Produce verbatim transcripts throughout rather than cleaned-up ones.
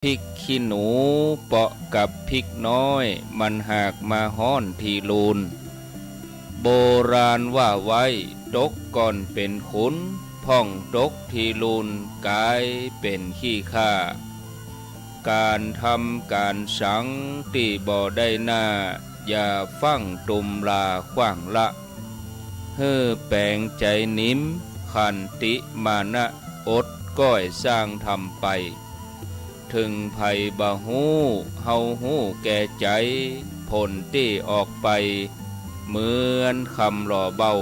พริกขี้หนูเปาะกับพริกน้อย มันหากมาฮ้อนทีลูน โบราณว่าไว้ ตกก่อนเป๋นขุน พ่องตกทีลูนก๋ายเป๋นขี้ข้า ก๋านทำก๋านสังตี้บ่ได้หน้า อย่าฟั่งตุมลาขว้างละ หื้อแป๋งใจ๋นิม ขันติมานะ อดก้อยสร้างทำไป เถิงใผบ่ฮู้ เฮาฮู้แก่ใจ๋ ผลตี้ออกไป เหมือนคำหล่อเบ้า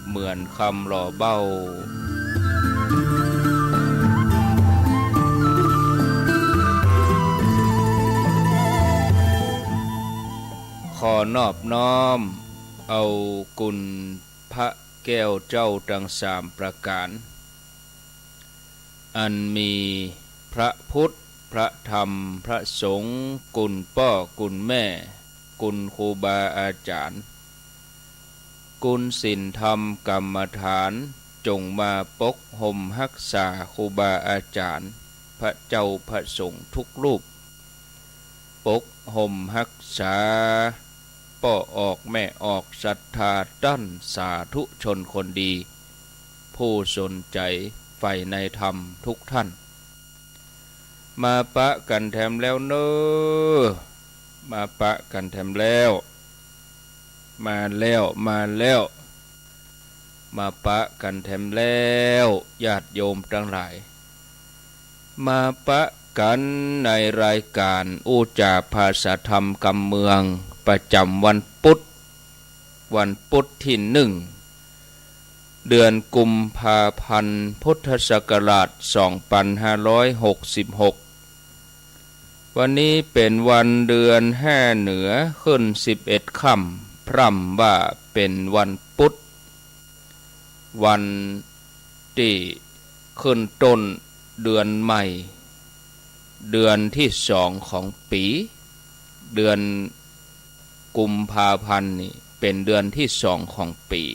เหมือนคำหล่อเบ้า ขอนอบน้อมเอาคุณพระแก้วเจ้าตังสามประก๋าน อันมีพระพุทธ พระธรรม พระสงฆ์ คุณป้อ คุณแม่ คุณครูบาอาจ๋ารย์ คุณศีลธรรมกรรมฐาน จงมาปกห่มฮักษาครูบาอาจ๋ารย์ พระเจ้าพระสงฆ์ทุกรูป ปกห่มฮักษา ป้อออกแม่ออกศรัทธาต้านสาธุชนคนดี ผู้สนใจ๋ใฝ่ในธรรมทุกท่าน มาปะกั๋นแถมแล้วเน่อ มาปะกั๋นแถมแล้ว มาแล้ว มาแล้ว มาปะกั๋นแถมแล้ว ญาติโยมตังหลาย มาปะกั๋นในรายก๋านอู้จ๋าผาษาธรรมกำเมือง ประจ๋ำวันปุ๊ด วันปุ๊ดตี้นึ่ง เดือนกุมภาพันธ์ พุทธศักราชสองปันห้าร้อยหกสิบหก วันนี้เป๋นวันเดือนห้าเหนือ ขึ้นสิบเอ็ดค่ำ พร่ำว่าเป๋นวันปุ๊ด วันตี้ขึ้นต้นเดือนใหม่ เดือนตี้สองของปี๋ เดือนกุมภาพันธ์นี่เป๋นเดือนตี้สองของปี๋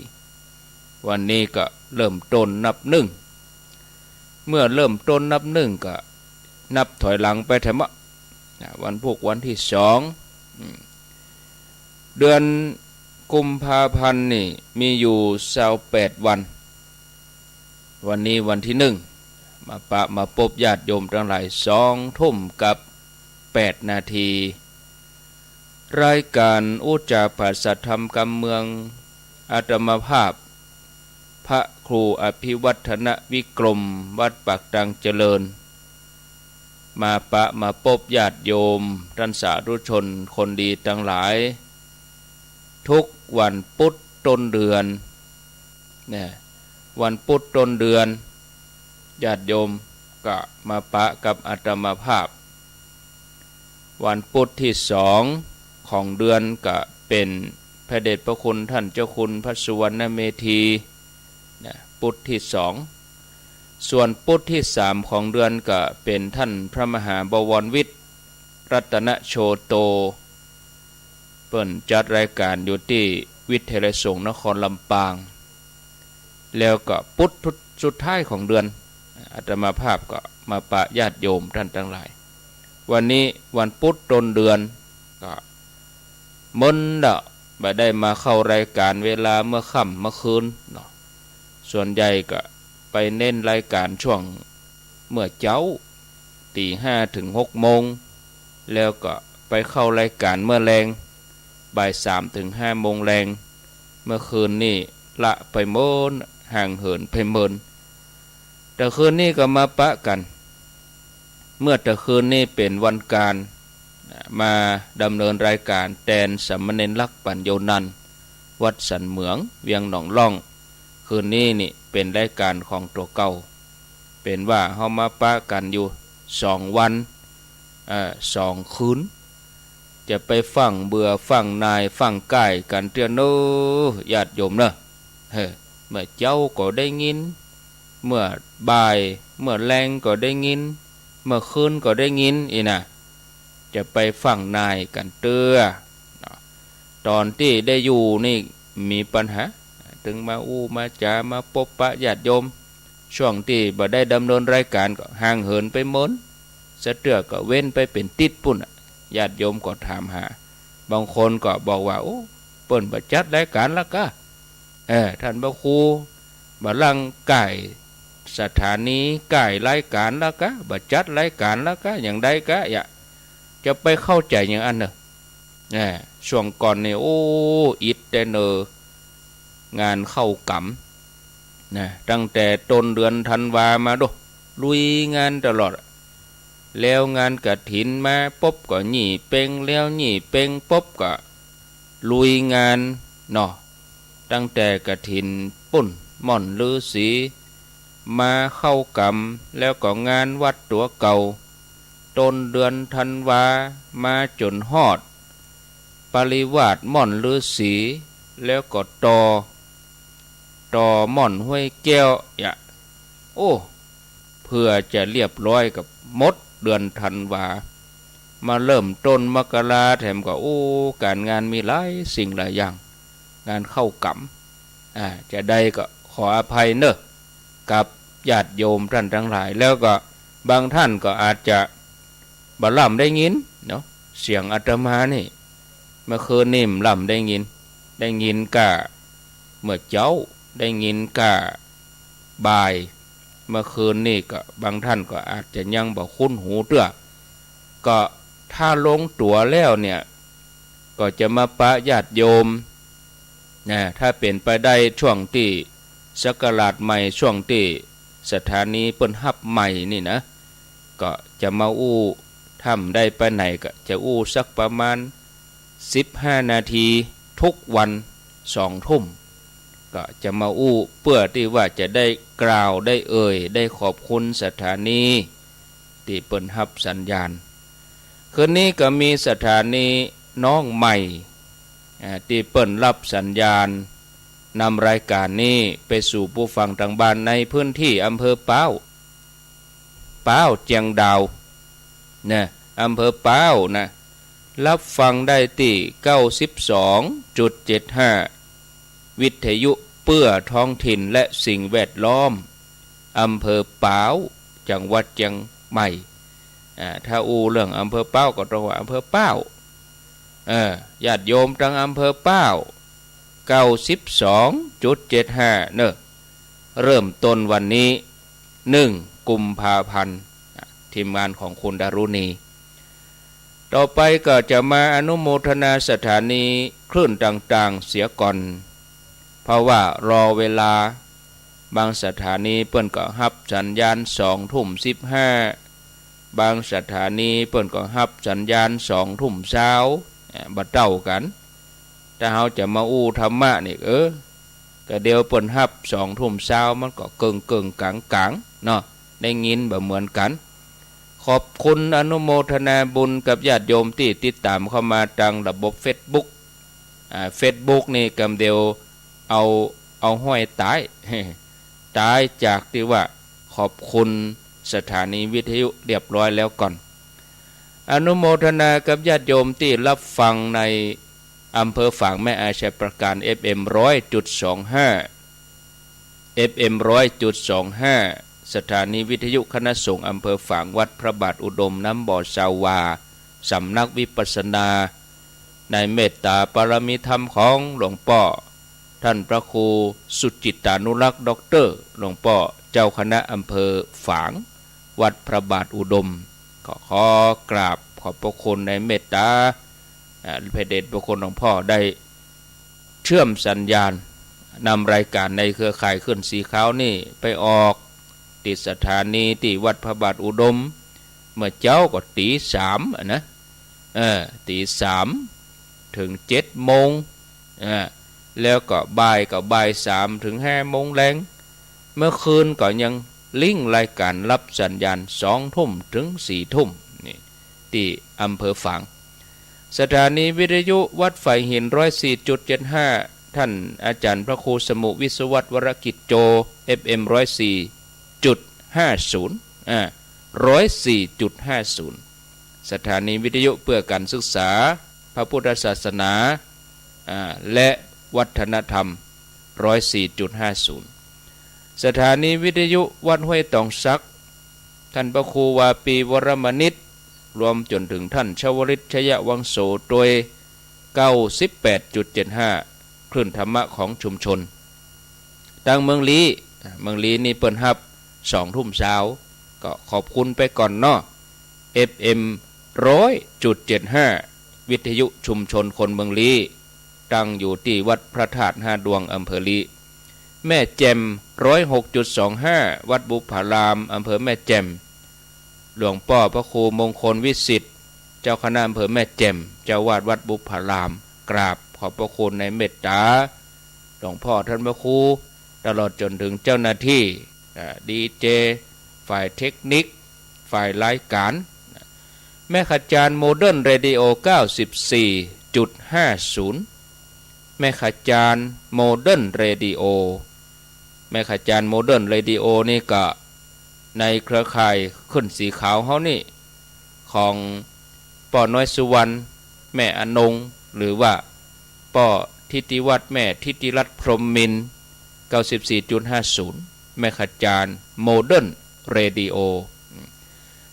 วันนี้ก็เริ่มต้นนับนึ่ง เมื่อเริ่มต้นนับนึ่งก็นับถอยหลังไปแถมอะ นะ วันพูกวันตี้สอง อืม เดือนกุมภาพันธ์นี่มีอยู่ซาวแปดวัน วันนี้วันตี้นึ่ง มาปะมาปบญาติโยมตังหลาย สองทุ่มกับแปดนาที รายก๋านอู้จ๋าผาษาธรรมกำเมือง อาตมาภาพ พระครูอภิวัฒนวิกรม วัดปากตังเจริญ มาปะมาปบญาติโยมต้านสาธุชนคนดีตังหลาย ทุกวันปุ๊ดต้นเดือน เนี่ย วันปุ๊ดต้นเดือน ญาติโยมก็มาปะกับอาตมาภาพ วันปุ๊ดตี้สองของเดือนก็เป๋นพระเดชพระคุณต้านเจ้าคุณพระสุวรรณเมธี นะ ปุ๊ดตี้สอง ส่วนปุ๊ดตี้สามของเดือนก็เป๋นต้านพระมหาบวรวิทย์ รัตนโชโต เปิ้นจัดรายก๋านอยู่ตี้วิทยาลัยสงฆ์นครลำปาง แล้วก็ปุ๊ดสุดท้ายของเดือน อาตมาภาพก็มาปะญาติโยมต้านตังหลาย วันนี้วันปุ๊ดต้นเดือน ก็เมินละ บ่ได้มาเข้ารายก๋านเวลาเมื่อค่ำเมื่อคืนเนาะ ส่วนใหญ่ก็ไปเน้นรายก๋านช่วงเมื่อเจ๊า ตี๋ห้าเถิงหกโมง แล้วก็ไปเข้ารายก๋านเมื่อแลง บ่ายสามเถิงห้าโมงแลง เมื่อคืนนี่ละไปเมิน ห่างเหินไปเมิน ตะคืนนี่ก็มาปะกั๋น เมื่อตะคืนนี่เป๋นวันก๋าน มาดำเนินรายก๋านแตนสามเณรลักษณ์ ปัญโญนันท์ วัดสันเหมือง เวียงหนองล่อง คืนนี้นี่เป๋นรายก๋านของตั๋วเก่า เป๋นว่าเฮามาปะกั๋นอยู่สองวัน เอ่อ สองคืน จะไปฟั่งเบื่อฟั่งหน่ายฟั่งก้ายกั๋นเตื้อเน่อ ญาติโยมเน่อ เฮ้อ เมื่อเจ๊าก็ได้ยิน เมื่อบ่าย เมื่อแลงก็ได้ยิน เมื่อคืนก็ได้ยิน อี้นะ จะไปฟั่งหน่ายกั๋นเตื้อเนาะ ต๋อนตี้ได้อยู่นี่มีปัญหา เถิงมาอู้มาจ๋ามาปบปะญาติโยม ช่วงตี้บ่ได้ดำเนินรายก๋านก็ห่างเหินไปเมิน สะเตื้อก็เว้นไปเป๋นติ๊ดปู้นน่ะ ญาติโยมก็ถามหา บางคนก็บอกว่า โอ้ เปิ้นบ่จัดรายก๋านแล้วกา เออ ต้านพระครู บ่ลังก๋ายสถานี ก๋ายรายก๋านแล้วกา บ่จัดรายก๋านแล้วกา อย่างใดกา อย่า จะไปเข้าใจ๋อย่างอั้นเน่อ แหม ช่วงก่อนนี่ โอ้ อิดแต๊เน่อ งานเข้ากรรมนะ ตั้งแต่ต้นเดือนธันวามาโด ลุยงานตลอด แล้วงานกฐินมาปุ๊บก็หยี่เป็ง แล้วหยี่เป็งปุ๊บก็ลุยงานเนาะ ตั้งแต่กฐินปู้น ม่อนฤๅษี มาเข้ากรรม แล้วก็งานวัดตั๋วเก่า ต้นเดือนธันวา มาจ๋นฮอด ปริวาสม่อนฤๅษี แล้วก็ต่อ ต่อม่อนห้วยแก้ว อย่า โอ้ เพื่อจะเรียบร้อยกับหมดเดือนธันวา มาเริ่มต้นมกราแถมก็ โอ้ ก๋านงานมีหลายสิ่งหลายอย่าง งานเข้ากรรม อ่า จะใดก็ขออภัยเน่อ กับญาติโยมต้านตังหลาย แล้วก็บางต้านก็อาจจะบ่ล่ำได้ยินเนาะ เสียงอาตมานี่ เมื่อคืนนี่บ่ล่ำได้ยิน ได้ยินก้าเมื่อเจ๊า ได้ยินก้าบ่าย เมื่อคืนนี่ก็บางต้านก็อาจจะยังบ่คุ้นหูเตื้อ ก็ถ้าลงตั๋วแล้วเนี่ย ก็จะมาปะญาติโยม นะ ถ้าเป๋นไปได้ช่วงตี้ศักราชใหม่ ช่วงตี้สถานีเปิ้นฮับใหม่นี่นะ ก็จะมาอู้ ถ้าบ่ได้ไปไหนก็จะอู้สักประมาณสิบห้านาที ทุกวันสองทุ่ม ก็จะมาอู้เปื้อตี้ว่าจะได้กล่าว ได้เอ่ย ได้ขอบคุณสถานีตี้เปิ้นฮับสัญญาณ คืนนี้ก็มีสถานีน้องใหม่ อ่า ตี้เปิ้นฮับสัญญาณนำรายก๋านนี้ไปสู่ผู้ฟังตางบ้านในพื้นตี้อำเภอป๊าว ป๊าวเจียงดาว นะ อำเภอป๊าวนะ ฮับฟังได้ตี้ เก้าสิบสองจุดเจ็ดห้า วิทยุเปื้อท้องถิ่นและสิ่งแวดล้อม อำเภอป๊าว จังหวัดเจียงใหม่ อ่า ถ้าอู้เรื่องอำเภอป๊าวก็ต้องว่าอำเภอป๊าว เออ ญาติโยมตางอำเภอป๊าว เก้าสิบสองจุดเจ็ดห้า เน่อ เริ่มต้นวันนี้ หนึ่ง กุมภาพันธ์ อ่ะ ทีมงานของคุณดารุณี ต่อไปก็จะมาอนุโมทนาสถานีคลื่นต่างๆ เสียก่อน เพราะว่ารอเวลา บางสถานีเปิ้นก็ฮับสัญญาณสองทุ่มสิบห้า บางสถานีเปิ้นก็ฮับสัญญาณสองทุ่มซาว อ่ะ บ่เต้ากั๋น ถ้าเฮาจะมาอู้ธรรมะนี่ เออ ก็เดี๋ยวเปิ้นฮับสองทุ่มซาว มันก็เกิ่งๆ ก๋างๆ เนาะ ได้ยินบ่เหมือนกั๋น ขอบคุณอนุโมทนาบุญกับญาติโยมตี้ติดต๋ามเข้ามาตางระบบเฟซบุ๊ก อ่า เฟซบุ๊กนี่กำเดียวเอา เอาห้อยต๋าย ต๋ายจากตี้ว่าขอบคุณสถานีวิทยุเรียบร้อยแล้วก่อน อนุโมทนากับญาติโยมตี้ฮับฟังในอำเภอฝางแม่อายชัยปราการ เอฟเอ็ม ร้อยจุดสองห้า เอฟเอ็ม ร้อยจุดสองห้า สถานีวิทยุคณะสงฆ์อำเภอฝาง วัดพระบาทอุดม น้ำบ่อซาวา สำนักวิปัสสนา ในเมตตาปารมีธรรมของหลวงป้อ ท่านพระครูสุจิตตานุรักษ์ ด็อกเตอร์ หลวงป้อเจ้าคณะอำเภอฝาง วัดพระบาทอุดม ขอ ขอกราบขอบพระคุณในเมตตา อ่า พระเดชพระคุณหลวงป้อได้เชื่อมสัญญาณนำรายการในเครือข่ายคลื่นสีขาวนี่ไปออกตี้สถานีตี้วัดพระบาทอุดม เมื่อเจ๊าก็ตี๋สามอะนะ เออ ตี๋สาม เถิงเจ็ดโมง อ่า แล้วก็บ่ายก็บ่ายสามเถิงห้าโมงแลง เมื่อคืนก็ยังลิงก์รายการฮับสัญญาณสองทุ่มเถิงสี่ทุ่ม นี่ ตี้อำเภอฝาง สถานีวิทยุวัดฝายหิน ร้อยสี่จุดเจ็ดห้า ท่านอาจารย์พระครูสมุห์ วิศวัตร วรกิจโจ เอฟเอ็ม ร้อยสี่จุดห้าศูนย์ อ่า ร้อยสี่จุดห้าศูนย์ สถานีวิทยุเปื้อก๋านศึกษาพระพุทธศาสนา อ่า และวัฒนธรรม ร้อยสี่จุดห้าศูนย์ สถานีวิทยุวัดห้วยตองสัก ท ต้านพระครูวาปีวรมณิช รวมจ๋นเถิงต้านชวลิตชยวังโสตวย เก้าสิบแปดจุดเจ็ดห้า คลื่นธรรมะของชุมชน ตางเมืองลี้ เมืองลี้นี่เปิ้นฮับสองทุ่มซาว ก็ขอบคุณไปก่อนเนาะ เอฟเอ็ม ร้อยจุดเจ็ดห้า วิทยุชุมชนคนเมืองลี้ ตั้งอยู่ตี้วัดพระธาตุห้าดวง อำเภอลี้ แม่แจ่ม ร้อยหกจุดสองห้า วัดบุพพาราม อำเภอแม่แจ่ม หลวงป้อพระครูมงคลวิสิทธิ์ เจ้าคณะอำเภอแม่แจ่ม เจ้าอาวาสวัดบุพพาราม กราบขอบพระคุณในเมตต๋า หลวงป้อต้านพระครู ตลอดจ๋นเถิงเจ้าหน้าตี้ อ่า ดีเจ ฝ่ายเทคนิค ฝ่ายรายก๋าน แม่ขจาร โมเดิร์นเรดิโอ เก้าสิบสี่จุดห้าศูนย์ แม่ขจาร โมเดิร์นเรดิโอ แม่ขจาร โมเดิร์นเรดิโอนี่ก็ในเครือข่ายขึ้นสีขาวเฮานี่ ของป้อน้อยสุวรรณ แม่อนง หรือว่าป้อทิติวัฒน์ แม่ทิติรัตน์ พรหมมินทร์ เก้าสิบสี่จุดห้าศูนย์ แม่ขจาร โมเดิร์นเรดิโอ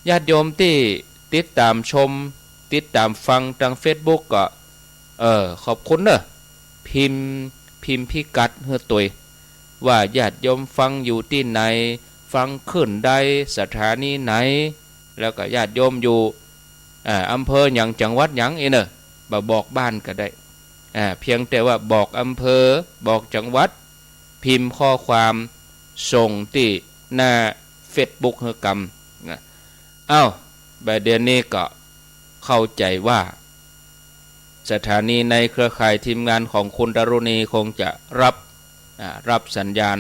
ญาติโยมตี้ติดต๋ามชม ติดต๋ามฟังตางเฟซบุ๊กก็ เออ ขอบคุณเน่อ พิมพ์ พิมพ์พิกัดหื้อตวย ว่าญาติโยมฟังอยู่ตี้ไหน ฟังคลื่นใด สถานีไหน แล้วก็ญาติโยมอยู่ อ่า อำเภอหยัง จังหวัดหยังอี้เน่อ บ่บอกบ้านก็ได้ อ่า เพียงแต่ว่าบอกอำเภอ บอกจังหวัด พิมพ์ข้อความส่งตี้หน้าเฟซบุ๊กหื้อกำ นะ อ้าว บ่ายเดี๋ยวนี้ก็เข้าใจ๋ว่า สถานีในเครือข่ายทีมงานของคุณดารุณีคงจะรับ อ่า รับสัญญาณ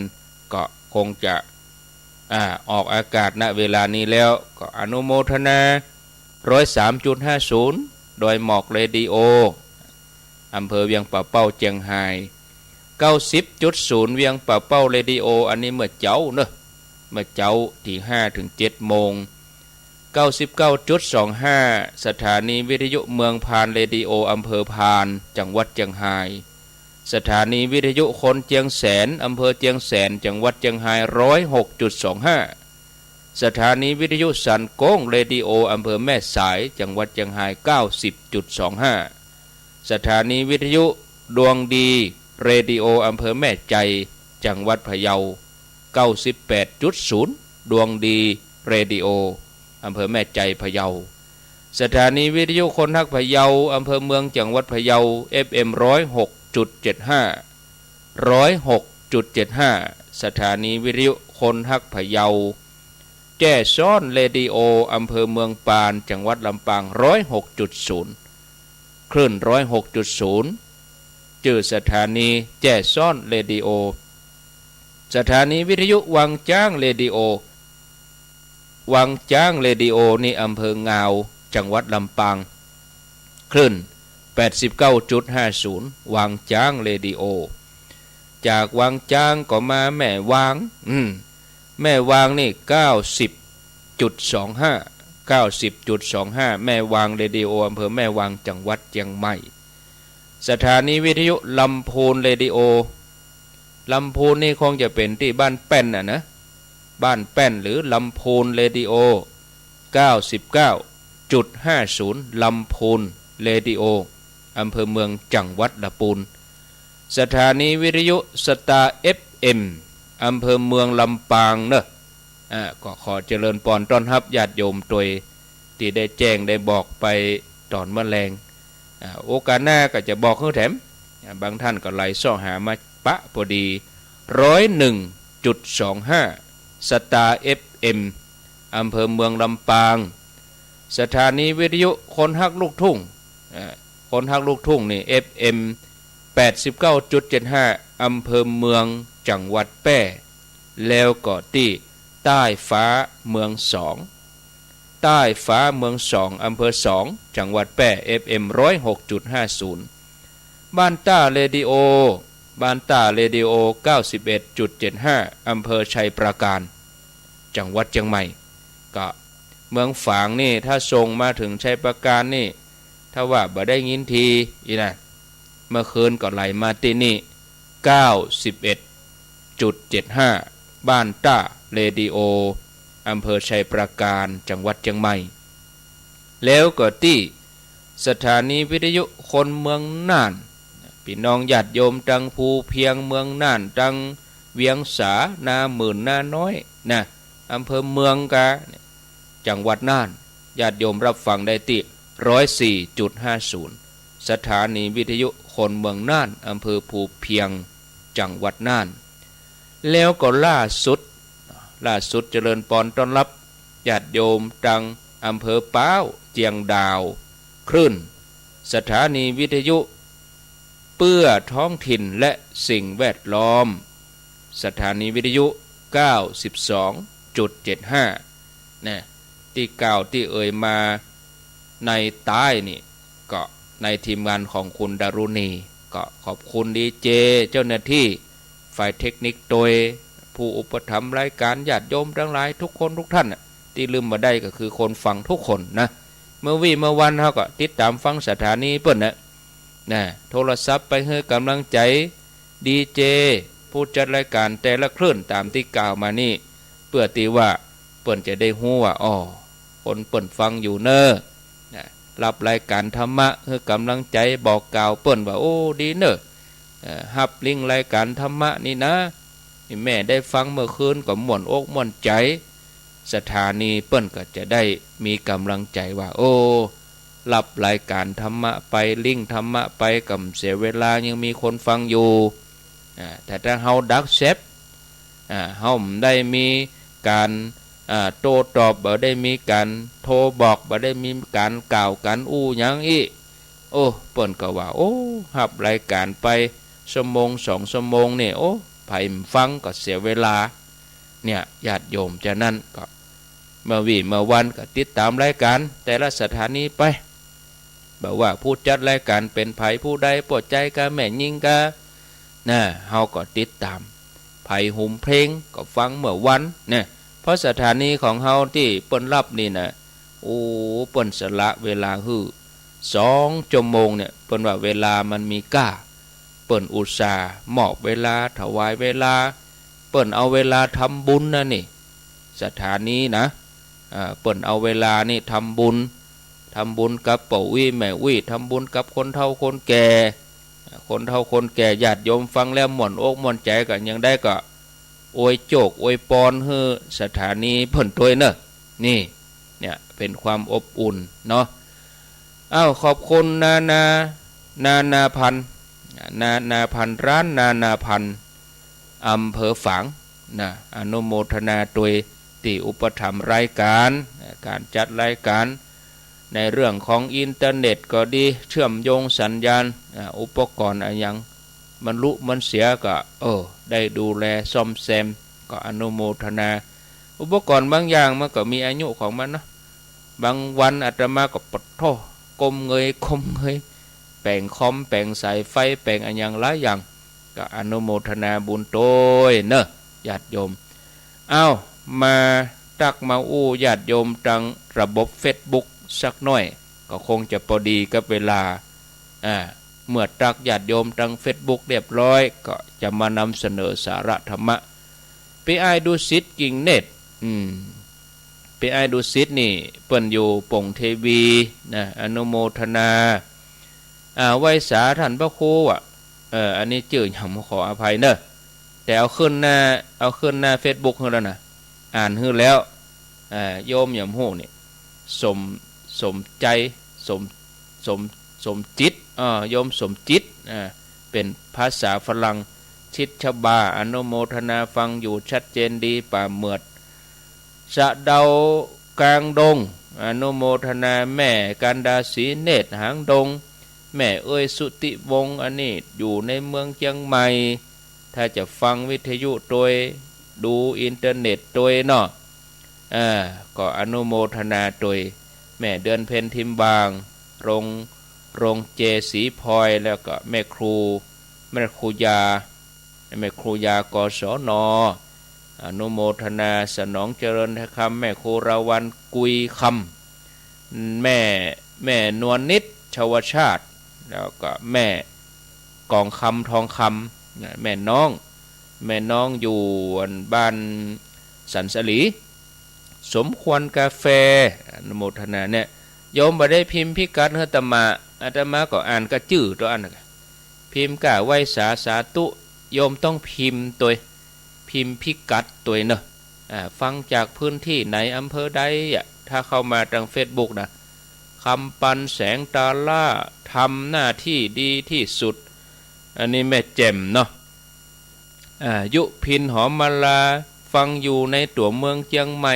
ก็คงจะ อ่า ออกอากาศ ณ เวลานี้แล้ว ก็อนุโมทนา ร้อยสามจุดห้าศูนย์ ดอยหมอกเรดิโอ อำเภอเวียงป่าเป้า เจียงฮาย เก้าสิบจุดศูนย์ เวียงป่าเป้าเรดิโอ อันนี้เมื่อเจ๊าเน่อ เมื่อเจ๊าตี้ห้าเถิงเจ็ดโมง เก้าสิบเก้าจุดสองห้า สถานีวิทยุเมืองพานเรดิโอ อำเภอพาน จังหวัดเจียงฮาย สถานีวิทยุคนเจียงแสน อำเภอเจียงแสน จังหวัดเจียงฮาย ร้อยหกจุดสองห้า สถานีวิทยุสันโก้งเรดิโอ อำเภอแม่สาย จังหวัดเจียงฮาย เก้าสิบจุดสองห้า สถานีวิทยุดวงดีเรดิโอ อำเภอแม่ไจ จังหวัดพะเยา เก้าสิบแปดจุดศูนย์ ดวงดีเรดิโอ อำเภอแม่ไจ พะเยา สถานีวิทยุคนฮักพะเยา อำเภอเมือง จังหวัดพะเยา เอฟเอ็ม ร้อยหกจุดเจ็ดห้า ร้อยหกจุดเจ็ดห้า สถานีวิทยุคนฮักพะเยา แจ้ซ้อนเรดิโอ อำเภอเมืองปาน จังหวัดลำปาง ร้อยหกจุดศูนย์ คลื่น ร้อยหกจุดศูนย์ จื้อสถานีแจ้ซ้อนเรดิโอ สถานีวิทยุวังจ๊างเรดิโอ วังจ๊างเรดิโอนี่อำเภองาว จังหวัดลำปาง คลื่น แปดสิบเก้าจุดห้าศูนย์ วังจ๊างเรดิโอ จากวังจ๊างก็มาแม่วาง อืม แม่วางนี่ เก้าสิบจุดสองห้า เก้าสิบจุดสองห้า แม่วางเรดิโอ อำเภอแม่วาง จังหวัดเจียงใหม่ สถานีวิทยุลำพูนเรดิโอ ลำพูนนี่คงจะเป๋นตี้บ้านแป้นน่ะนะ บ้านแป้นหรือลำพูนเรดิโอ เก้าสิบเก้าจุดห้าศูนย์ ลำพูนเรดิโอ อำเภอเมือง จังหวัดละปูน สถานีวิทยุสตาร์ เอฟเอ็ม อำเภอเมืองลำปางเนอะ อ่า ก็ขอเจริญปอนต้อนฮับญาติโยมตวย ตี้ได้แจ้งได้บอกไปต๋อนเมื่อแลง อ่า โอกาสหน้าก็จะบอกหื้อแถม อ่า บางต้านก็ไหลเซาะหามาปะพอดี ร้อยหนึ่งจุดสองห้า สตาร์ เอฟเอ็ม อำเภอเมืองลำปาง สถานีวิทยุคนฮักลูกทุ่ง อ่า คนฮักลูกทุ่งนี่ เอฟเอ็ม แปดสิบเก้าจุดเจ็ดห้า อำเภอเมือง จังหวัดแป้ แล้วก็ตี้ใต้ฟ้าเมืองสอง ใต้ฟ้าเมืองสอง อำเภอสอง จังหวัดแป้ เอฟเอ็ม ร้อยหกจุดห้าศูนย์ บ้านต้าเรดิโอ บ้านต้าเรดิโอ เก้าสิบเอ็ดจุดเจ็ดห้า อำเภอชัยปราการ จังหวัดเจียงใหม่ ก็เมืองฝางนี่ ถ้าส่งมาเถิงชัยปราการนี่ ถ้าว่าบ่ได้ยินทีอี้นะ เมื่อคืนก็ไหลมาตี้นี่ เก้าสิบเอ็ดจุดเจ็ดห้า บ้านต้าเรดิโอ อำเภอชัยปราการ จังหวัดเจียงใหม่ แล้วก็ตี้สถานีวิทยุคนเมืองน่าน ปี้น้องญาติโยมตังภูเพียง เมืองน่าน ตังเวียงสา นาหมื่น นาน้อยนะ อำเภอเมืองกา จังหวัดน่าน ญาติโยมรับฟังได้ตี้ ร้อยสี่จุดห้าศูนย์ สถานีวิทยุคนเมืองน่าน อำเภอภูเพียง จังหวัดน่าน แล้วก็ล่าสุด ล่าสุดเจริญปอนต้อนฮับญาติโยมตังอำเภอป๊าว เจียงดาว คลื่นสถานีวิทยุเปื้อท้องถิ่นและสิ่งแวดล้อม สถานีวิทยุ เก้าสิบสองจุดเจ็ดห้า นะ ตี้กล่าวตี้เอ่ยมาในต้ายนี่ ก็ในทีมงานของคุณดารุณี ก็ขอบคุณดีเจ เจ้าหน้าตี้ฝ่ายเทคนิคตวย ผู้อุปถัมภ์รายก๋าน ญาติโยมตังหลายทุกคนทุกท่านน่ะ ตี้ลืมบ่ได้ก็คือคนฟังทุกคนนะ เมื่อวี้เมื่อวันเฮาก็ติดต๋ามฟังสถานีเปิ้นนะ นะ โทรศัพท์ไปหื้อก๋ำลังใจ๋ ดีเจ ผู้จัดรายก๋านแต่ละคลื่นต๋ามตี้กล่าวมานี่ เปื้อตี้ว่าเปิ้นจะได้ฮู้ว่า อ้อ คนเปิ้นฟังอยู่เน่อ นะ ฮับรายก๋านธรรมะ หื้อก๋ำลังใจ๋ บอกกล่าวเปิ้นว่า โอ้ ดีเน่อ เอ่อ ฮับลิงก์รายก๋านธรรมะนี่นะ นี่แม่ได้ฟังเมื่อคืนก็ม่วนอกม่วนใจ๋ สถานีเปิ้นก็จะได้มีก๋ำลังใจ๋ว่า โอ้ ฮับรายก๋านธรรมะไป ลิงก์ธรรมะไป ก็บ่เสียเวลา ยังมีคนฟังอยู่ อ่า แต่ถ้าเฮาดักแซ็ป อ่า เฮาบ่ได้มีก๋าน อ่า โต้ตอบ บ่ได้มีก๋านโทรบอก บ่ได้มีก๋านกล่าวก๋านอู้หยังอี้ โอ้ เปิ้นก็ว่า โอ้ ฮับรายก๋านไปชั่วโมงสองชั่วโมงนี่ โอ้ ใผบ่ฟังก็เสียเวลา เนี่ย ญาติโยม ฉะนั้นก็เมื่อวี้เมื่อวันก็ติดต๋ามรายก๋านแต่ละสถานีไป บ่ว่าผู้จัดรายก๋านเป๋นใผผู้ใด ป้อใจ๋กา แม่ญิงกา นะ เฮาก็ติดต๋าม ใผหุมเพลงก็ฟังเมื่อวันนะ เพราะสถานีของเฮาตี้เปิ้นฮับนี่นะ โอ้ เปิ้นสละเวลาหื้อ สองชั่วโมงเนี่ย เปิ้นว่าเวลามันมีก้า เปิ้นอุตส่าห์มอบเวลา ถวายเวลา เปิ้นเอาเวลาทำบุญนะนี่ สถานีนะ อ่า เปิ้นเอาเวลานี่ทำบุญ ทำบุญกับป้ออุ๊ยแม่อุ๊ย ทำบุญกับคนเฒ่าคนแก่ อ่า คนเฒ่าคนแก่ ญาติโยมฟังแล้วม่วนอกม่วนใจ๋ ก็ยังได้ก็อวยโจคอวยปอนหื้อสถานีเปิ้นตวยเน่อ นี่ เนี่ย เป๋นความอบอุ่นเนาะ อ้าว ขอบคุณนานา นานาพันธุ์ นานาพันธุ์ ร้านนานาพันธุ์ อำเภอฝางนะ อนุโมทนาตวยตี้อุปถัมภ์รายก๋าน ก๋านจัดรายก๋าน ในเรื่องของอินเทอร์เน็ตก็ดี เชื่อมโยงสัญญาณ อ่า อุปกรณ์อะหยัง มันลุมันเสียก็ เออ ได้ดูแลซ่อมแซม ก็อนุโมทนา อุปกรณ์บางอย่างมันก็มีอายุของมันเนาะ บางวันอาตมาก็ปะโท้ ก้มเงยก้มเงย แป๋งคอม แป๋งสายไฟ แป๋งอะหยังหลายอย่าง ก็อนุโมทนาบุญตวยเน่อ ญาติโยม อ้าว มาตักมาอู้ญาติโยมตังระบบเฟซบุ๊กสักหน้อย ก็คงจะปอดีกับเวลา อ่า เมื่อตักญาติโยมตังเฟซบุ๊กเรียบร้อย ก็จะมานำเสนอสาระธรรมะ ปี้อ้ายดุสิต กิ่งเนตร อืม ปี้อ้ายดุสิตนี่เปิ้นอยู่ป่งเทวีนะ อนุโมทนา อ่า ไหว้สาท่านพระครูอะ เออ อันนี้จื้อหยังขออภัยเน่อ แต่เอาขึ้นหน้า เอาขึ้นหน้าเฟซบุ๊กหื้อแล้วนะ อ่านหื้อแล้ว อ่า โยมหยังฮู้นี่ สม สมใจ๋ สม สม สมจิต อ่า โยมสมจิต อ่า เป๋นภาษาฝรั่ง ชิดชบา อนุโมทนาฟังอยู่ชัดเจนดี ป่าเหมือด สะเดากลางดง อนุโมทนา แม่กันดา ศรีเนตร หางดง แม่เอ้ย สุติวงศ์ อันนี้อยู่ในเมืองเจียงใหม่ ถ้าจะฟังวิทยุตวย ดูอินเทอร์เน็ตตวยเนาะ อ่า ก็อนุโมทนาตวย แม่เดือนเพ็ญ ทิมบาง โรง โรงเจ ศรีพลอย แล้วก็แม่ครู แม่ครูยา แม่ครูยา กศน อนุโมทนา สนองเจริญคำ แม่ครูราวัณ กุยคำ แม่ แม่นวลนิด ชวชาติ แล้วก็แม่กองคำ ทองคำ นะ แม่น้อง แม่น้องอยู่บ้านสันสลี สมควรกาแฟ อนุโมทนาเนี่ย โยมบ่ได้พิมพ์พิกัดหื้ออาตมา อาตมาก็อ่านก้าจื้อตวยอั้น พิมพ์ก้าไหว้สาสาธุ โยมต้องพิมพ์ตวย พิมพ์พิกัดตวยเนาะ อ่า ฟังจากพื้นที่ไหน อำเภอใดอะ ถ้าเข้ามาตางเฟซบุ๊กนะ คำปันแสงตาล่า ทำหน้าที่ดีที่สุด อันนี้แม่แจ่มเนาะ อ่า ยุพินหอมมาลา ฟังอยู่ในตั๋วเมืองเจียงใหม่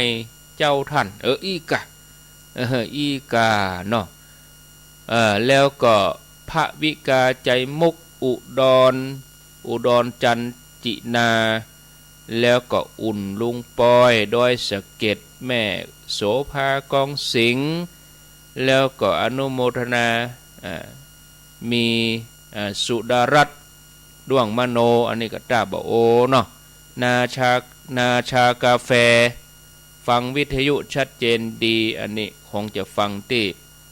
เจ้าท่าน เออ อี้ก่า เออ อี้ก่าเนาะ เอ่อ แล้วก็พระวิกา ใจมุก อุดร อุดรจันทร์ จินา แล้วก็อุ่น ลุงปอย ดอยสะเก็ด แม่โสภา กองสิงห์ แล้วก็อนุโมทนา อ่า มี อ่า สุดารัตน์ ด้วงมโน อันนี้ก็ต้าบ่โอเนาะ นาชา นาชากาแฟ ฟังวิทยุชัดเจนดี อันนี้คงจะฟังตี้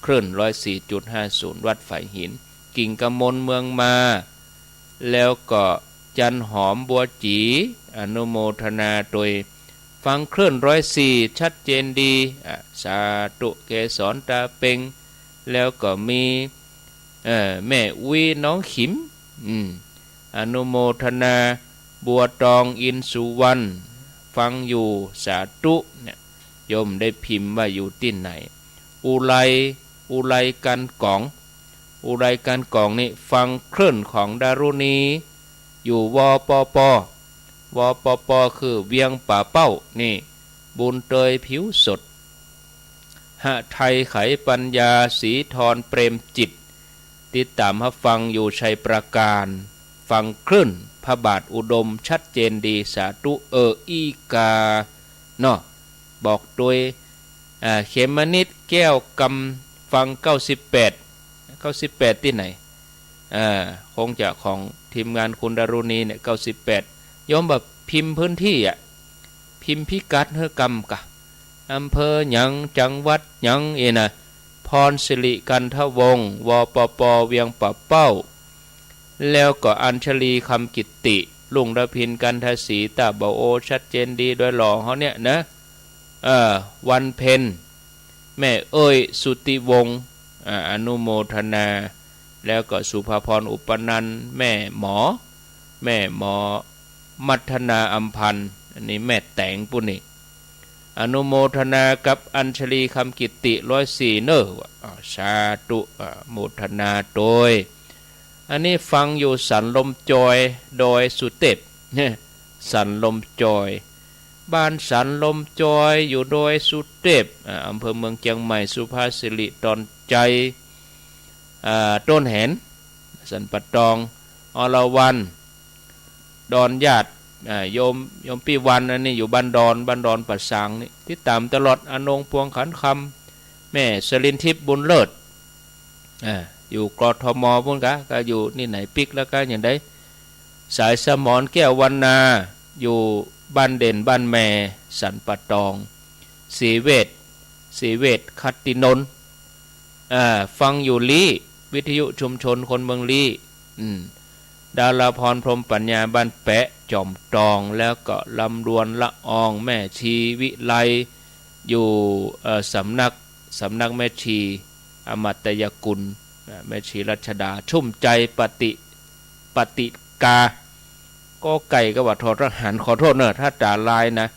คลื่นร้อยสี่จุดห้าศูนย์ วัดฝายหิน กิ่งกมล เมืองมา แล้วก็จันหอม บัวจี อนุโมทนาตวย ฟังคลื่นร้อยสี่ชัดเจนดี อ่ะ สาธุ เกสร ตาเป็ง แล้วก็มี เอ่อ แม่อุ๊ย น้องขิม อืม อนุโมทนา บัวตอง อินสุวรรณ ฟังอยู่ สาธุ เนี่ย โยมได้พิมพ์ว่าอยู่ตี้ไหน อุไร อุไรกันก๋อง อุไรกันก๋องนี่ฟังคลื่นของดารุณี อยู่ วปป วปป คือเวียงป่าเป้า นี่ บุญเตย ผิวสด หไทย ไขปัญญา ศรีธร เปรมจิต ติดตามฮับฟังอยู่ชัยปราการ ฟังคลื่นพระบาทอุดมชัดเจนดี สาธุ เออ อี้ก่าเนาะ บอกตวย อ่า เขมนิด แก้วกำ ฟังเก้าสิบแปด เก้าสิบแปดตี้ไหน อ่า คงจะของทีมงานคุณดารุณีเนี่ย เก้าสิบแปด โยมบ่พิมพ์พื้นที่อะ พิมพ์พิกัดหื้อกำก่า อำเภอหยัง จังหวัดหยัง เอนะ พรสิริ กันทวงศ์ วปป เวียงป่าเป้า แล้วก็อัญชลี คำกิตติ รุ่งระพิน กันทศรี ต้าบ่โอ ชัดเจนดี ดอยหล่อเฮาเนี่ยนะ เอ่อ วันเพ็ญ แม่เอ้ย สุติวงศ์ อ่า อนุโมทนา แล้วก็สุภาพร อุปนันท์ แม่หมอ แม่หมอ มัทนา อำพันธ์ อันนี้แม่แต๋งปุ้นนี่ อนุโมทนากับอัญชลี คำกิตติ ร้อยสี่ เน้อ ว่า อ่า สาธุ อ่า โมทนาตวย อันนี้ฟังอยู่สันลมจอย ดอยสุเทพ สันลมจอย บ้านสันลมจอย อยู่ดอยสุเทพ อ่า อำเภอเมืองเจียงใหม่ สุภาสิริ ดอนจาย อ่า ต้นแหน สันป่าตอง อรวรรณ ดอนญาติ อ่า โยม โยมปี้วัน อันนี้อยู่บ้านดอน บ้านดอนป่าซางนี่ ติดตามตลอด อนง ปวงขันคำ แม่สลินทิพย์ บุญเลิศ อ่า อยู่ กทม ปุ้นกา ก็อยู่นี่ไหนปิ๊กแล้วก็อย่างใด สายสมร แก้ววรรณา อยู่บ้านเด่น บ้านแม่ สันป่าตอง ศรีเวช ศรีเวช ขัตตินนท์ อ่า ฟังอยู่ลี้ วิทยุชุมชนคนเมืองลี้ อืม ดาราพร พรหมปัญญา บ้านแปะ จอมตอง แล้วก็ลำดวน ละออง แม่ชีวิไล อยู่ เอ่อ สำนัก สำนักแม่ชี อมตยกุล อ่า แม่ชีรัชดา ชุ่มใจ ปฏิ ปฏิกา กอไก่ก็ว่าทอทหาร ขอโทษเนอะ ถ้าจ๋าลายนะ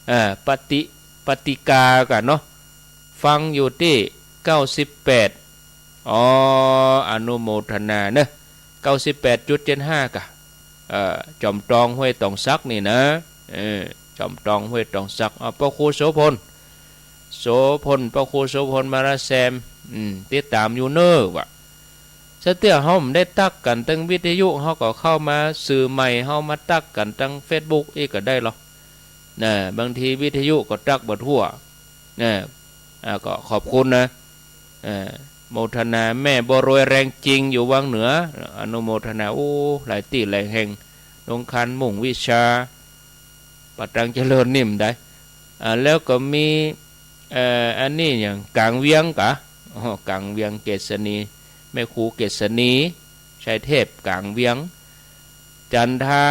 เอ่อ ปฏิ ปฏิกาก่ะเนาะ ฟังอยู่ตี้ เก้าสิบแปด อ๋อ อนุโมทนาเนอะ เก้าสิบแปดจุดเจ็ดห้า ก่ะ เอ่อ จอมตอง ห้วยตองสักนี่นะ เออ จอมตอง ห้วยตองสัก อ๋อ พระครูโสภณ โสภณ พระครูโสภณ มาลาแซม อืม ติดตามอยู่เน้อ ว่า ซะเตื้อเฮาบ่ได้ตักกั๋นตางวิทยุ เฮาก็เข้ามาสื่อใหม่ เฮามาตักกั๋นตางเฟซบุ๊กอี้ก็ได้ลอ นะ บางทีวิทยุก็ตักบ่ทั่ว นะ อ่า ก็ขอบคุณนะ เอ่อ โมทนา แม่บัวรวย แรงจริง อยู่วังเหนือ อนุโมทนา โอ้ หลายตี้หลายแห่ง ดงคารมุ่งวิชา ป่าตังเจริญนี่บ่ได้ อ่า แล้วก็มี เอ่อ อันนี้อย่างก๋างเวียงกะ อ๋อ ก๋างเวียง เกษณี แม่ครูเกษณี ชัยเทพ ก๋างเวียง จันทา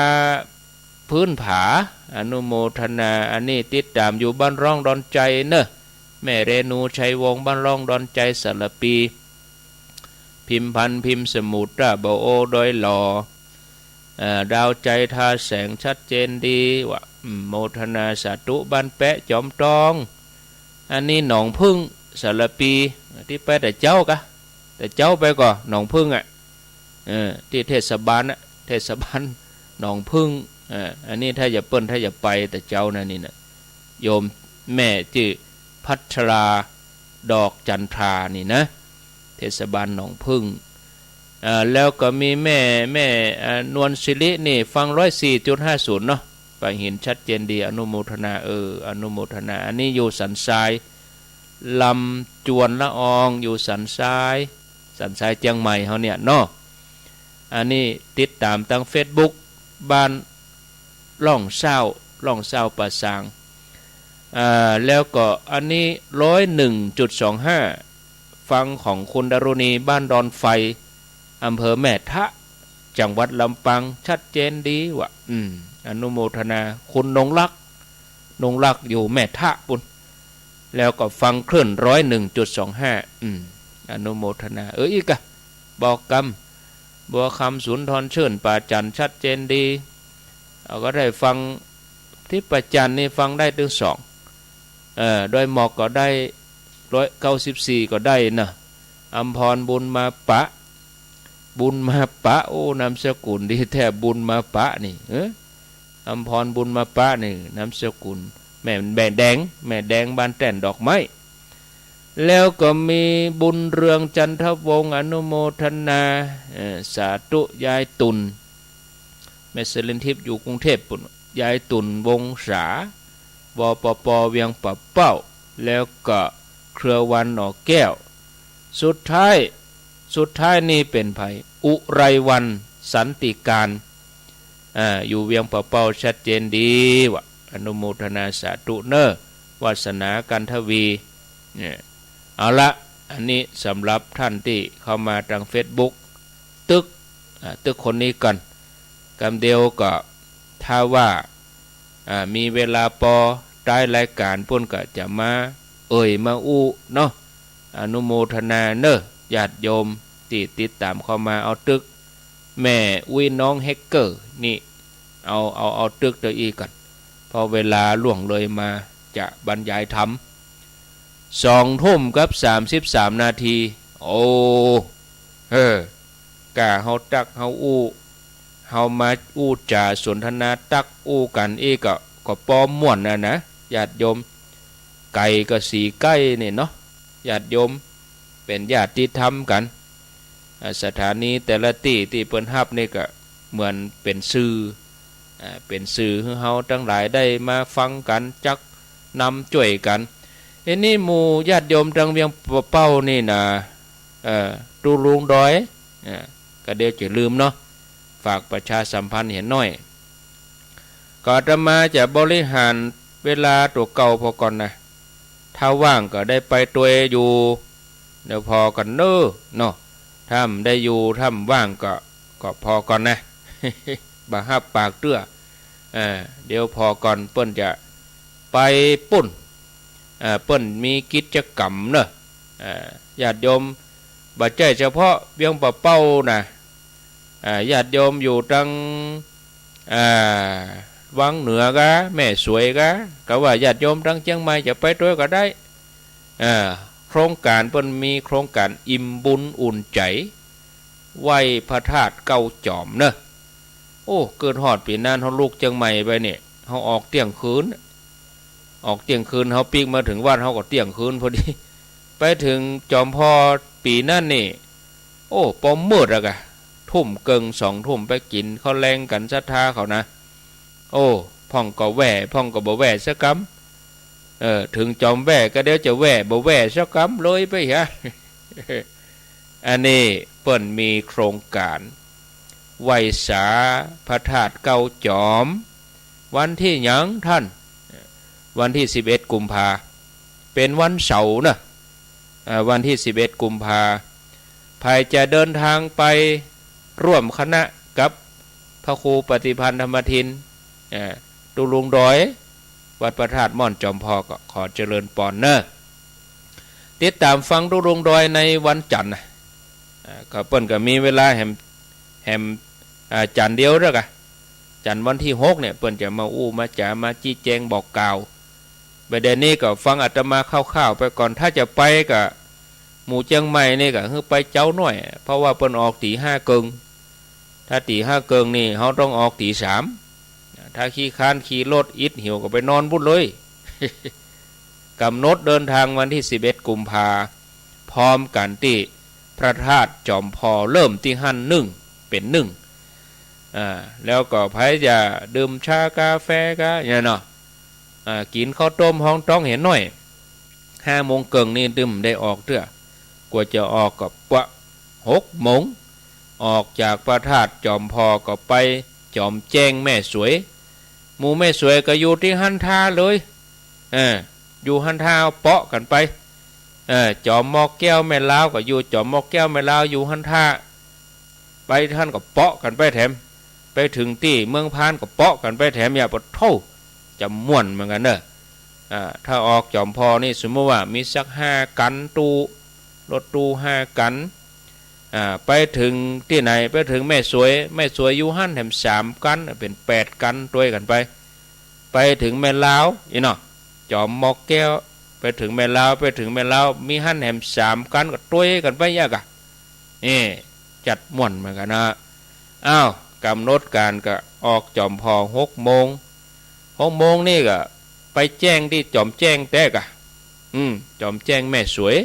พื้นผา อนุโมทนา อันนี้ติดต๋ามอยู่บ้านร่องดอนไจเน่อ แม่เรนู ชัยวงศ์ บ้านร่องดอนไจ สารภี พิมพันธ์ พิมสมุทร ตราบะโอ ดอยหล่อ เอ่อ ดาวไจ ทาแสง ชัดเจนดี ว่า อืม โมทนาสาธุ บ้านแป๊ะ จอมตอง อันนี้หนองผึ้ง สารภี ตี้ไปแต่เจ๊ากะ แต่เจ๊าไปก่อ หนองผึ้งอะ เออ ตี้เทศบาลน่ะ เทศบาลหนองผึ้ง เออ อันนี้ถ้าจะเปิ้น ถ้าจะไปแต่เจ๊านะนี่นะ โยมแม่จื้อพัชรา ดอกจันทรานี่นะ เทศบาลหนองผึ้ง เอ่อ แล้วก็มีแม่ แม่ เอ่อ นวลสิรินี่ฟังร้อยสี่จุดห้าศูนย์เนาะ ปะหินชัดเจนดี อนุโมทนา เออ อนุโมทนา อันนี้อยู่สันทราย ลำจวนละออง อยู่สันทราย สันทรายเจียงใหม่เฮาเนี่ยเนาะ อันนี้ติดต๋ามตางเฟซบุ๊ก บ้านร่องเศร้า ร่องเศร้าป่าซาง อ่า แล้วก็อันนี้ร้อยหนึ่งจุดสองห้า ฟังของคุณดารุณี บ้านดอนไฟ อำเภอแม่ทะ จังหวัดลำปาง ชัดเจนดีว่ะ อืม อนุโมทนา คุณนงรัก นงรักอยู่แม่ทะปุ้น แล้วก็ฟังคลื่นร้อยหนึ่งจุดสองห้า อืม อนุโมทนา เออ อีกอะ บอกกำ บัวคำ สุนทรชื่น ป่าจันทร์ ชัดเจนดี เอาก็ได้ฟัง ที่ป่าจันทร์นี่ฟังได้ตึงสอง เอ่อ ดอยหมอกก็ได้ ร้อยเก้าสิบสี่ ก็ได้นะ อำพร บุญมาปะ บุญมาปะ โอ้ นามสกุลดีแท้ บุญมาปะนี่ เออ อำพร บุญมาปะนี่ นามสกุล แม่ แม่แดง แม่แดง บ้านแต้นดอกไม้ แล้วก็มีบุญเรือง จันทวงศ์ อนุโมทนา เอ่อ สาธุ ยายตุ่น แม่เสรีทิพย์อยู่กรุงเทพฯปุ้น ยายตุ่น วงศา วปป เวียงป่าเป้า แล้วก็เครือวัน หน่อแก้ว สุดท้าย สุดท้ายนี่เป๋นใผ อุไรวัน สันติการ อ่า อยู่เวียงป่าเป้า ชัดเจนดีว่ะ อนุโมทนาสาธุเน่อ วาสนา กันทวี เนี่ย เอาละ อันนี้สำหรับท่านตี้เข้ามาตางเฟซบุ๊ก ตึก อ่า ตึกคนนี้ก่อน กำเดียวก็ ถ้าว่า อ่า มีเวลาปอ ท้ายรายก๋านปุ้นก็จะมาเอ่ยมาอู้เนาะ อนุโมทนาเน่อ ญาติโยมตี้ติดต๋ามเข้ามา เอาตึก แม่อุ๊ย น้องแฮกเกอร์นี่ เอา เอา เอาตึกเต้าอี้ก่อน เพราะเวลาล่วงเลยมาจะบรรยายธรรม สองทุ่มกับสามสิบสามนาที โอ้ เออ ก้าเฮาตักเฮาอู้ เฮามาอู้จ๋าสนทนาตักอู้กั๋นอี้ก็ ก็ปอม่วนน่ะนะ ญาติโยม ไก๋ก็สีใก้นี่เนาะ ญาติโยม เป๋นญาติธรรมกั๋น อ่า สถานีแต่ละตี้ตี้เปิ้นฮับนี่ก็เหมือนเป๋นสื่อ อ่า เป๋นสื่อหื้อเฮาตังหลายได้มาฟังกั๋น จักนำจ้วยกั๋น ทีนี้หมู่ญาติโยมตางเวียงป่าเป้านี่นะ เอ่อ ตุ๊ลุงดอย อ่า ก็เดี๋ยวจะลืมเนาะ ฝากประชาสัมพันธ์เหียหน้อย ก็อาตมาจะบริหารเวลาตั๋วเก่าผ่อก่อนนะ ถ้าว่างก็ได้ไปตวยอยู่ เดี๋ยวผ่อก่อนเน่อเนาะ ถ้าบ่ได้อยู่ ถ้าบ่ว่างก็ ก็ผ่อก่อนนะ บ่ฮับปากเตื้อ เอ่อ เดี๋ยวผ่อก่อน เปิ้นจะไปปุ้น เอ่อ เปิ้นมีกิจกรรมเน่อ เอ่อ ญาติโยม บ่ใจ้เฉพาะเวียงป่าเป้านะ อ่า ญาติโยมอยู่ตาง อ่า วังเหนือกา แม่สวยกา กาว่าญาติโยมตางเจียงใหม่จะไปตวยก็ได้ อ่า โครงก๋านเปิ้นมีโครงก๋านอิ่มบุญอุ่นใจ๋ ไหว้พระธาตุเก้าจอมเน่อ โอ้ เกิดฮอดปี๋นั้น เฮาลุกเจียงใหม่ไปเนี่ย เฮาออกเตี้ยงคืน ออกเตี้ยงคืน เฮาปิ๊กมาเถิงวัด เฮาก็เตี้ยงคืนพอดี ไปเถิงจอมผ่อปี๋นั้นนี่ โอ้ ปอมืดอะกะ ทุ่มเกิ่ง สองทุ่ม ไปกิ๋นข้าวแลงกั๋นศรัทธาเขานะ โอ้ พ่องก็แว่ พ่องก็บ่แว่สักกำ เออ เถิงจอมแว่ ก็เดี๋ยวจะแว่ บ่แว่สักกำ เลยไปเหีย อันนี้เปิ้นมีโครงก๋านไหว้สาพระธาตุเก้าจอม วันตี้หยังต้าน วันตี้สิบเอ็ดกุมภา เป๋นวันเสาร์เน่อ อ่า วันตี้สิบเอ็ดกุมภา ใผจะเดินตางไปร่วมคณะกับพระครูปฏิภาณธรรมทิน เอ่อ ตุ๊ลุงดอย วัดพระธาตุม่อนจอมพอ ก็ขอเจริญปอนเน่อ ติดต๋ามฟังตุ๊ลุงดอยในวันจันทร์นะ เอ่อ ก็เปิ้นก็มีเวลาแหม แหม อ่า จันทร์เดียวเตื้อกะ จันทร์วันตี้หกเนี่ย เปิ้นจะมาอู้มาจ๋ามาจี้แจงบอกกล่าว บ่าเดี่ยวนี้ก็ฟังอาตมาคร่าวๆ ไปก่อน ถ้าจะไปก็หมู่เจียงใหม่นี่ก็หื้อไปเจ๊าหน้อย เพราะว่าเปิ้นออกตี๋ห้าเกิ่ง ถ้าตี๋ห้าเกิ่งนี่เฮาต้องออกตี๋สาม ถ้าขี้ค้านขี่รถอิดหิวก็ไปนอนปู๊นเลย ก๋ำหนดเดินตางวันตี้สิบเอ็ดกุมภา พร้อมกั๋นตี้พระธาตุจอมพอ เริ่มตี้หั้นนึ่ง เป๋นนึ่ง อ่า แล้วก็ใผจะดื่มชากาแฟกาเนี่ยเนาะ อ่า กิ๋นข้าวต้มฮองต๊องเหียนหน้อย ห้าโมงเกิ่งนี่ตึงได้ออกเตื้อ กว่าจะออกก็ปะหกโมง ออกจากพระธาตุจอมพอก็ไปจ๋อมแจ้งแม่สวย หมู่แม่สวยก็อยู่ตี้หั้นท่าเลย เออ อยู่หั้นท่าเปาะกั๋นไป เออ จ๋อมมอกแก้วแม่ลาวก็อยู่จ๋อมมอกแก้วแม่ลาว อยู่หั้นท่า ไปหั้นก็เปาะกั๋นไปแถม ไปเถิงตี้เมืองพานก็เปาะกั๋นไปแถม ยะ ปะโธ่ จะม่วนเหมือนกั๋นเน่อ อ่า ถ้าออกจอมพอนี่ สมมุติว่ามีสักห้ากั๋น ตู้ รถตู้ห้ากั๋น อ่า ไปเถิงตี้ไหน ไปเถิงแม่สวย แม่สวยอยู่หั้นแถมสามกั๋น เป๋นแปดกั๋น ตวยกั๋นไป ไปเถิงแม่ลาว อี้เนาะ จ๋อมมอกแก้ว ไปเถิงแม่ลาว ไปเถิงแม่ลาว มีหั้นแถมสามกั๋น ก็ตวยกั๋นไปยะกะ นี่ จัดม่วนเหมือนกั๋นนะ อ้าว ก๋ำหนดก๋านก็ออกจอมพอหกโมง หกโมงนี่ก็ไปแจ้งตี้จ๋อมแจ้งแต๊กะ อืม จ๋อมแจ้งแม่สวย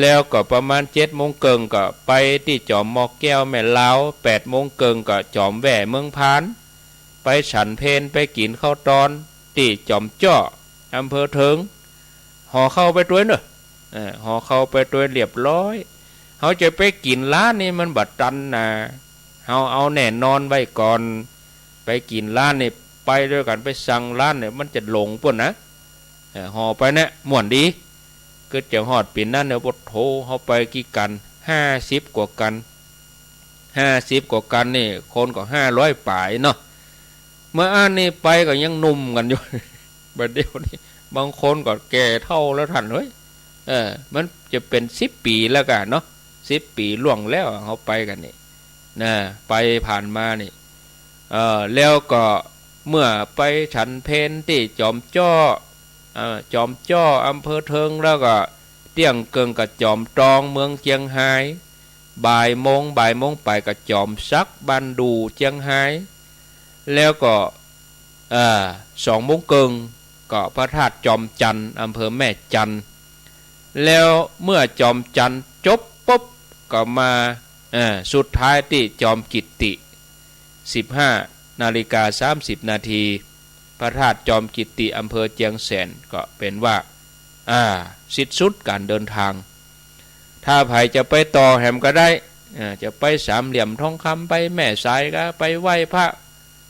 แล้วก็ประมาณเจ็ดโมงเกิ่งก็ไปตี้จ๋อมมอกแก้วแม่ลาว แปดโมงเกิ่งก็จ๋อมแว่เมืองพาน ไปฉันเพล ไปกิ๋นข้าวตอนตี้จ๋อมจ้อ อำเภอเถิง ห่อข้าวไปตวยเน่อ เออ ห่อข้าวไปตวยเรียบร้อย เฮาจะไปกิ๋นร้านนี่มันบ่ตันนา เฮาเอาแน่นอนไว้ก่อน ไปกิ๋นร้านนี่ ไปตวยกั๋น ไปสั่งร้านนี่ มันจะหลงปู๊นนะ เออ ห่อไปเนี่ย ม่วนดี กึ๊ดจะฮอดปี๋นั้นเนี่ย ปะโธ่ เฮาไปกี่กั๋น ห้าสิบกว่ากั๋น ห้าสิบกว่ากั๋นนี่ คนก็ห้าร้อยป๋ายเนาะ เมื่ออั้นนี่ไปก็ยังหนุ่มกั๋นอยู่ บ่าเดี่ยวนี้ บางคนก็แก่เฒ่าแล้วต้านเอ้ย เออ มันจะเป๋นสิบปี๋แล้วกะเนาะ สิบปี๋ล่วงแล้ว เฮาไปกั๋นนี่ นะ ไปผ่านมานี่ เอ่อ แล้วก็เมื่อไปฉันเพลตี้จ๋อมจ้อ เอ่อ จ๋อมจ้อ อำเภอเถิง แล้วก็เตี้ยงเกิ่งก็จ๋อมตอง เมืองเจียงฮาย บ่ายโมง บ่ายโมงป๋ายก็จ๋อมสัก บ้านดู่ เจียงฮาย แล้วก็ เอ่อ สองโมงเกิ่งก็พระธาตุจอมจันทน์ อำเภอแม่จันทน์ แล้วเมื่อจอมจันทน์จบปุ๊บก็มา เอ่อ สุดท้ายตี้จอมกิตติ สิบห้านาฬิกาสามสิบนาที พระธาตุจอมกิตติ อำเภอเจียงแสน ก็เป๋นว่า อ่า สิ้นสุดก๋านเดินตาง ถ้าใผจะไปต่อแหมก็ได้ อ่า จะไปสามเหลี่ยมทองคำ ไปแม่สายกา ไปไหว้พระ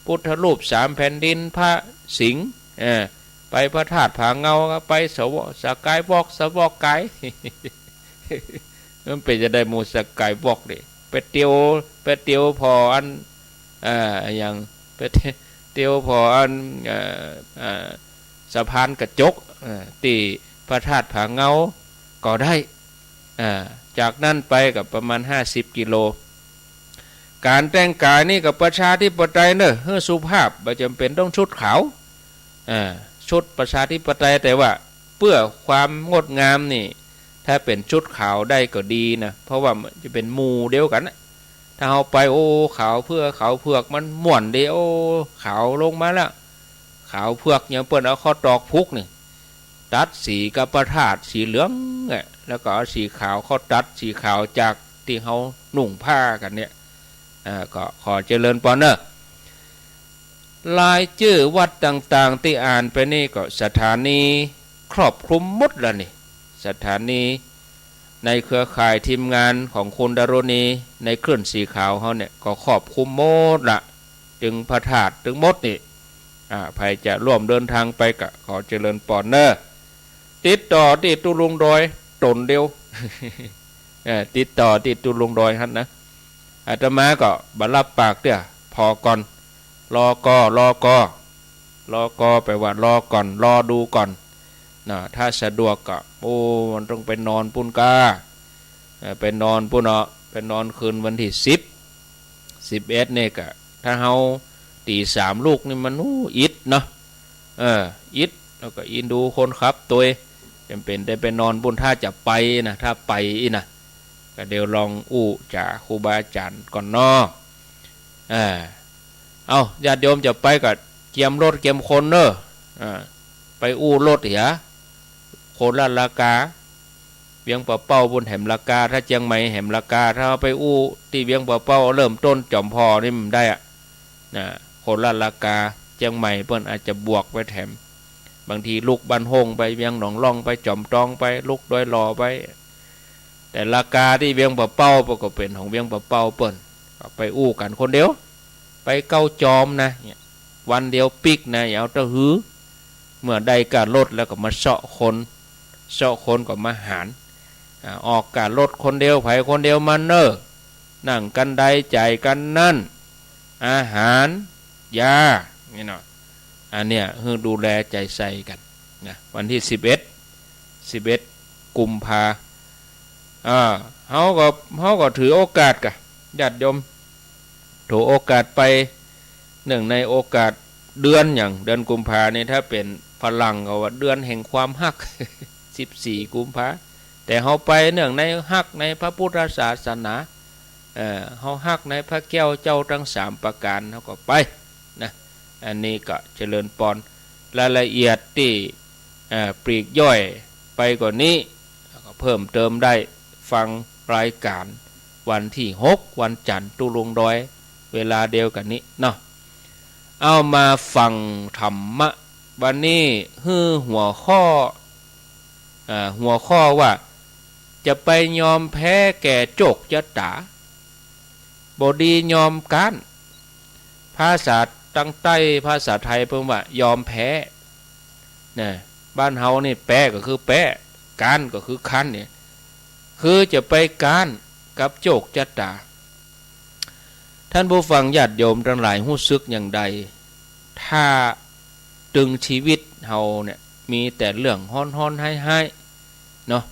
พุทธรูปสามแผ่นดิน พระสิงห์ เออ ไปพระธาตุผาเงากา ไปสว- สกายวอล์ก สวอล์กกาย มันเป๋นจะใดหมู่สกายวอล์กนี่ ไปเตียว ไปเตียวผ่ออัน เอ่อ อย่าง ไปเตียวผ่ออัน เอ่อ เอ่อ สะพานกระจก เอ่อ ตี้พระธาตุผาเงาก็ได้ อ่า จากนั้นไปก็ประมาณห้าสิบกิโล ก๋านแต่งก๋ายนี่ก็ประชาธิปไตยเน่อ หื้อสุภาพ บ่จ๋ำเป๋นต้องชุดขาว อ่า ชุดประชาธิปไตย แต่ว่าเปื้อความงดงามนี่ ถ้าเป๋นชุดขาวได้ก็ดีนะ เพราะว่ามันจะเป๋นหมู่เดียวกั๋นนะ ถ้าเฮาไป โอ้ ขาวเปื้อ ขาวเผือก มันม่วนดี โอ้ ขาวลงมาแล้ว ขาวเผือก อย่างเปิ้นเอาข้าวตอกผูกนี่ ตัดสีกับพระธาตุสีเหลืองอะ แล้วก็เอาสีขาวเข้าตัดสีขาวจากตี้เฮานุ่งผ้ากั๋นเนี่ย อ่า ก็ขอเจริญปอนเน่อ รายจื้อวัดต่างๆ ตี้อ่านไปนี่ก็สถานีครอบคลุมหมดแล้วนี่ สถานีในเครือข่ายทีมงานของคุณดารุณี ในคลื่นสีขาวเฮาเนี่ย ก็ครอบคลุมหมดละ ตึงพระธาตุตึงหมดนี่ อ่า ใผจะร่วมเดินตางไปก็ขอเจริญปอนเน่อ ติดต่อตี้ตุ๊ลุงดอยต๋นเดียว เอ่อ ติดต่อตี้ตุ๊ลุงดอยหั้นนะ อาตมาก็บ่รับปากเตื้อ ผ่อก่อน รอกอ รอกอ รอกอ แปลว่ารอก่อน รอดูก่อน นะ ถ้าสะดวกก็ โอ้ มันต้องไปนอนปุ้นก้า เอ่อ ไปนอนปุ้นเนาะ ไปนอนคืนวันตี้สิบ สิบเอ็ดนี่ก็ ถ้าเฮาตี๋สามลุกนี่มัน อู้ อิดเนาะ เออ อิด แล้วก็อินดูคนขับตวย จ๋ำเป๋นได้ไปนอนปุ้น ถ้าจะไปนะ ถ้าไปอี้นะ ก็เดี๋ยวลองอู้จ๋าครูบาอาจ๋ารย์ก่อนเนาะ เออ เอ้า ญาติโยมจะไปก็เกียมรถเกียมคนเน้อ อ่า ไปอู้รถเหีย โคราชลากา เวียงป่าเป้าปุ้นแหมลากา ถ้าเจียงใหม่แหมลากา ถ้าเอาไปอู้ตี้เวียงป่าเป้าเริ่มต้นจ๋อมผ่อนี่มันได้อะ นะ โคราชลากา เจียงใหม่เปิ้นอาจจะบวกไปแถม บางทีลุกบ้านโฮงไป เวียงหนองล่องไป จ๋อมตองไป ลุกดอยหล่อไป แต่ลากาตี้เวียงป่าเป้าเปิ้นก็เป๋นของเวียงป่าเป้าเปิ้น ก็ไปอู้กั๋นคนเดียว ไปเก๊าจอมนะ เนี่ย วันเดียวปิ๊กนะ อย่าเอาเต้าหื้อ เมื่อได้ก้ารถแล้วก็มาเซาะคน เซาะคนก็มาหาร อ่า ออกก้ารถคนเดียว ใผคนเดียวมันเน้อ นั่งกั๋นใดจ่ายกั๋นนั้น อาหาร ยา นี่เนาะ อันเนี้ยหื้อดูแลใจ๋ใส่กั๋นนะ วันตี้สิบเอ็ด สิบเอ็ดกุมภา อ่า เฮาก็ เฮาก็ถือโอกาสกะ ญาติโยม ถือโอกาสไป เนื่องในโอกาสเดือนหยัง เดือนกุมภานี่ ถ้าเป๋นฝรั่งเขาว่าเดือนแห่งความฮัก สิบสี่กุมภา แต่เฮาไปเนื่องในฮักในพระพุทธศาสนา เอ่อ เฮาฮักในพระแก้วเจ้าตังสามประก๋าน เฮาก็ไปนะ อันนี้ก็เจริญปอน รายละเอียดตี้ เอ่อ ปลีกย่อยไปกว่านี้ แล้วก็เพิ่มเติมได้ฟังรายก๋านวันตี้หก วันจั๋นทร์ ตุ๊ลุงดอย เวลาเดียวกั๋นนี้เนาะ เอามาฟั่งธรรมะ วันนี้หื้อหัวข้อ อ่า หัวข้อว่า จะไปยอมแพ้แก่โจคจะต๋า บ่ดียอมก๊าน ภาษาตังใต้ ภาษาไทยเปิ้นว่ายอมแพ้ นะ บ้านเฮานี่แป๊ก็คือแป๊ ก๊านก็คือคันเนี่ย คือจะไปก๊านกับโจคจะต๋า ท่านผู้ฟังญาติโยมตังหลายฮู้สึกอย่างใด ถ้าตึงชีวิตเฮาเนี่ย มีแต่เรื่องฮ้อนๆ ฮ้ายๆ เนาะ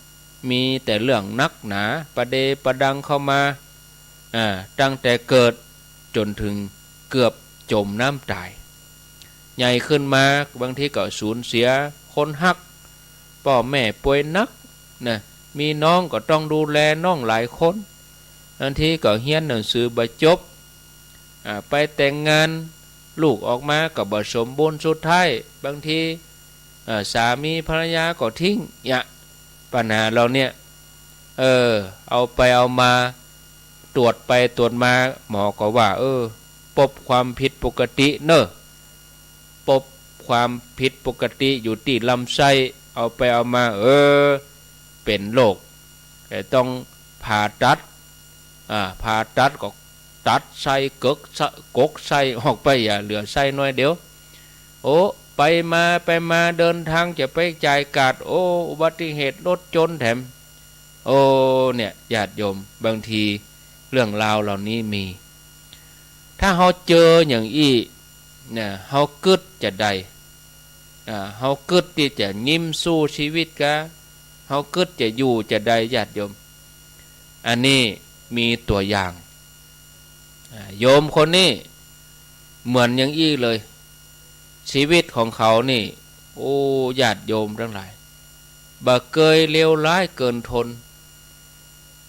มีแต่เรื่องหนักหนา ประเดประดังเข้ามา อ่า ตั้งแต่เกิดจ๋นเถิงเกือบจ๋มน้ำต๋าย ใหญ่ขึ้นมาบางทีก็สูญเสียคนฮัก ป้อแม่ป่วยหนักนะ มีน้องก็ต้องดูแลน้องหลายคน บางทีก็เฮียนหนังสือบ่จบ อ่า ไปแต่งงาน ลูกออกมาก็บ่สมบูรณ์ สุดท้ายบางที อ่า สามีภรรยาก็ทิ้ง เนี่ย ปัญหาเหล่าเนี้ย เออ เอาไปเอามา ตรวจไปตรวจมา หมอก็ว่า เออ ปบความผิดปกติเน้อ ปบความผิดปกติอยู่ตี้ลำไส้ เอาไปเอามา เออ เป๋นโรค แต่ต้องผ่าตัด อ่า ผ่าตัดก็ตัดไส้ เกิกไส้ กกไส้ออกไป อย่าเหลือไส้น้อยเดียว โอ้ ไปมา ไปมา เดินทางจะไปจ่ายก๊าด โอ้ อุบัติเหตุรถจนแถม โอ้ เนี่ย ญาติโยม บางทีเรื่องราวเหล่านี้มี ถ้าเฮาเจออย่างอี้ เนี่ย เฮากึ๊ดจะใด อ่า เฮากึ๊ดตี้จะยิ้มสู้ชีวิตกา เฮากึ๊ดจะอยู่จะใด ญาติโยม อันนี้มีตั๋วอย่าง อ่า โยมคนนี้เหมือนอย่างอี้เลย ชีวิตของเขานี่ โอ้ ญาติโยมตังหลาย บ่เกยเลวร้ายเกินทน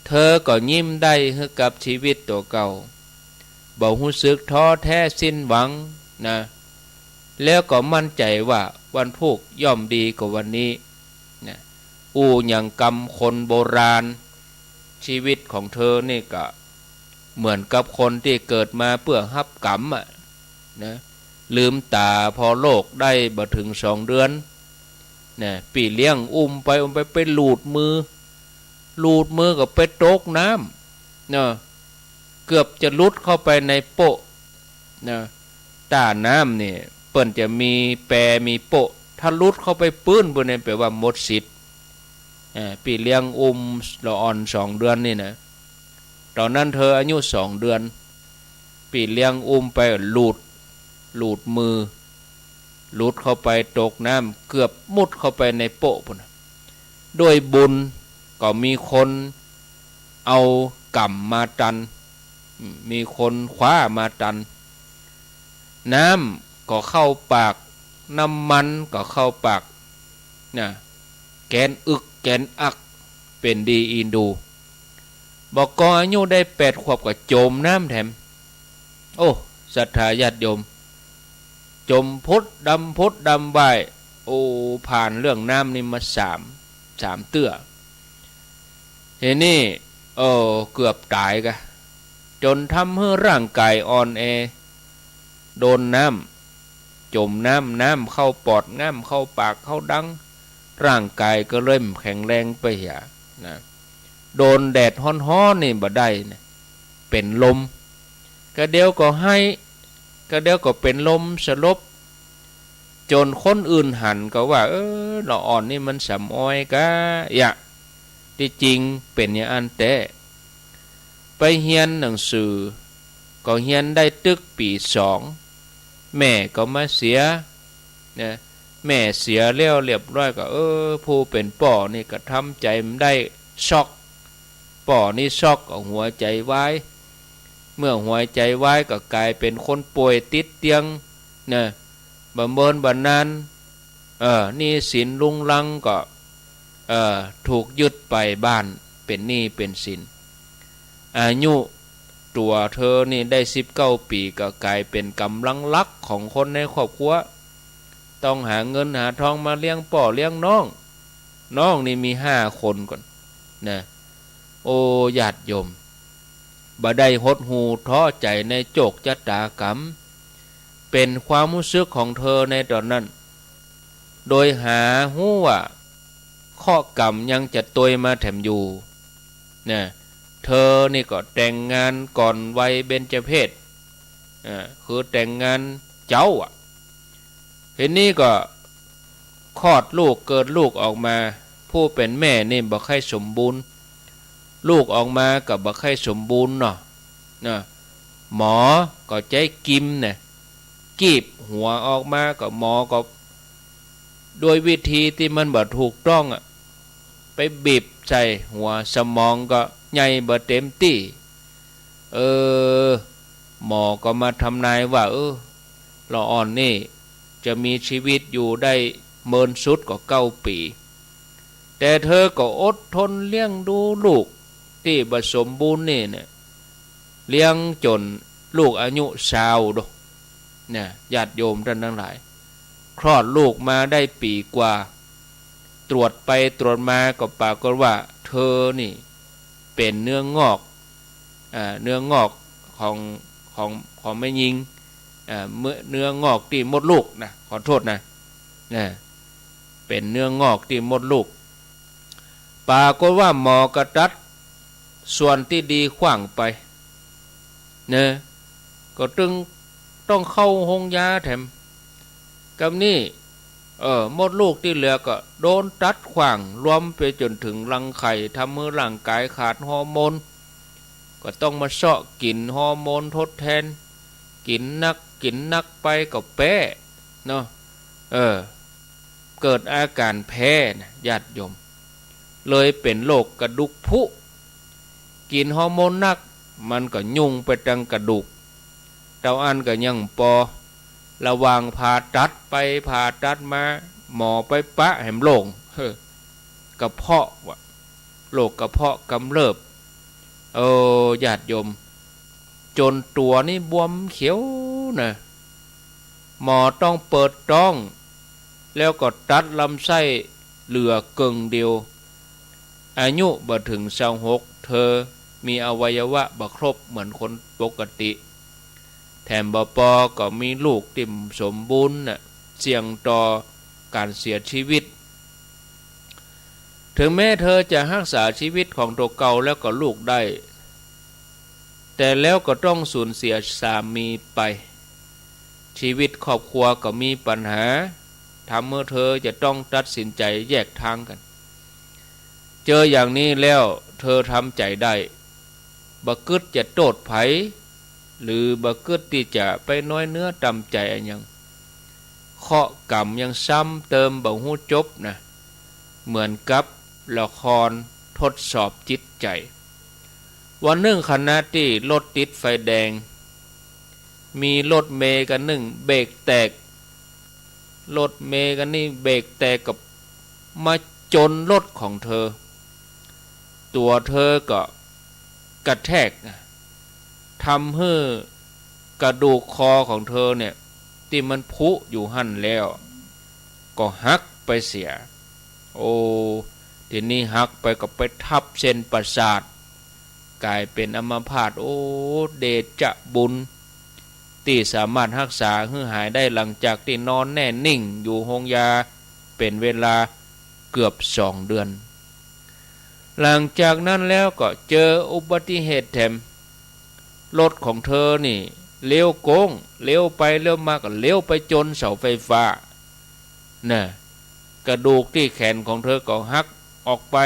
เธอก็ยิ้มได้หื้อกับชีวิตตั๋วเก่า บ่ฮู้สึกท้อแท้สิ้นหวังนะ แล้วก็มั่นใจ๋ว่าวันพูกย่อมดีกว่าวันนี้นะ อู้อย่างกำคนโบราณ ชีวิตของเธอนี่ก็เหมือนกับคนตี้เกิดมาเปื้อฮับก๋รรมอะนะ ลืมต๋าผ่อโลกได้บ่เถิงสองเดือนนะ ปี้เลี้ยงอุ้มไป อุ้มไป ไปหลุดมือ หลุดมือก็ไปตกน้ำเนาะ เกือบจะหลุดเข้าไปในโป๊ะนะ ต้าน้ำนี่เปิ้นจะมีแปมีโป๊ะ ถ้าหลุดเข้าไปปื๊นปุ้นนี่แปลว่าหมดสิทธิ์ เอ่อ ปี้เลี้ยงอุ้มละอ่อนสองเดือนนี่นะ ต๋อนนั้นเธออายุสองเดือน ปี้เลี้ยงอุ้มไปหลุด หลุดมือ หลุดเข้าไปตกน้ำ เกือบมุดเข้าไปในโป๊ะปู้นน่ะ ด้วยบุญก็มีคนเอาก๋ำมาตัน อืม มีคนคว้ามาตัน น้ำก็เข้าปาก น้ำมันก็เข้าปาก นะ แกนอึกแกนอัก เป๋นดีอินดู บ่าก่ออายุได้แปดขวบก็จมน้ำแถม โอ้ ศรัทธาญาติโยม จมพุดดำพุดดำว่าย โอ้ ผ่านเรื่องน้ำนี่มาสาม สามเตื้อ ทีนี้ โอ้ เกือบต๋ายกะ จ๋นทำหื้อร่างก๋ายอ่อนแอ โดนน้ำ จ๋มน้ำ น้ำเข้าปอด น้ำเข้าปาก เข้าดัง ร่างก๋ายก็เลยบ่แข็งแรงไปเหีย นะ โดนแดดฮ้อนๆ นี่บ่ได้นะ เป๋นลม กะเดี๋ยวก็ไห้ กะเดี๋ยวก็เป๋นลมสลบ จ๋นคนอื่นหันก็ว่า เออ ละอ่อนนี่มันสำออยกะ ยะ ตี้จริงเป๋นอย่างอั้นแต๊ ไปเฮียนหนังสือ ก็เฮียนได้ตึกปี๋สอง แม่ก็มาเสีย นะ แม่เสียแล้วเรียบร้อยก็ เออ ผู้เป๋นป้อนี่ก็ทำใจ๋บ่ได้ ช็อก ป้อนี่ช็อกก็หัวใจ๋วาย เมื่อหัวใจ๋วายก็ก๋ายเป๋นคนป่วยติดเตียง นะ บ่าเมินบ่านาน เออ หนี้สินรุงรังก็ เออ ถูกยึดไปบ้าน เป๋นหนี้เป๋นสิน อายุตั๋วเธอนี่ได้สิบเก้าปี๋ ก็ก๋ายเป๋นก๋ำลังหลักของคนในครอบครัว ต้องหาเงินหาทองมาเลี้ยงป้อเลี้ยงน้อง น้องนี่มีห้าคนก่อน นะ โอ้ ญาติโยม บ่ได้หดหู่ท้อใจ๋ในโจคจะต๋ากรรม เป๋นความฮู้สึกของเธอในต๋อนนั้น โดยหาฮู้ว่าเคราะห์กรรมยังจะตวยมาแถมอยู่ นะ เธอนี่ก็แต่งงานก่อนวัยเบญจเพส อ่า คือแต่งงานเจ๊าอะ ทีนี้ก็คลอดลูกเกิดลูกออกมา ผู้เป๋นแม่นี่บ่ใค่สมบูรณ์ ลูกออกมาก็บ่ใค่สมบูรณ์เนาะ นะ หมอก็ใจ๊กิมเนี่ย กีบหัวออกมาก็หมอก็ ด้วยวิธีตี้มันบ่ถูกต้องอะ ไปบีบใส่หัว สมองก็ใหญ่บ่เต็มตี้ เออ หมอก็มาทำนายว่า เออ ละอ่อนนี่จะมีชีวิตอยู่ได้เมินสุดก็เก้าปี๋ แต่เธอก็อดทนเลี้ยงดูลูกตี้บ่สมบูรณ์นี่เนี่ย เลี้ยงจ๋นลูกอายุซาวโด เนี่ย ญาติโยมต้านตังหลาย คลอดลูกมาได้ปี๋กว่า ตรวจไปตรวจมาก็ปรากฏว่าเธอนี่เป๋นเนื้องอก อ่า เนื้องอกของ ของ ของแม่ญิง อ่า เมื่อ เนื้องอกตี้มดลูกนะ ขอโต้ษนะ นะ เป๋นเนื้องอกตี้มดลูก ปรากฏว่าหมอก็ตัดส่วนตี้ดีขว้างไป เนอะ ก็ตึงต้องเข้าโฮงยาแถม กำนี้ เออ มดลูกตี้เหลือก็โดนตัดขว้าง รวมไปจ๋นเถิงรังไข่ ทำหื้อร่างก๋ายขาดฮอร์โมน ก็ต้องมาเซาะกิ๋นฮอร์โมนทดแทน กิ๋นนัก กิ๋นนักไปก็แป๊ เนาะ เออ เกิดอาก๋ารแพ้นะ ญาติโยม เลยเป๋นโรคกระดูกผุ กิ๋นฮอร์โมนนัก มันก็ยุ่งไปตังกระดูก เต้าอั้นก็ยังบ่ปอ ระหว่างผ่าตัดไปผ่าตัดมา หมอไปปะแหมโล่ง เฮ้อ กระเพาะว่ะ โรคกระเพาะกำเริบ โอ้ ญาติโยม จ๋นตั๋วนี่บวมเขียวนะ หมอต้องเปิดต๊อง แล้วก็ตัดลำไส้เหลือเกิ่งเดียว อายุบ่เถิงซาวหก เธอมีอวัยวะบ่ครบเหมือนคนปกติ แถมบ่ปอก็มีลูกตี้บ่สมบูรณ์น่ะ เสี่ยงต่อก๋านเสียชีวิต ถึงแม้เธอจะฮักษาชีวิตของตั๋วเก่าแล้วก็ลูกได้ แต่แล้วก็ต้องสูญเสียสามีไป ชีวิตครอบครัวก็มีปัญหา ทำหื้อเธอจะต้องตัดสินใจ๋แยกทางกั๋น เจออย่างนี้แล้วเธอทำใจ๋ได้ บ่กึ๊ดจะโต้ษใผ หรือบ่กึ๊ดตี้จะไปน้อยเนื้อต่ำใจ๋อะหยัง เคราะห์ก๋รรมยังซ้ำเติมบ่ฮู้จบนะ เหมือนกับละครทดสอบจิตใจ๋ วันนึ่งขณะตี้รถติดไฟแดง มีรถเมล์คันนึ่งเบรกแตก รถเมล์คันนี้เบรกแตกก็มาจนรถของเธอ ตั๋วเธอก็กระแทก ทำหื้อกระดูกคอของเธอเนี่ย ตี้มันผุอยู่หั้นแล้ว ก็หักไปเสีย โอ้ ทีนี้หักไปก็ไปทับเส้นประสาท ก๋ายเป๋นอัมพาต โอ้ เดชะบุญ ตี้สามารถฮักษาหื้อหายได้หลังจากตี้นอนแน่นิ่งอยู่โฮงยาเป๋นเวลาเกือบสองเดือน หลังจากนั้นแล้วก็เจออุบัติเหตุแถม รถของเธอนี่เลี้ยวโก๊ง เลี้ยวไปเลี้ยวมาก็เลี้ยวไปจนเสาไฟฟ้า น่ะ กระดูกตี้แขนของเธอก็หักออกไป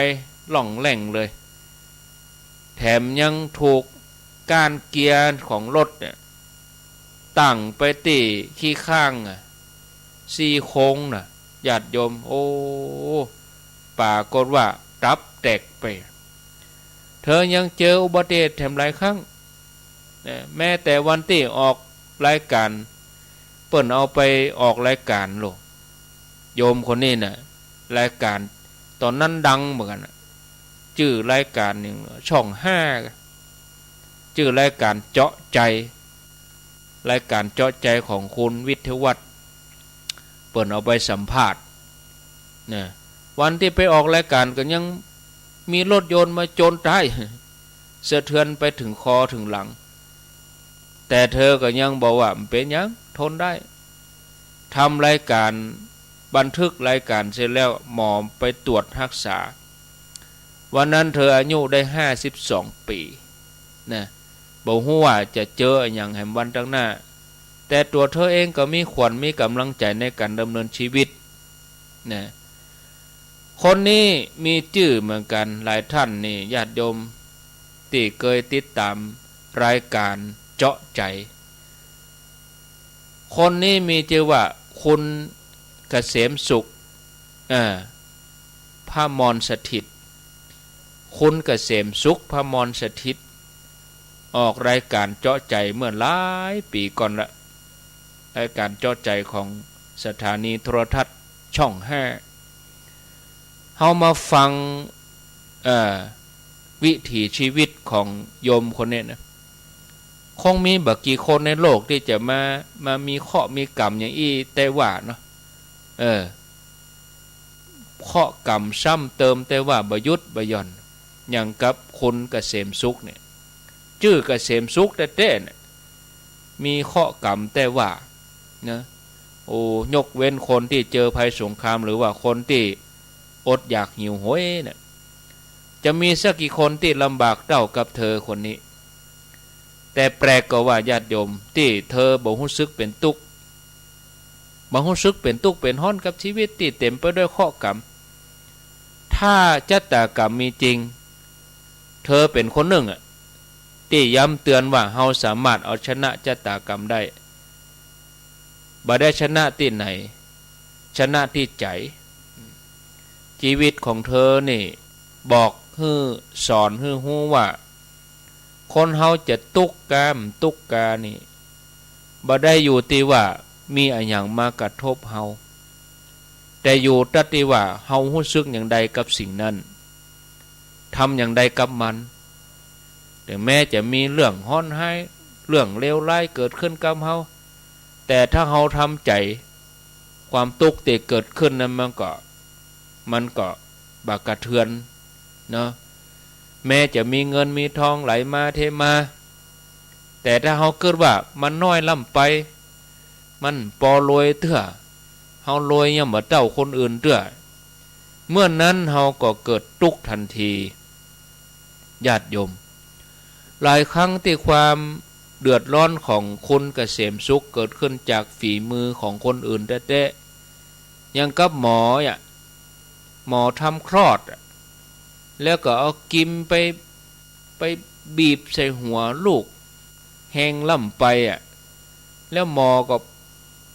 ล่องแล่งเลย แถมยังถูกก้านเกียร์ของรถเนี่ย ตั้งไปตี้ขี้ข้างอะ ซี่โครงน่ะ ญาติโยม โอ้ ปรากฏว่าตับแตกไป เธอยังเจออุบัติเหตุแถมหลายครั้ง นะ แม้แต่วันตี้ออกรายก๋าน เปิ้นเอาไปออกรายก๋านโลก โยมคนนี้น่ะ รายก๋านต๋อนนั้นดังเหมือนกั๋นน่ะ จื้อรายก๋านหนึ่ง ช่องห้า จื้อรายก๋านเจาะใจ๋ รายก๋านเจาะใจ๋ของคุณวิทยวัฒน์ เปิ้นเอาไปสัมภาษณ์ นะ วันตี้ไปออกรายก๋านก็ยังมีรถยนต์มาจนต๋าย สะเทือนไปเถิงคอเถิงหลัง แต่เธอก็ยังบอกว่าบ่เป๋นหยัง ทนได้ ทำรายก๋าน บันทึกรายก๋านเสร็จแล้ว หมอไปตรวจฮักษา วันนั้นเธออายุได้ห้าสิบสองปี๋ นะ บ่ฮู้ว่าจะเจออะหยังแหมวันตังหน้า แต่ตั๋วเธอเองก็มีขวัญมีก๋ำลังใจ๋ในก๋านดำเนินชีวิต นะ คนนี้มีจื้อเหมือนกั๋น หลายต้านนี่ ญาติโยมตี้เกยติดต๋ามรายก๋านเจาะใจ๋ คนนี้มีจื้อว่าคุณเกษมสุข เอ่อ พมรสถิต คุณเกษมสุข พมรสถิต ออกรายก๋านเจาะใจ๋เมื่อหลายปี๋ก่อนละ รายก๋านเจาะใจ๋ของสถานีโทรทัศน์ช่องห้า เฮามาฟัง เอ่อ วิถีชีวิตของโยมคนนี้นะ คงมีบ่กี่คนในโลกตี้จะมา มามีเคราะห์มีก๋รรมอย่างอี้แต๊ว่าเนาะ เออ เคราะห์ก๋รรมซ้ำเติมแต๊ว่าบ่หยุดบ่หย่อน อย่างกับคุณเกษมสุขเนี่ย จื้อเกษมสุขแต๊ๆ เนี่ย มีเคราะห์ก๋รรมแต๊ว่า นะ โอ้ ยกเว้นคนตี้เจอภัยสงคราม หรือว่าคนตี้อดอยากหิวโหยเนี่ย จะมีสักกี่คนตี้ลำบากเต้ากับเธอคนนี้ แต่แปลกก็ว่าญาติโยม ตี้เธอบ่ฮู้สึกเป๋นตุ๊กข์ บ่ฮู้สึกเป๋นตุ๊กข์เป๋นฮ้อนกับชีวิตตี้เต๋มไปด้วยเคราะห์ก๋รรม ถ้าชะตาก๋รรมมีจริง เธอเป๋นคนนึ่งอะ ตี้ย้ำเตือนว่าเฮาสามารถเอาชนะชะตาก๋รรมได้ บ่ได้ชนะตี้ไหน ชนะตี้ใจ๋ ชีวิตของเธอนี่บอกหื้อ สอนหื้อฮู้ว่า คนเฮาจะตุ๊กข์กาบ่ตุ๊กข์กานี่ บ่ได้อยู่ตี้ว่ามีอะหยังมากระทบเฮา แต่อยู่ตั๊ดตี้ว่าเฮาฮู้สึกอย่างใดกับสิ่งนั้น ทำอย่างใดกับมัน เถิงแม้จะมีเรื่องฮ้อนฮ้าย เรื่องเลวร้ายเกิดขึ้นกับเฮา แต่ถ้าเฮาทำใจ๋ ความตุ๊กข์ตี้เกิดขึ้นนั้นมันก็ มันก็บ่กระเทือนเนาะ แม้จะมีเงินมีทองไหลมาเทมา แต่ถ้าเฮากึ๊ดว่ามันน้อยล้ำไป มันปอรวยเตื้อ เฮารวยยังบ่เต้าคนอื่นเตื้อ เมื่อนั้นเฮาก็เกิดตุ๊กข์ตันที ญาติโยม หลายครั้งตี้ความเดือดร้อนของคุณเกษมสุขเกิดขึ้นจากฝีมือของคนอื่นแต๊ๆ อย่างกับหมออะ หมอทำคลอดอะ แล้วก็เอากริมไป ไปบีบใส่หัวลูก แฮงล้ำไปอะ แล้วหมอก็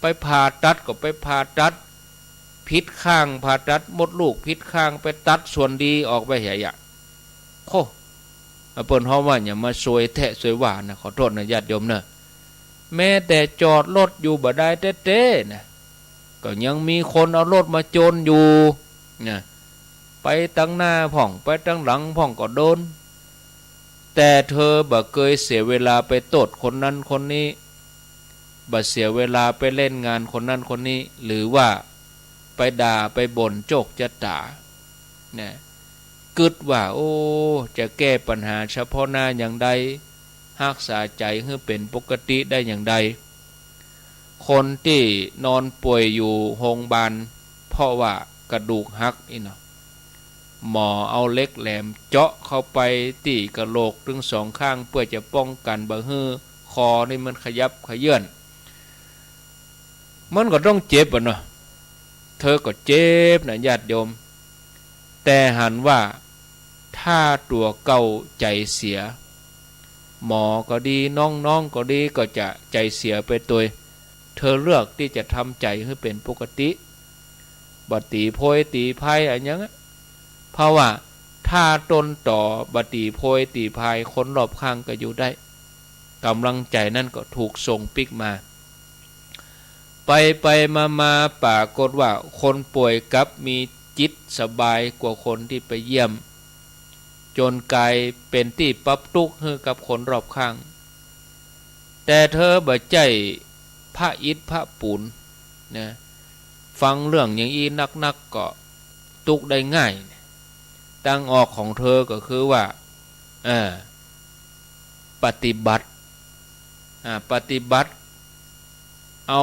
ไปผ่าตัดก็ไปผ่าตัดผิดข้าง ผ่าตัดมดลูกผิดข้าง ไปตัดส่วนดีออกไปเหียอะ โค่ เปิ้นฮ้องว่าอย่ามาซวยแต๊ซวยว่านะ ขอโต้ษนะญาติโยมเน่อ แม้แต่จอดรถอยู่บ่ได้แต๊ๆ นะ ก็ยังมีคนเอารถมาโจนอยู่นะ ไปตังหน้าพ่อง ไปตังหลังพ่องก็โดน แต่เธอบ่เกยเสียเวลาไปโต้ษคนนั้นคนนี้ บ่เสียเวลาไปเล่นงานคนนั้นคนนี้ หรือว่าไปด่าไปบ่นโจคจะต๋า นะ กึ๊ดว่า โอ้ จะแก้ปัญหาเฉพาะหน้าอย่างใด ฮักษาใจ๋หื้อเป๋นปกติได้อย่างใด คนตี้นอนป่วยอยู่โฮงบาล เพราะว่ากระดูกหักอี้เนาะ หมอเอาเหล็กแหลมเจาะเข้าไปตี้กะโหลกตึงสองข้าง เปื้อจะป้องกั๋นบ่หื้อคอนี่มันขยับเขยื้อน มันก็ต้องเจ็บอะเนาะ เธอก็เจ็บนะญาติโยม แต่หันว่าถ้าตั๋วเก่าใจ๋เสีย หมอก็ดี น้องๆ ก็ดี ก็จะใจ๋เสียไปตวย เธอเลือกตี้จะทำใจ๋หื้อเป๋นปกติ บ่ตี๋โพยตี๋ภัยอะหยังอะ เพราะว่าถ้าตนต๋อบ่ตี๋โพยตี๋ภัย คนรอบข้างก็อยู่ได้ ก๋ำลังใจ๋นั้นก็ถูกส่งปิ๊กมา ไปไปมามาปรากฏว่าคนป่วยกลับมีจิตสบายกว่าคนตี้ไปเยี่ยม จ๋นก๋ายเป๋นตี้ปรับตุ๊กข์หื้อกับคนรอบข้าง แต่เธอบ่ใจ้พระอิฐพระปูนนะ ฟังเรื่องอย่างอี้นักๆ ก็ตุ๊กข์ได้ง่าย ตางออกของเธอก็คือว่า เออ ปฏิบัติ อ่า ปฏิบัติ เอา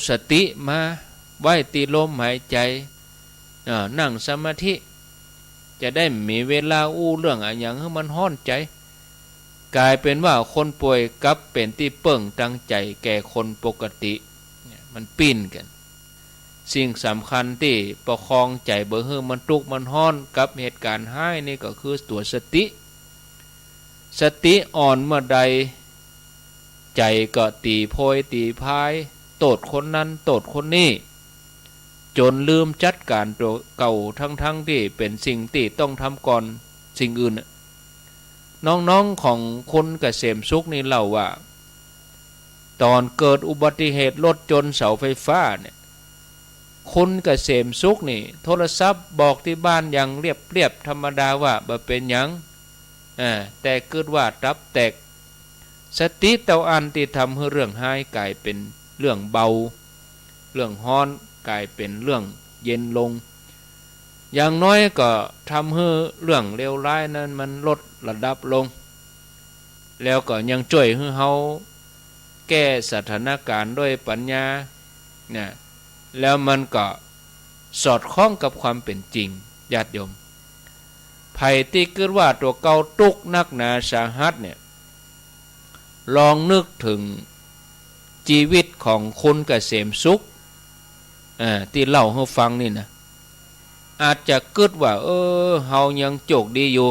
สติมาไว้ตี้ลมหายใจ๋ อ่า นั่งสมาธิ จะได้มีเวลาอู้เรื่องอะหยังหื้อมันฮ้อนใจ๋ ก๋ายเป๋นว่าคนป่วยกลับเป๋นตี้เปิ้งตางใจ๋แก่คนปกติ เนี่ย มันปี้นกั๋น สิ่งสำคัญตี้ประคองใจ๋บ่หื้อมันตุ๊กข์มันฮ้อนกับเหตุก๋ารณ์ฮ้ายนี่ก็คือตั๋วสติ สติอ่อนเมื่อใด ใจ๋ก็ตี๋โพยตี๋ภัย โต้ษคนนั้นโต้ษคนนี้ จ๋นลืมจัดก๋านตั๋วเก่า ทั้งๆ ตี้เป๋นสิ่งตี้ต้องทำก่อนสิ่งอื่นน่ะ น้องๆ ของคุณเกษมสุขนี่เล่าว่า ต๋อนเกิดอุบัติเหตุรถจนเสาไฟฟ้าเนี่ย คุณเกษมสุขนี่โทรศัพท์บอกตี้บ้านอย่างเรียบๆ ธรรมดาว่าบ่เป๋นหยัง อ่า แต่กึ๊ดว่าตับแตก สติเต้าอั้นตี้ทำหื้อเรื่องฮ้ายก๋ายเป๋นเรื่องเบา เรื่องฮ้อนก๋ายเป๋นเรื่องเย็นลง อย่างน้อยก็ทำหื้อเรื่องเลวร้ายนั้นมันลดระดับลง แล้วก็ยังจ้วยหื้อเฮาแก้สถานก๋ารณ์ด้วยปัญญา นะ แล้วมันก็สอดคล้องกับความเป๋นจริง ญาติโยม ใผตี้กึ๊ดว่าตั๋วเก่าตุ๊กข์นักหนาสาหัสเนี่ย ลองนึกเถิงจีวิตของคุณเกษมสุข อ่า ตี้เล่าหื้อฟังนี่นะ อาจจะกึ๊ดว่า เออ เฮายังโจคดีอยู่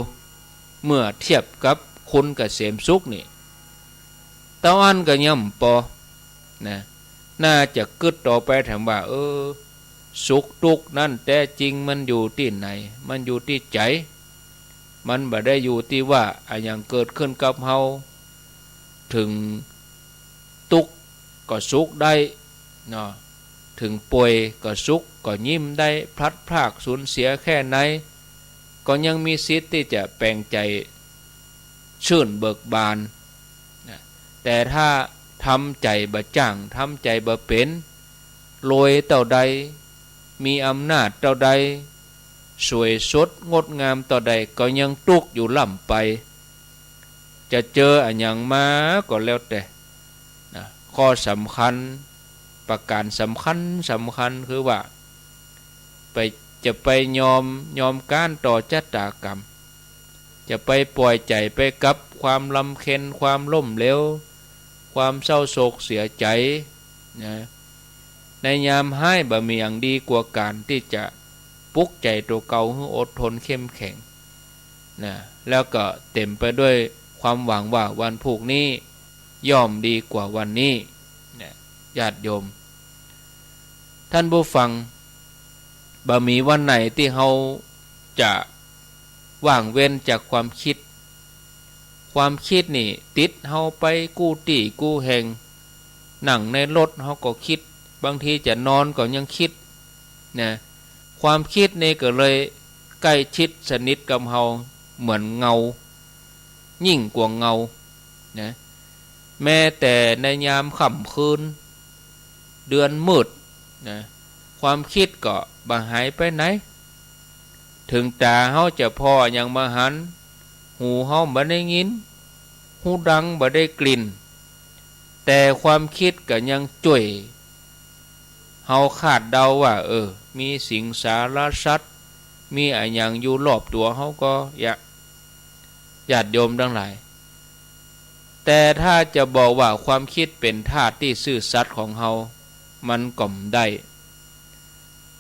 เมื่อเทียบกับคุณเกษมสุขนี่ เต้าอั้นก็ยังบ่ปอ นะ น่าจะกึ๊ดต่อไปแถมว่า เออ สุขตุ๊กข์นั้นแต๊จริงมันอยู่ตี้ไหน มันอยู่ตี้ใจ๋ มันบ่ได้อยู่ตี้ว่าอะหยังเกิดขึ้นกับเฮา เถิงตุ๊กข์ก็สุขได้เนาะ เถิงป่วยก็สุข ก็ยิ้มได้ พลัดพรากสูญเสียแค่ไหน ก็ยังมีสิทธิ์ตี้จะแป๋งใจ๋ ชื่นเบิกบานนะ แต่ถ้าทำใจ๋บ่จ้าง ทำใจ๋บ่เป๋น รวยเต้าใด มีอำนาจเต้าใด สวยสดงดงามเต้าใด ก็ยังตุ๊กข์อยู่ล้ำไป จะเจออะหยังมาก็แล้วแต่นะ ข้อสำคัญ ประก๋านสำคัญสำคัญคือว่า ไป จะไปยอม ยอมก๊านต่อจะตากรรม จะไปป่อยใจ๋ไปกับความลำเค็ญ ความล้มเหลว ความเศร้าโศกเสียใจ๋นะ ในยามฮ้ายบ่มีอะหยังดีกว่าก๋านตี้จะปลุกใจ๋ตั๋วเก่าหื้ออดทนเข้มแข็งนะ แล้วก็เต๋มไปด้วยความหวังว่าวันพรุ่งนี้ ย่อมดีกว่าวันนี้ เนี่ย ญาติโยม ท่านผู้ฟัง บ่มีวันไหนตี้เฮาจะว่างเว้นจากความคิด ความคิดนี่ติดเฮาไปกู้ตี้กู้แห่ง นั่งในรถเฮาก็คิด บางทีจะนอนก็ยังคิด นะ ความคิดนี่ก็เลยใกล้ชิดสนิทกับเฮาเหมือนเงา ยิ่งกว่าเงา นะ แม้แต่ในยามค่ำคืน เดือนมืด นะ ความคิดก็บ่หายไปไหน เถิงต๋าเฮาจะผ่อหยังบ่หัน หูเฮาบ่ได้ยิน ฮูดังบ่ได้กลิ่น แต่ความคิดก็ยังจ้วยเฮาคาดเดาว่า เออ มีสิงสารสัตว์ มีอะหยังอยู่รอบตั๋วเฮาก็ ญาติโยมตังหลาย แต่ถ้าจะบอกว่าความคิดเป๋นทาสตี้ซื่อสัตย์ของเฮา มันก็บ่ได้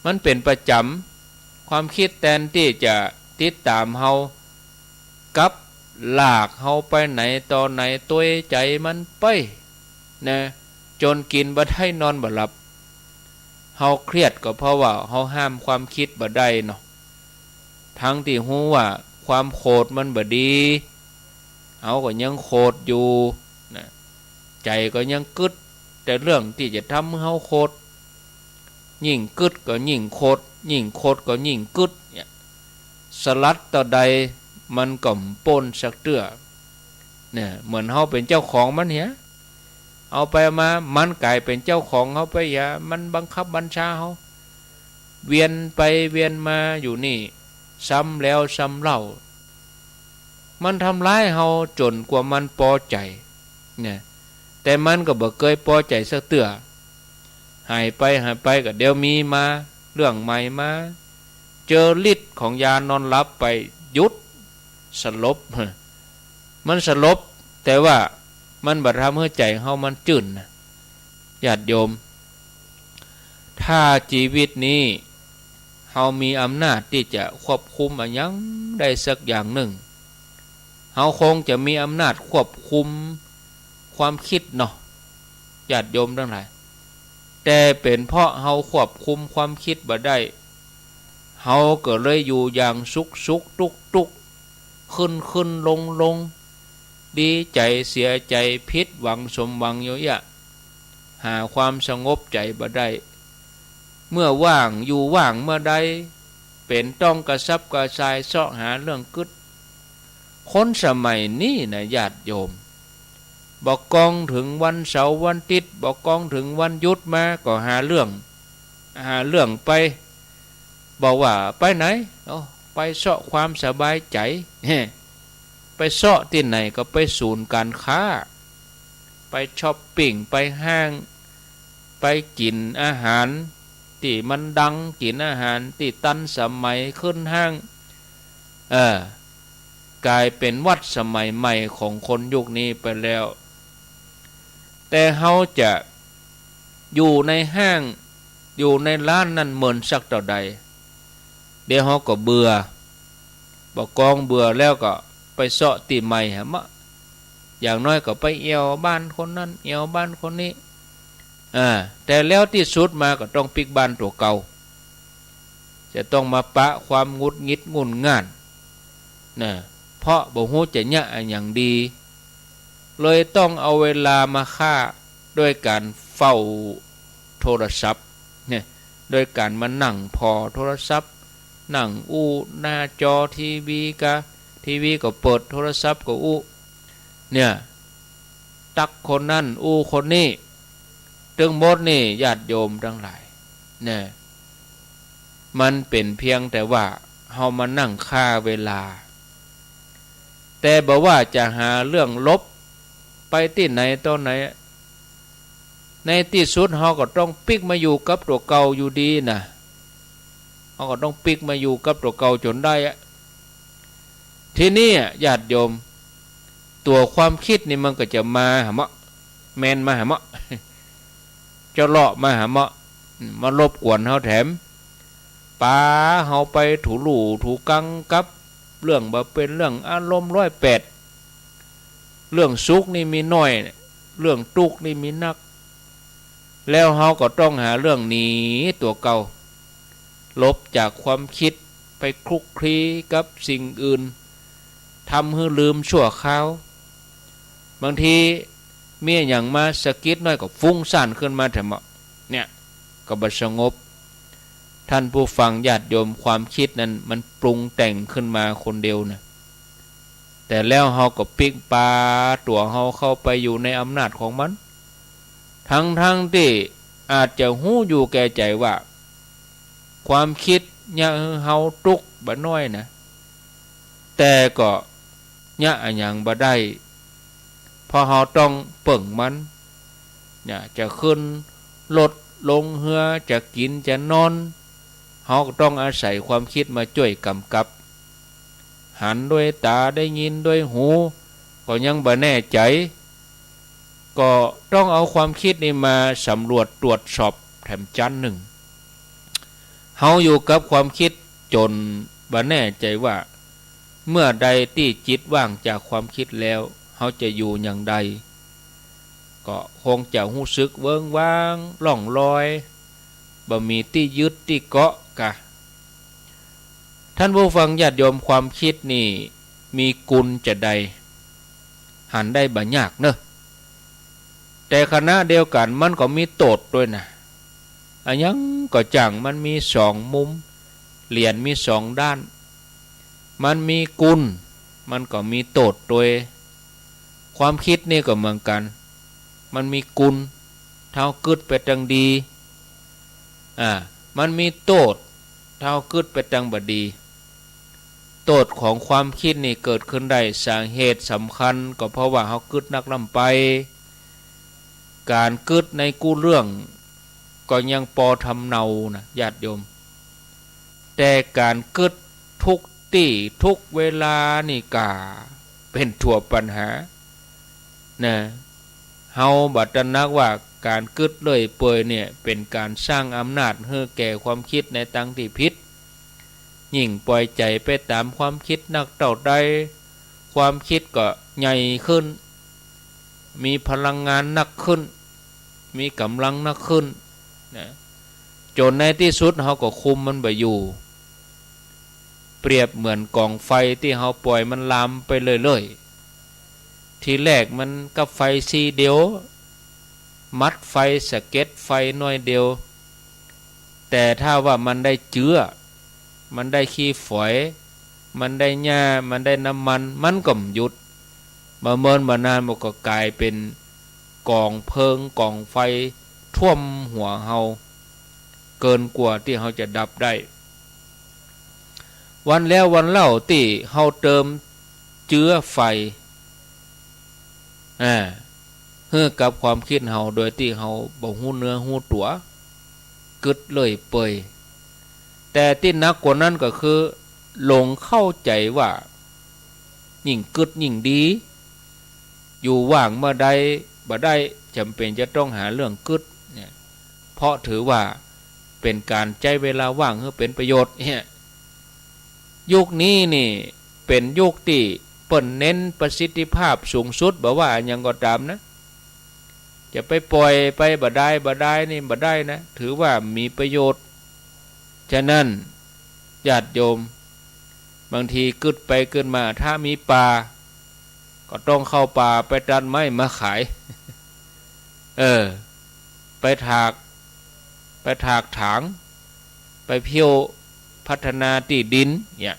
มันเป๋นประจ๋ำ ความคิดแตนตี้จะติดต๋ามเฮา กลับลากเฮาไปไหนต่อไหน ตวยใจ๋มันไป นะ จ๋นกิ๋นบ่ได้นอนบ่หลับ เฮาเครียดก็เพราะว่าเฮาห้ามความคิดบ่ได้เนาะ ทั้งตี้ฮู้ว่าความโขดมันบ่ดี เฮาก็ยังโขดอยู่ นะ ใจ๋ก็ยังกึ๊ด แต่เรื่องตี้จะทำหื้อเฮาโขด ยิ่งกึ๊ดก็ยิ่งโขด ยิ่งโขดก็ยิ่งกึ๊ด เนี่ย สลัดเต้าใดมันก็บ่ป๊นสักเตื้อ เนี่ย เหมือนเฮาเป๋นเจ้าของมันเหีย เอาไปมา มันก๋ายเป๋นเจ้าของเฮาไปเหีย มันบังคับบัญชาเฮา เวียนไปเวียนมาอยู่นี่ ซ้ำแล้วซ้ำเล่า มันทำร้ายเฮาจ๋นกว่ามันปอใจ๋ เนี่ย แต่มันก็บ่เกยปอใจ๋สักเตื้อ หายไปหายไปก็เดี๋ยวมีมา เรื่องใหม่มา เจอฤทธิ์ของยานอนหลับไป หยุด สลบ มันสลบ แต่ว่ามันบ่ทำหื้อใจ๋เฮามันจื้นนะ ญาติโยม ถ้าจีวิตนี้เฮามีอำนาจตี้จะควบคุมอะหยังได้สักอย่างนึ่ง เฮาคงจะมีอำนาจควบคุมความคิดเนาะ ญาติโยมตังหลาย แต่เป๋นเพราะเฮาควบคุมความคิดบ่ได้ เฮาก็เลยอยู่อย่างสุขๆ ตุ๊กๆ ขึ้นๆ ลงๆ ดีใจ๋เสียใจ๋ ผิดหวังสมหวังอยู่เยียะ หาความสงบใจ๋บ่ได้ เมื่อว่างอยู่ว่างเมื่อใด เป๋นต้องกระสับกระส่ายเซาะหาเรื่องกึ๊ด คนสมัยนี้นะญาติโยม บ่กองเถิงวันเสาร์วันอาทิตย์ บ่กองเถิงวันหยุดมาก็หาเรื่อง หาเรื่องไป บอกว่าไปไหน โอ้ ไปเซาะความสบายใจ๋ ไปเซาะตี้ไหนก็ไปศูนย์การค้า ไปช็อปปิ้ง ไปห้าง ไปกิ๋นอาหารตี้มันดัง กิ๋นอาหารตี้ตันสมัย ขึ้นห้าง เออ ก๋ายเป๋นวัฏสมัยใหม่ของคนยุคนี้ไปแล้ว แต่เฮาจะอยู่ในห้าง อยู่ในร้านนั้นเมินสักเต้าใด เดี๋ยวเฮาก็เบื่อ บ่กองเบื่อแล้วก็ไปเซาะตี้ใหม่หาเมาะ อย่างน้อยก็ไปแอ่วบ้านคนนั้น แอ่วบ้านคนนี้ อ่า แต่แล้วตี้สุดมาก็ต้องปิ๊กบ้านตั๋วเก่า จะต้องมาปะความหงุดหงิดงุ่นง่าน นะ เพราะบ่ฮู้จะเยียะอะหยังดี เลยต้องเอาเวลามาฆ่าด้วยก๋านเฝ้าโทรศัพท์ เนี่ย ด้วยก๋านมานั่งผ่อโทรศัพท์ นั่งอู้หน้าจอทีวีกา ทีวีก็เปิด โทรศัพท์ก็อู้ เนี่ย ตั๊กคนนั้นอู้คนนี้ ตึงหมดนี่ญาติโยมตังหลาย เนี่ย มันเป๋นเพียงแต่ว่าเฮามานั่งฆ่าเวลา แต่บ่ว่าจะหาเรื่องหลบไปตี้ไหนต่อไหน ในตี้สุดเฮาก็ต้องปิ๊กมาอยู่กับตั๋วเก่าอยู่ดีนะ เฮาก็ต้องปิ๊กมาอยู่กับตั๋วเก่าจ๋นได้อะ ทีนี้อะญาติโยม ตั๋วความกึ๊ดนี่มันก็จะมาหาเมาะ แมนมาหาเมาะ จะเลาะมาหาเมาะ มารบกวนเฮาแถม ปาเฮาไปถูลู่ถูกังกับเรื่องบ่เป๋นเรื่อง อารมณ์ร้อยแปด เรื่องสุขนี่มีน้อย เรื่องตุ๊กข์นี่มีนัก แล้วเฮาก็ต้องหาเรื่องหนีตั๋วเก่า หลบจากความคิด ไปคลุกคลีกับสิ่งอื่น ทำหื้อลืมชั่วคราว บางทีมีอะหยังมาสะกิดหน้อยก็ฟุ้งซ่านขึ้นมาแถมเนาะ เนี่ย ก็บ่สงบ ท่านผู้ฟังญาติโยม ความคิดนั้นมันปรุงแต่งขึ้นมาคนเดียวนะ แต่แล้วเฮาก็ปิ๊กปาตั๋วเฮาเข้าไปอยู่ในอำนาจของมัน ทั้งๆ ตี้อาจจะฮู้อยู่แก่ใจ๋ว่า ความคิดเยียะหื้อเฮาตุ๊กข์บ่น้อยนะ แต่ก็เยียะอะหยังบ่ได้ เพราะเฮาต้องเปิ่งมัน เนี่ย จะขึ้นรถลงเฮือ จะกิ๋นจะนอน เฮาก็ต้องอาศัยความคิดมาจ้วยก๋ำกับ หันด้วยต๋า ได้ยินด้วยหู ก็ยังบ่แน่ใจ๋ ก็ต้องเอาความคิดนี่มาสำรวจตรวจสอบแถมจั๊นนึ่ง เฮาอยู่กับความคิดจ๋นบ่แน่ใจ๋ว่า เมื่อใดตี้จิตว่างจากความคิดแล้ว เฮาจะอยู่อย่างใด ก็คงจะฮู้สึกเวิ้งว้างล่องลอย บ่มีตี้ยึดตี้เกาะกา ท่านผู้ฟังญาติโยม ความคิดนี่มีกุณจะใด หันได้บ่ยากเนอะ แต่ขณะเดียวกั๋นมันก็มีโต้ษตวยนะ อะหยังก็จ้างมันมีสองมุม เหรียญมีสองด้าน มันมีกุณ มันก็มีโต้ษตวย ความคิดนี่ก็เหมือนกั๋น มันมีกุณ ถ้าเฮากึ๊ดไปตางดี อ่า มันมีโต้ษ ถ้าเฮากึ๊ดไปตางบ่ดี โต้ษของความคิดนี่เกิดขึ้นได้ สาเหตุสำคัญก็เพราะว่าเฮากึ๊ดนักล้ำไป ก๋านกึ๊ดในกู้เรื่องก็ยังปอทำเนานะญาติโยม แต่ก๋านกึ๊ดทุกตี้ทุกเวลานี่ก่า เป๋นตั๋วปัญหา นะ เฮาบ่ตระหนักว่าก๋านกึ๊ดเลื่อยเปื่อยเนี่ยเป๋นก๋านสร้างอำนาจหื้อแก่ความคิดในตางตี้ผิด ยิ่งปล่อยใจ๋ไปต๋ามความคิดนักเต้าใด ความคิดก็ใหญ่ขึ้น มีพลังงานนักขึ้น มีก๋ำลังนักขึ้น นะ จ๋นในตี้สุดเฮาก็คุมมันบ่อยู่ เปรียบเหมือนก๋องไฟตี้เฮาปล่อยมันลามไปเรื่อยๆ ทีแรกมันกับไฟซี้เดียว มัดไฟสะเก็ดไฟหน้อยเดียว แต่ถ้าว่ามันได้เจื๊อ มันได้ขี้ฝอย มันได้หญ้า มันได้น้ำมัน มันก็บ่หยุด บ่เมินบ่นานมันก็ก๋ายเป๋นก๋องเพลิงก๋องไฟท่วมหัวเฮา เกินกว่าตี้เฮาจะดับได้ วันแล้ววันเล่าตี้เฮาเติมเจื๊อไฟ อ่า หื้อกับความคิดเฮาโดยตี้เฮาบ่ฮู้เนื้อฮู้ตั๋ว กึ๊ดเลื่อยเปื่อย แต่ตี้หนักกว่านั้นก็คือ หลงเข้าใจ๋ว่า ยิ่งกึ๊ดยิ่งดี อยู่ว่างเมื่อใดบ่ได้ จ๋ำเป๋นจะต้องหาเรื่องกึ๊ดเนี่ย เพราะถือว่าเป๋นก๋านใจ๊เวลาว่างหื้อเป๋นประโยชน์เนี่ย ยุคนี้นี่เป๋นยุคตี้เปิ้นเน้นประสิทธิภาพสูงสุด บ่ว่าอะหยังก็ต๋ามนะ จะไปปล่อยไปบ่ดายบ่ดายนี่บ่ได้นะ ถือว่าบ่มีประโยชน์ ฉะนั้นญาติโยม บางทีกึ๊ดไปกึ๊ดมา ถ้ามีป่า ก็ต้องเข้าป่าไปตัดไม้มาขาย เออ ไปถาก ไปถากถาง ไปเพี้ยวพัฒนาตี้ดินเนี่ย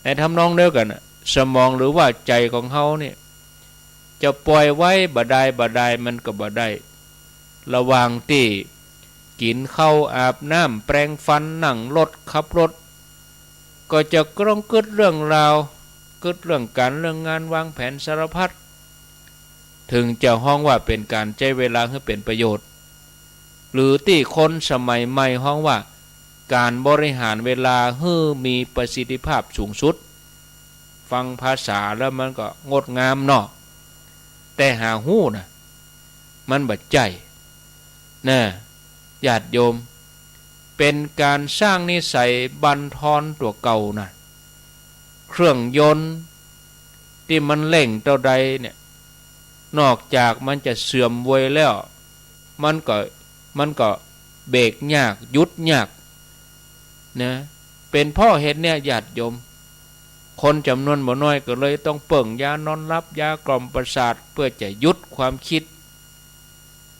ในทำนองเดียวกั๋นน่ะ สมองหรือว่าใจ๋ของเฮาเนี่ย จะปล่อยไว้บ่ดายบ่ดายมันก็บ่ได้ ระหว่างตี้กิ๋นข้าว อาบน้ำ แปรงฟัน นั่งรถ ขับรถ ก็จะต้องกึ๊ดเรื่องราว กึ๊ดเรื่องก๋านเรื่องงาน วางแผนสารพัด เถิงจะฮ้องว่าเป๋นก๋านใจ๊เวลาหื้อเป๋นประโยชน์ หรือตี้คนสมัยใหม่ฮ้องว่าก๋านบริหารเวลาหื้อมีประสิทธิภาพสูงสุด ฟังภาษาแล้วมันก็งดงามเนาะ แต่หาฮู้นะ มันบ่ใจ้ นะ ญาติโยม เป๋นก๋านสร้างนิสัยบั่นทอนตั๋วเก่านะ เครื่องยนต์ตี้มันเร่งเต้าใดเนี่ย นอกจากมันจะเสื่อมเวยแล้ว มันก็ มันก็เบรกยาก หยุดยาก นะ เป๋นเพราะเหตุเนี่ย ญาติโยม คนจ๋ำนวนบ่น้อยก็เลยต้องเปิ้งยานอนหลับ ยากล่อมประสาท เปื้อจะหยุดความกึ๊ด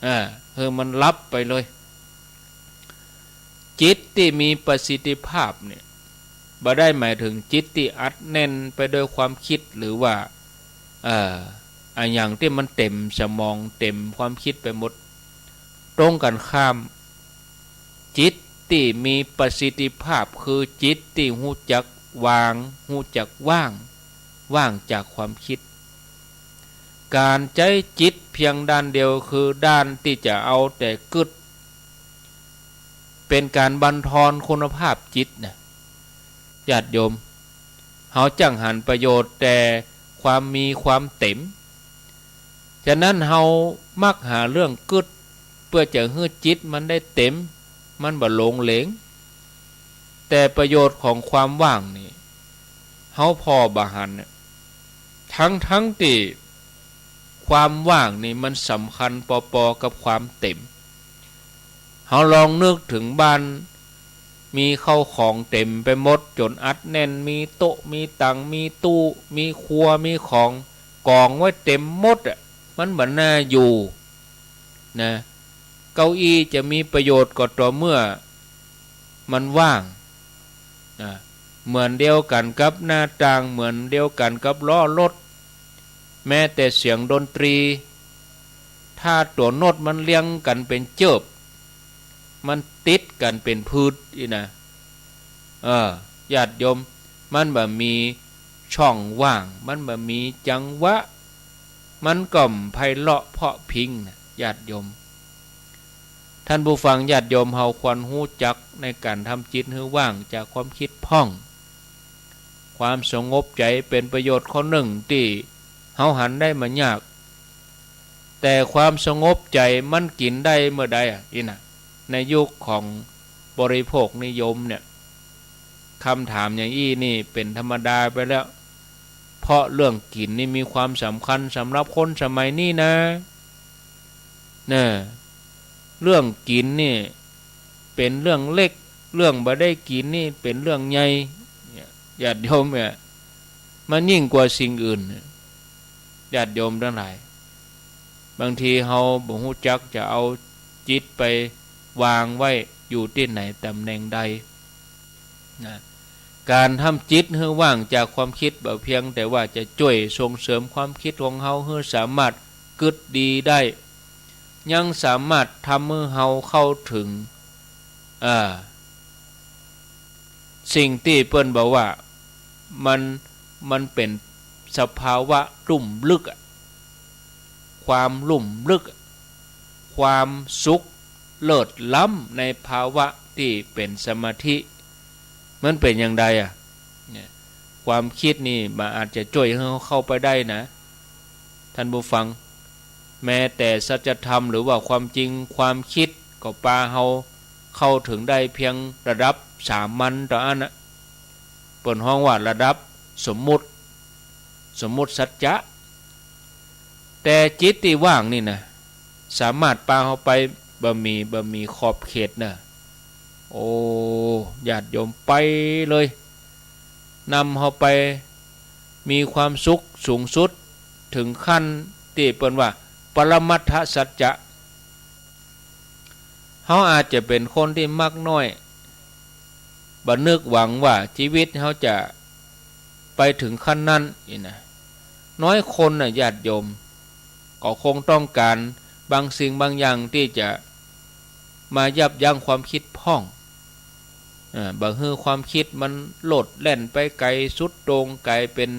อ่า หื้อมันหลับไปเลย จิตตี้มีประสิทธิภาพเนี่ย บ่ได้หมายเถิงจิตตี้อัดแน่นไปด้วยความกึ๊ด หรือว่า เอ่อ อะหยังตี้มันเต๋มสมอง เต๋มความกึ๊ดไปหมด ตรงกั๋นข้าม จิตตี้มีประสิทธิภาพ คือจิตตี้ฮู้จักวาง ฮู้จักว่าง ว่างจากความกึ๊ด ก๋านใจ๊จิตเปียงด้านเดียว คือด้านตี้จะเอาแต่กึ๊ด เป๋นก๋านบั่นทอนคุณภาพจิตนะ ญาติโยม เฮาจักหันประโยชน์แต่ความมีความเต๋ม ฉะนั้นเฮามักหาเรื่องกึ๊ด เปื้อจะหื้อจิตมันได้เต๋ม มันบ่หลงเหลง แต่ประโยชน์ของความว่างนี่ เฮาผ่อบ่หันเนี่ย ทั้งๆ ตี้ความว่างนี่มันสำคัญปอๆ กับความเต๋ม เฮาลองนึกเถิงบ้าน มีเข้าของเต๋มไปหมด จ๋นอัดแน่น มีโต๊ะ มีตั๋ง มีตู้ มีครัว มีของก๋องไว้เต๋มหมดอะ มันบ่น่าอยู่ นะ เก้าอี้จะมีประโยชน์ก็ต่อเมื่อมันว่าง นะ เหมือนเดียวกั๋นกับหน้าต่าง เหมือนเดียวกั๋นกับล้อรถ แม้แต่เสียงดนตรี ถ้าตั๋วโน้ตมันเรียงกั๋นเป๋นเจิบ มันติดกั๋นเป๋นพืชอี้นะ เออ ญาติโยม มันบ่มีช่องว่าง มันบ่มีจังหวะ มันก็บ่ไพเราะเพราะพริ้งนะ ญาติโยม ท่านผู้ฟัง ญาติโยม เฮาควรฮู้จักในก๋านทำจิตหื้อว่างจากความกึ๊ดพ่อง ความสงบใจ๋เป๋นประโยชน์ข้อนึ่งตี้เฮาหันได้บ่ยาก แต่ความสงบใจ๋มันกิ๋นได้เมื่อใดอะ อี้นะ ในยุคของบริโภคนิยมเนี่ย กำถามอย่างอี้นี่เป๋นธรรมดาไปแล้ว เพราะเรื่องกิ๋นนี่มีความสำคัญสำหรับคนสมัยนี้นะ เน่อ เรื่องกิ๋นนี่เป๋นเรื่องเล็ก เรื่องบ่ได้กิ๋นนี่เป๋นเรื่องใหญ่ เนี่ย ญาติโยมเนี่ย มันยิ่งกว่าสิ่งอื่น ญาติโยมตังหลาย บางทีเฮาบ่ฮู้จักจะเอาจิตไปวางไว้อยู่ตี้ไหน ต๋ำแหน่งใด นะ ก๋านทำจิตหื้อว่างจากความกึ๊ดบ่เปียงแต่ว่าจะจ้วยส่งเสริมความกึ๊ดของเฮาหื้อสามารถกึ๊ดดีได้ ยังสามารถทำหื้อเฮาเข้าเถิง อ่า สิ่งตี้เปิ้นบอกว่ามัน มันเป๋นสภาวะลุ่มลึกอะ ความลุ่มลึกอะ ความสุขเลิศล้ำในภาวะตี้เป๋นสมาธิ มันเป๋นอย่างใดอะ เนี่ย ความกึ๊ดนี่มันอาจจะจ้วยหื้อเฮาเข้าไปได้นะ ท่านผู้ฟัง แม้แต่สัจธรรมหรือว่าความจริงความกึ๊ดก็ปาเฮาเข้าเถิงได้เปียงระดับสามัญเต้าอั้นนะ เปิ้นฮ้องว่าระดับสมมุติ สมมุติสัจจะ แต่จิตตี้ว่างนี่นะ สามารถปาเฮาไปบ่มี บ่มีขอบเขตนะ โอ้ ญาติโยม ไปเลย นำเฮาไปมีความสุขสูงสุด เถิงขั้นตี้เปิ้นว่าปรมัตถสัจจะ เฮาอาจจะเป๋นคนตี้มักน้อย บ่นึกหวังว่าจีวิตเฮาจะไปเถิงขั้นนั้นอี้นะ น้อยคนน่ะ ญาติโยม ก็คงต้องก๋านบางสิ่งบางอย่างตี้จะมายับยั้งความกึ๊ดพ่อง อ่า บ่หื้อความกึ๊ดมันโลดแล่นไปไก๋สุดโต่ง ก๋ายเป๋น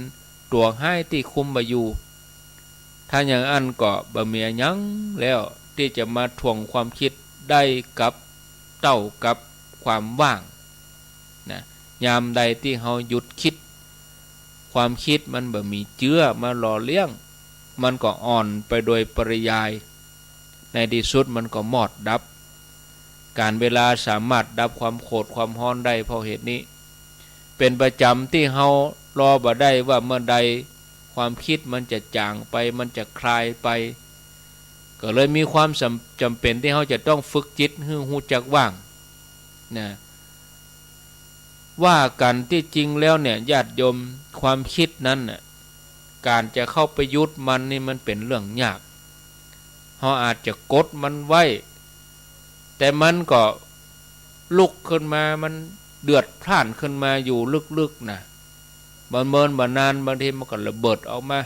ตั๋วฮ้ายตี้คุมบ่อยู่ ถ้าอย่างอั้นก็บ่มีอะหยังแล้วตี้จะมาถ่วงความกึ๊ดได้กับ เต้ากับความว่างนะ ยามใดตี้เฮาหยุดกึ๊ด ความกึ๊ดมันบ่มีเจื้อมาหล่อเลี้ยง มันก็อ่อนไปโดยปริยาย ในตี้สุดมันก็มอดดับ ก๋านเวลาสามารถดับความโขดความฮ้อนได้เพราะเหตุนี้ เป๋นประจ๋ำตี้เฮารอบ่ได้ว่าเมื่อใดค ความกึ๊ดมันจะจ๋างไป มันจะคลายไป ก็เลยมีความจ๋ำ จ๋ำเป๋นตี้เฮาจะต้องฝึกจิตหื้อฮู้จักว่างนะ ว่ากั๋นตี้จริงแล้วเนี่ย ญาติโยม ความกึ๊ดนั้นน่ะ ก๋านจะเข้าไปหยุดมันนี่มันเป๋นเรื่องยาก เฮาอาจจะกดมันไว้ แต่มันก็ลุกขึ้นมา มันเดือดพล่านขึ้นมาอยู่ลึกๆ นะ บ่เมินบ่นาน บางทีมันก็ระเบิดออกมา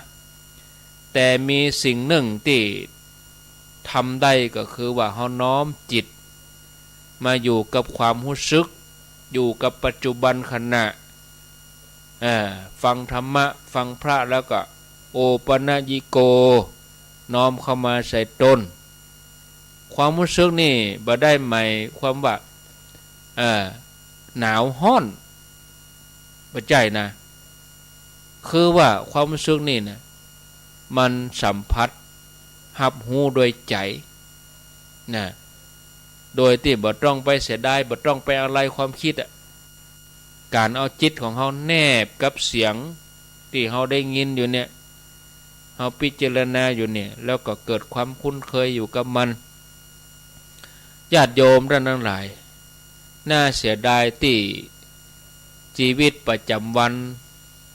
แต่มีสิ่งนึ่งตี้ทำได้ก็คือว่าเฮาน้อมจิตมาอยู่กับความฮู้สึก อยู่กับปัจจุบันขณะ อ่า ฟังธรรมะ ฟังพระแล้วก็ โอปะนะยิโก น้อมเข้ามาใส่ตน ความฮู้สึกนี่บ่ได้หมายความว่า อ่า หนาวฮ้อน บ่ใจ้นะ คือว่าความฮู้สึกนี่นะ มันสัมผัส ฮับฮู้ด้วยใจ๋นะ โดยตี้บ่ต้องไปเสียดาย บ่ต้องไปอะไรความกึ๊ดอะ ก๋านเอาจิตของเฮาแนบกับเสียงตี้เฮาได้ยินอยู่เนี่ย เฮาพิจารณาอยู่เนี่ย แล้วก็เกิดความคุ้นเคยอยู่กับมัน ญาติโยมต้านตังหลาย น่าเสียดายตี้จีวิตประจ๋ำวัน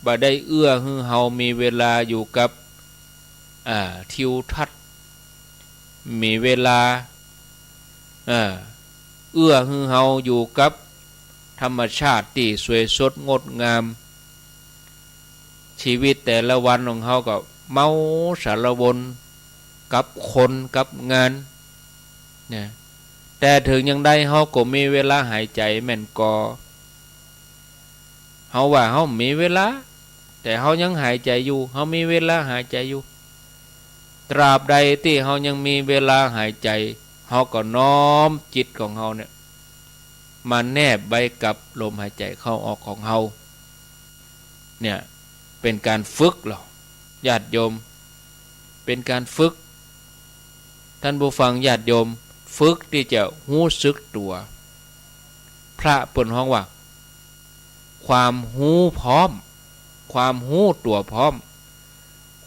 บ่ได้เอื้อหื้อเฮามีเวลาอยู่กับ อ่า ทิวทัศน์ มีเวลา อ่า เอื้อหื้อเฮาอยู่กับธรรมชาติตี้สวยสดงดงาม จีวิตแต่ละวันของเฮาก็เมาสารวนกับคนกับงานนะ แต่เถิงอย่างใดเฮาก็มีเวลาหายใจ๋แม่นก่อ เฮาว่าเฮามีเวลา แต่เฮายังหายใจ๋อยู่ เฮามีเวลาหายใจ๋อยู่ ตราบใดตี้เฮายังมีเวลาหายใจ๋ เฮาก็น้อมจิตของเฮาเนี่ย มาแนบไว้กับลมหายใจ๋เข้าออกของเฮา เนี่ย เป๋นก๋านฝึกเหรอ ญาติโยม เป๋นก๋านฝึก ต้านผู้ฟังญาติโยม ฝึกตี้จะฮู้สึกตั๋ว พระเปิ้นฮ้องว่า ความฮู้พร้อม ความฮู้ตั๋วพร้อม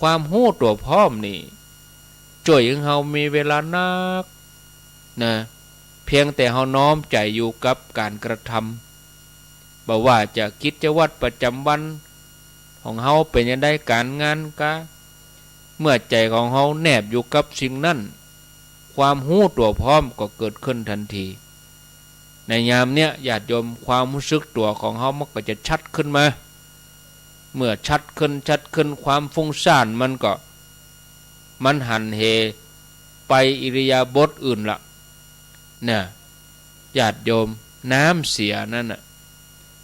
ความฮู้ตั๋วพร้อมนี่ จ้วยหื้อเฮามีเวลานักนะ เพียงแต่เฮาน้อมใจ๋อยู่กับก๋านกระทำ บ่ว่าจะกิจวัตรประจ๋ำวันของเฮาเป๋นอย่างใด ก๋านงานกา เมื่อใจ๋ของเฮาแนบอยู่กับสิ่งนั้น ความฮู้ตั๋วพร้อมก็เกิดขึ้นตันที ในยามเนี้ย ญาติโยม ความฮู้สึกตั๋วของเฮามันก็จะชัดขึ้นมา เมื่อชัดขึ้น ชัดขึ้น ความฟุ้งซ่านมันก็ มันหันเหไปอิริยาบถอื่นละ เนี่ย ญาติโยม น้ำเสียนั้นน่ะ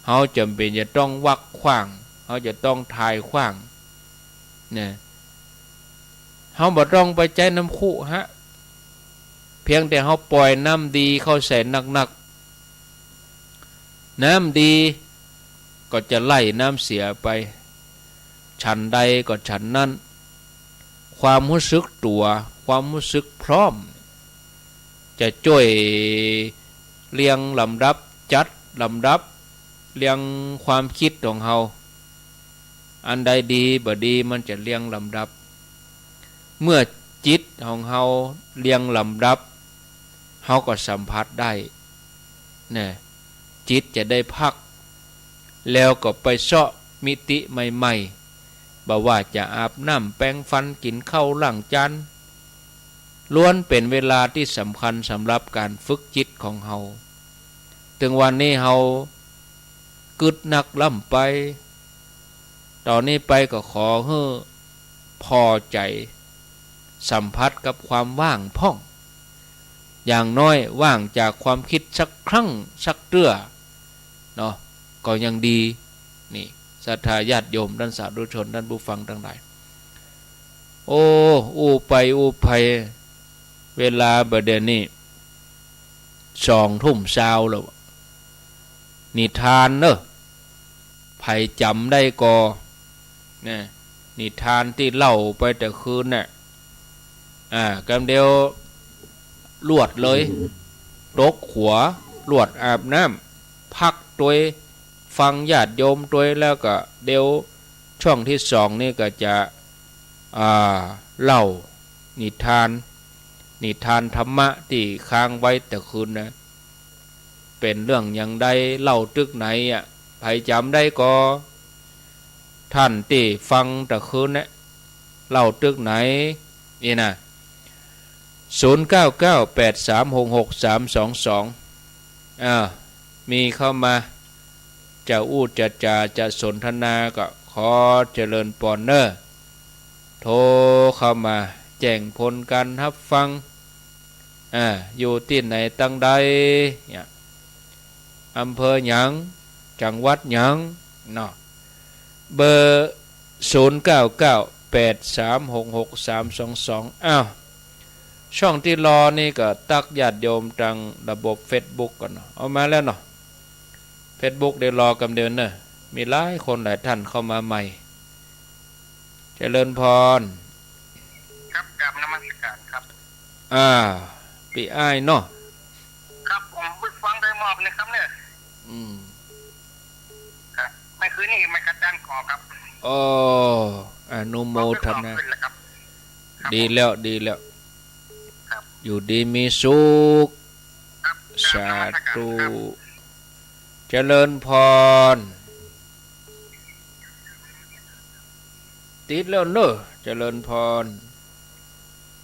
เฮาจ๋ำเป๋นจะต้องวักขว้าง เฮาจะต้องถ่ายขว้าง เนี่ย เฮาบ่ต้องไปใจ๊น้ำคุฮะ เพียงแต่เฮาป่อยน้ำดีเข้าใส่นักๆ น้ำดีก็จะไล่น้ำเสียไป ฉันใดก็ฉันนั้น ความฮู้สึกตั๋ว ความฮู้สึกพร้อม จะจ้วยเรียงลำดับ จัดลำดับ เรียงความกึ๊ดของเฮา อันใดดีบ่ดีมันจะเรียงลำดับ เมื่อจิตของเฮาเรียงลำดับ เฮาก็สัมผัสได้ นะ จิตจะได้พัก แล้วก็ไปเซาะมิติใหม่ๆ บ่ว่าจะอาบน้ำแปรงฟัน กิ๋นข้าว ล้างจาน ล้วนเป๋นเวลาตี้สำคัญสำหรับก๋านฝึกจิตของเฮา เถิงวันนี้เฮากึ๊ดนักล้ำไป ต่อนี้ไปก็ขอหื้อผ่อใจ๋ สัมผัสกับความว่างพ่อง อย่างน้อยว่างจากความกึ๊ดสักครั้งสักเตื้อเนาะ ก็ยังดี นี่ ศรัทธาญาติโยม ต้านสาธุชน ต้านผู้ฟังตังหลาย โอ้ อู้ไปอู้ไป เวลาบ่าเดี่ยวนี้ สองทุ่มซาวแล้ว นิทานเนาะ ใผจ๋ำได้ก่อ นะ นิทานตี้เล่าไปแต่คืนน่ะ อ่า กำเดียว ลวดเลย ตกขัว ลวดอาบน้ำ พักตวย ฟังญาติโยมตวย แล้วก็เดี๋ยวช่วงตี้สองนี่ก็จะ อ่า เล่านิทาน นิทานธรรมะตี้ค้างไว้แต่คืนนะ เป๋นเรื่องหยังใด เล่าตึกไหนอะ ใผจ๋ำได้ก่อ ต้านตี้ฟังแต่คืนนะ เล่าตึกไหน นี่นะ ศูนย์เก้าเก้า แปดสามหกหก สามสองสอง อ่า มีเข้ามา จะอู้จะจ๋าจะสนทนาก็ขอเจริญปอนเน่อ โทรเข้ามาแจ้งผลก๋านฮับฟัง อ่า อยู่ตี้ไหนตังใด เนี่ย อำเภอหยัง จังหวัดหยัง เนาะ เบอร์ ศูนย์เก้าเก้า แปดสามหกหก สามสองสอง อ้าว ช่องตี้รอนี่ก็ตักญาติโยมตางระบบเฟซบุ๊กก่อนเนาะ เอามาแล้วเนาะ เฟซบุ๊ก เดี๋ยวรอกำเดียวเน่อ มีหลายคนหลายต้านเข้ามาใหม่ เจริญพร ครับ กราบนมัสการครับ อ่า ปี้อ้ายเนาะ ครับ ผมไปฟังได้มอบนะครับเนี่ย อืม ครับ เมื่อคืนนี้ไม่กระจ่างก่อครับ โอ้ อนุโมทนา ขึ้นแล้วครับ ครับ ดีแล้ว ดีแล้ว ครับ อยู่ดีมีสุข ครับ สาธุ กราบนมัสการครับ เจริญพร ติดแล้วเน่อ เจริญพร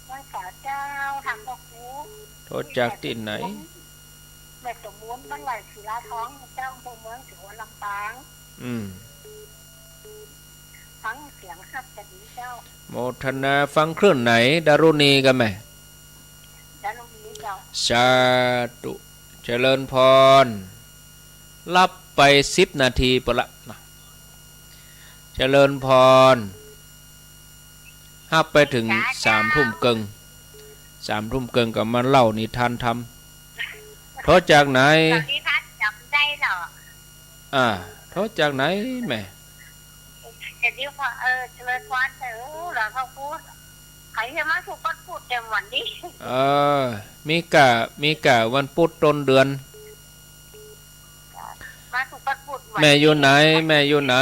ไหว้สาเจ้า ถามพระครู โทรจากตี้ไหน แม่สมบูรณ์ บ้านไหล่ศิลาทอง เจ้า อำเภอเมือง จังหวัดลำปาง อืม ฟังเสียงครับ จะดีเจ้า โมทนา ฟังคลื่นไหน ดารุณีกั๋นแหม ดารุณีเจ้า สาธุ เจริญพร ฮับไปสิบนาทีปะละนะ เจริญพร ฮับไปเถิง สาธุ สามทุ่มเกิ่ง สามทุ่มเกิ่งก็มาเล่านิทานธรรม โทรจากไหน ตอนนี้ท่านจ๋ำได้เหรอ อ่า โทรจากไหนแม่ เดี๋ยวนี้พอ เออ เจริญพร เออ เหรอ เขาพูด ใครจะมาสู่วันพุธเต็มวันนี้ เออ มีกะ มีกะวันพุธต้นเดือน มาสู่วันพุธวัน แม่อยู่ไหน แม่อยู่ไหน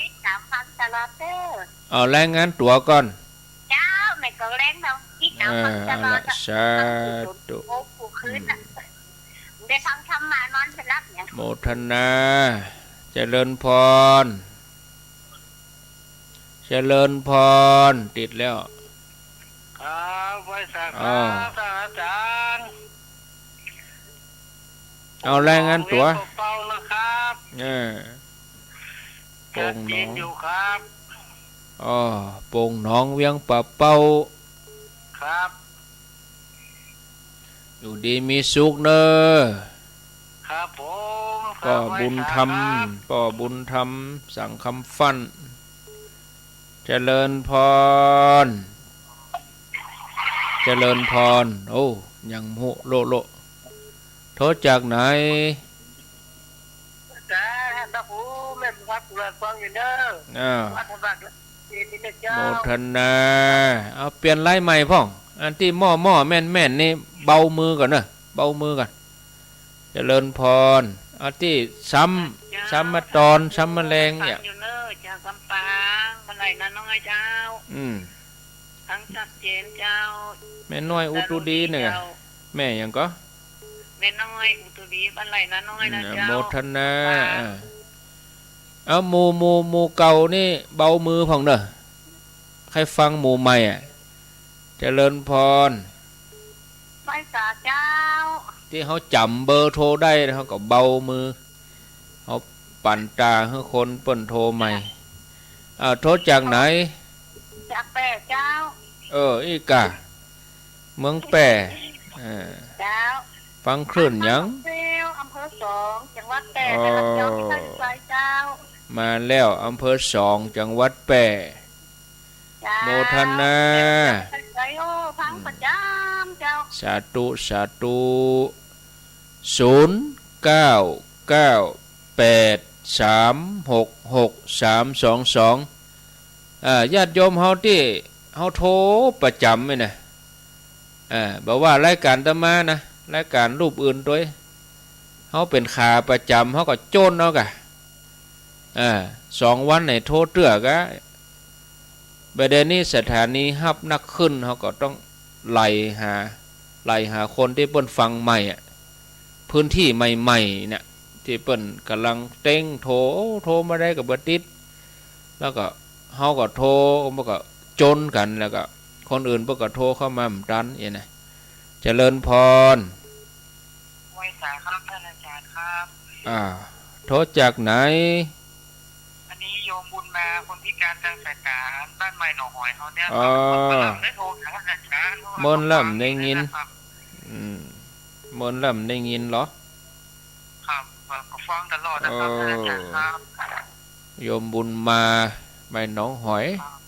ติดตามฟังตลอดเด้อ เอารายงานตั๋วก่อน เจ้า แม่ก็แรงเรา ติดตามฟังตลอด เออ เอาละ สาธุ โอ้ กูคืนน่ะ อืม ได้ฟังธรรมะนอนบ่หลับเนี่ย โมทนา เจริญพร เจริญพร ติดแล้ว ครับ ไหว้สาครับ อ้าว ท่านอาจารย์ เอารายงานตั๋ว เวียงป่าเป้านะครับ เออ โป่งหนอง ชัดเจนอยู่ครับ อ้อ โป่งหนอง เวียงป่าเป้า ครับ อยู่ดีมีสุขเน่อ ครับผม ป้อบุญธรรม ครับ ป้อบุญธรรม สังคำฟั่น เจริญพร เจริญพร โอ้ ยังฮู้โลโล โทรจากไหน จ้า ท่านพระครู แม่นวัดกุหลาบกวางอยู่เด้อ อ่า วัดพระบาทเจดีย์นะเจ้า โมทนา เอาเปลี่ยนลายใหม่พ่อง อันตี้หม้อๆ แม่นๆ นี่เบามือก่อนเน่อ เบามือก่อน เจริญพร อันตี้ซ้ำ เจ้า ซ้ำมาตอน ซ้ำมาแลงเนี่ย ฟังอยู่เน่อ จากลำปาง บ้านไหล่นาน้อยเจ้า อืม ฟังชัดเจนเจ้า แม่น้อยอุตุดีเนี่ย เจ้า แม่หยังก่อ แม่น้อยอุตุดี บ้านไหล่นาน้อยนะ อืม เจ้า โมทนา อ่า เอาหมู่ หมู่ หมู่เก่านี่เบามือพ่องเน่อ ใค่ฟังหมู่ใหม่อะ เจริญพร ไหว้สาเจ้า ตี้เฮาจ๋ำเบอร์โทรได้ เฮาก็เบามือ เฮาปั่นต๋าหื้อคนเปิ้นโทรใหม่ อ่า โทรจากไหน จากแป้เจ้า เออ อี้ก่า เมืองแป้ เออ เจ้า ฟังคลื่นหยัง บ้านเซล อำเภอสอง จังหวัดแป้ อ๋อ ได้รับเจ้า ที่ท่านไกลเจ้า มาแล้ว อำเภอสอง จังหวัดแป้ เจ้า โมทนา ไกลโอ้ ฟังประจ๋ำเจ้า สาธุ สาธุ ศูนย์เก้าเก้าแปดสามหกหกสามสองสอง อ่า ญาติโยมเฮาตี้เฮาโทรประจ๋ำนี่นะ อ่า บ่ว่ารายก๋านอาตมานะ รายก๋านรูปอื่นตวย เฮาเป๋นขาประจ๋ำ เฮาก็โจ้นเอาก่ะ อ่า สองวันไหนโทรเตื้อกะ บ่าเดี่ยวนี้สถานีฮับนักขึ้น เฮาก็ต้องไล่หา ไล่หาคนตี้เปิ้นฟังใหม่อะ พื้นตี้ใหม่ๆ เนี่ย ตี้เปิ้นก่ำลังเต๊งโทร โทรมาได้ก็บ่ติด แล้วก็เฮาก็โทร มันก็จนกั๋น แล้วก็คนอื่นเปิ้นก็โทรเข้ามาบ่ตัน อย่างนี้นะ เจริญพร ไหว้สาครับท่านอาจารย์ครับ อ่า โทรจากไหน อันนี้โยมบุญมา คนพิการทางสายตา บ้านใหม่หนองหอยเฮาเนี่ย อ๋อ ครับ ผมกำลังได้โทรหาอาจารย์ เมินแล้วบ่ได้ยิน นะครับ อืม เมินแล้วบ่ได้ยินเหรอ ครับ ก็ฟังตลอดนะครับ เออ ท่านอาจารย์ครับ โยมบุญมา บ้านหนองหอย ครับ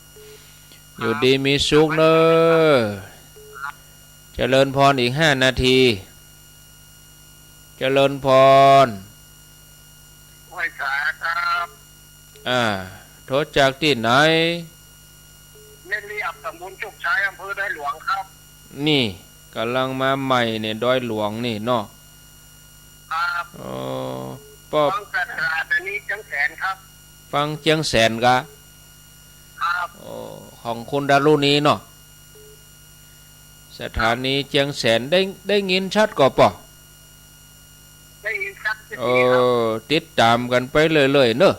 อยู่ดีมีสุขเน่อ ครับ เจริญพร อีกห้านาที เจริญพร ไหว้สาครับ อ่า โทรจากตี้ไหน แม่เลียบ ตำบลโชคชัย อำเภอดอยหลวงครับ นี่ก่ำลังมาใหม่เนี่ย ดอยหลวงนี่เนาะ ครับ อ๋อ ป้อ ฟังสถานีเจียงแสนครับ ฟังเจียงแสนกะ ครับ โอ้ ของคุณดารุณีเนาะ สถานีเจียงแสน ได้ ได้ยินชัดก่อป้อ ได้ยินชัดเจน เออ ครับ ติดต๋ามกั๋นไปเรื่อยๆ เนาะ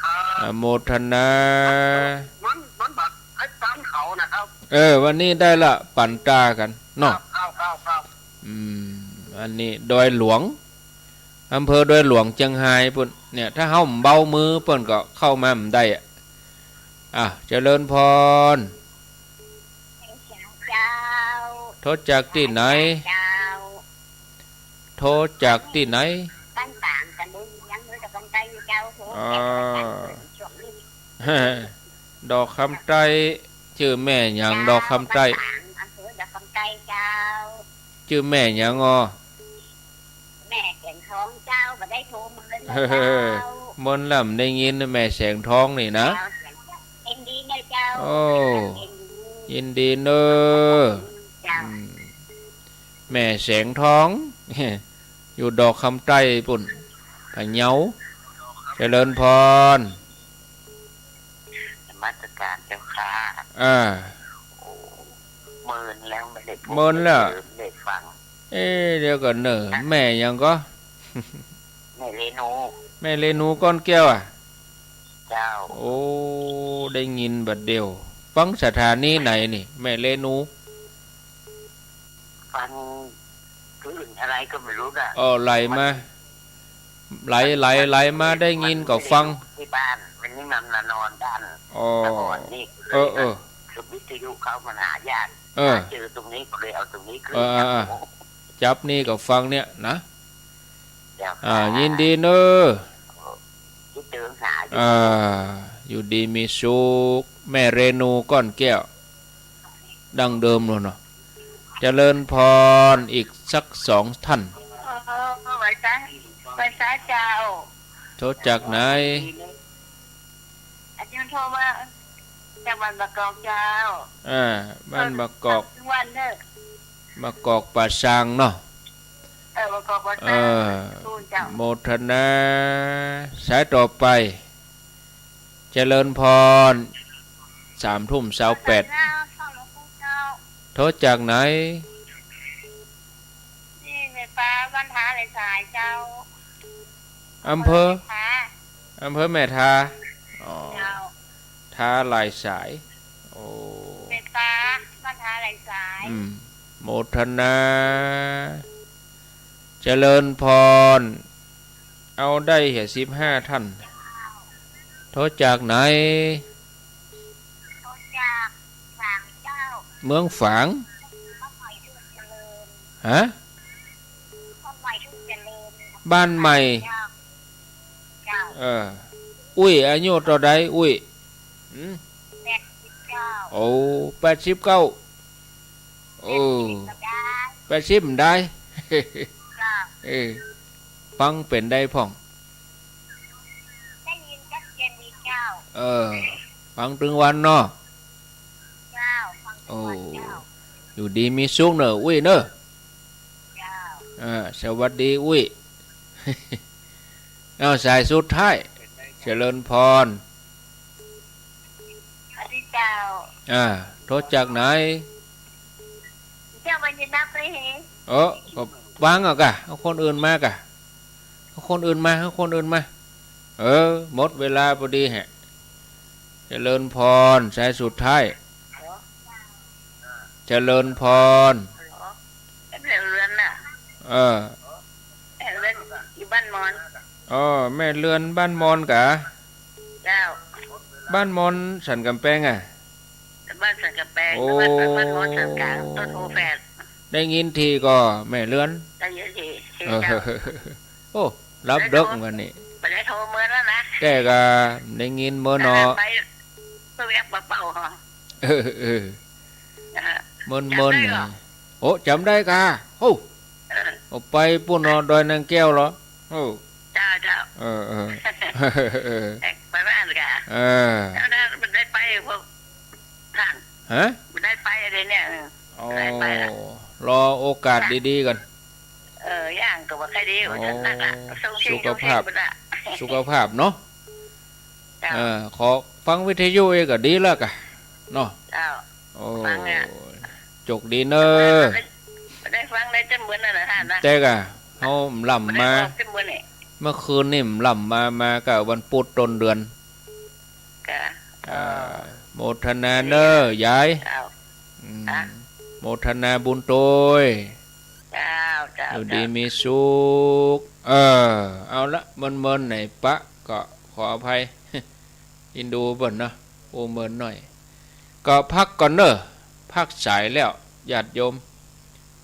ครับ อนุโมทนา มัน มันบัดไอ้ตันเขานะครับ เออ วันนี้ได้ละ ปันตากั๋นเนาะ ครับ ครับ ครับ อืม อันนี้ดอยหลวง อำเภอดอยหลวงเจียงฮายปู้น เนี่ย ถ้าเฮาบ่เบามือเปิ้นก็เข้ามาบ่ได้อะ อ่ะ เจริญพร เจ้า โทรจากตี้ไหน เจ้า โทรจากตี้ไหน บ้านปาง ตำบลยังเมืองกับบ้านใต้เจ้า โอ้ อ่า ช่วงนี้ ดอกคำใต้ จื้อแม่หยัง เจ้า ดอกคำใต้ บ้านปาง อำเภอดอกคำใต้เจ้า จื้อแม่หยังอ้อ แม่แสงทองเจ้า บ่ได้โทรมาเลยนะ เออ เจ้า เมินแล้วบ่ได้ยิน แม่แสงทองนี่นะ เจ้า ยินดีนะเจ้า โอ้ ยินดีเน่อ เจ้า อืม แม่แสงทอง อยู่ดอกคำใต้ปู้น พะเยา เจริญพร นมัสการเจ้าค่ะ อ่า โอ้ เมินแล้วบ่ได้พบ เมินแล้ว บ่ได้ฟัง เอ๊ะ เดี๋ยวก่อนเน่อ แม่หยังก่อ แม่เรนู แม่เรนูก้อนแก้วอะ เจ้า โอ้ ได้ยินบัดเดี่ยว ฟังสถานีไหนนี่ แม่เรนู ฟังคลื่นอะไรก็ไม่รู้น่ะ อ๋อ ไหลมา มัน ไหล มัน ไหล มัน ไหลมา ได้ยินก็ฟัง ที่บ้าน วันนี้มันมานอนบ้าน อ๋อ ตะอ่อนนี่ เออ เออ คือวิทยุเขามันหายาก เออ หาเจอตรงนี้ก็เลยเอาตรงนี้ขึ้น เออ เออ ครับ เออ จับนี่ก็ฟังเนี่ยนะ เจ้าค่ะ อ่า ยินดีเน่อ คิดถึงหาอยู่ อ่า อยู่ดีมีสุข แม่เรนูก้อนแก้ว ดั้งเดิมโน่นเนาะ เจริญพร อีกสักสองท่าน เออ ไหว้สา ไหว้สาเจ้า โทรจากไหน อันนี้โทรมาจากบ้านบางกอกเจ้า อ่า บ้านบางกอก เออ ทุกวันเนอะ บางกอกป่าซางเนาะ เออ บางกอกป่าซาง เออ ทุกคนเจ้า โมทนา สายต่อไป เจริญพร สามทุ่มซาวแปด เจ้า โทรจากไหน นี่แม่ปลาบ้านท้าหลายสายเจ้า อำเภอ แม่ท้า อำเภอแม่ท้า อ๋อ เจ้า ท้าหลายสาย โอ้ แม่ปลาบ้านท้าหลายสาย อืม โมทนา เจริญพร เอาได้เหรอ สิบห้าท่าน โทรจากไหน โทรจากฝางเจ้า เมืองฝาง ฮะ บ้านใหม่ เจ้า เออ อุ้ย อายุเต้าใด อุ้ย หืม แปดสิบเก้า โอ้ แปดสิบเก้า โอ้ แปดสิบก็ได้ แปดสิบได้ เจ้า เออ ฟังเป๋นใดพ่อง ได้ยินชัดเจนดีเจ้า เออ ฟังตึงวันเนาะ เจ้า ฟังตึงวันเจ้า โอ้ อยู่ดีมีสุขเน่อ อุ้ยเน่อ เจ้า อ่า สวัสดี อุ้ย เอา สายสุดท้าย เจริญพร สวัสดี เจ้า อ่า โทรจากไหน เจ้า วันนี้นับไปเหรอ เออ ก็วางเอาก่ะ เอาคนอื่นมาก่ะ เอาคนอื่นมา เอาคนอื่นมา เออ หมดเวลาพอดีแหะ เจริญพร สายสุดท้าย เจริญพร แม่เรือนน่ะ เออ แม่เรือนอยู่บ้านมอน อ๋อ แม่เรือนบ้านมอนก่ะ เจ้า บ้านมอนสันกำแพงอ่ะ บ้านสันกำแพง โอ้ บ้าน บ้านมอนสันกลาง ต้นโพแฝด ได้ยินทีก่อแม่เรือน ได้ยินที เออ เจ้า โอ้ หลับดึกวันนี้ บ่ได้โทรเมินแล้วนะ แต่ก็ได้ยินเมินเนาะ ไปเพื่อแวะเป่าๆ เหรอ เออ เออ เออ เมินๆ จ๋ำได้ก่อ น่ะ โอ้ จ๋ำได้ก่ะ โอ้ เออ โอ้ ไปปู้นเนาะ ดอยนางแก้วเหรอ โอ้ เจ้า เจ้า เออ เออ เออ ไปบ้านก่ะ เออ แล้วนั้นมันได้ไปพวกท่าน ฮะ มันได้ไปอะไรเนี่ย เออ อ๋อ ได้ไปละ รอโอกาสดีๆ ก่อน เออ อย่างก็บ่ค่อยดี โอ้ ว่าซั่นน่ะ ส่งเสียง สุขภาพ ส่งเสียงบ่ได้ สุขภาพเนาะ เจ้า เออ ขอฟังวิทยุเองก็ดีแล้วก่ะ เนาะ เจ้า โอ้ ฟังอ่ะ โจกดีเนอะ ได้ฟังได้จำเมินนั่นน่ะท่านนะ แต่ก่ะ เฮาหล่ำมา บ่ได้ออกจำเมินนี่ เมื่อคืนนี่หล่ำมา มาก่ะวันพุธต้นเดือน ก่ะ อ่า เออ โมทนาเนอะ ยาย เจ้า อืม อ่ะ โมทนาบุญโตย เจ้า เจ้า อยู่ดี เจ้า มีสุข เออ เอาละ เมินๆ ไหนปะ ก็ขออภัย อินดูเปิ้นเนาะ โอ้ เมินหน่อย ก็พักก่อนเนอะ พักสายแล้ว ญาติโยม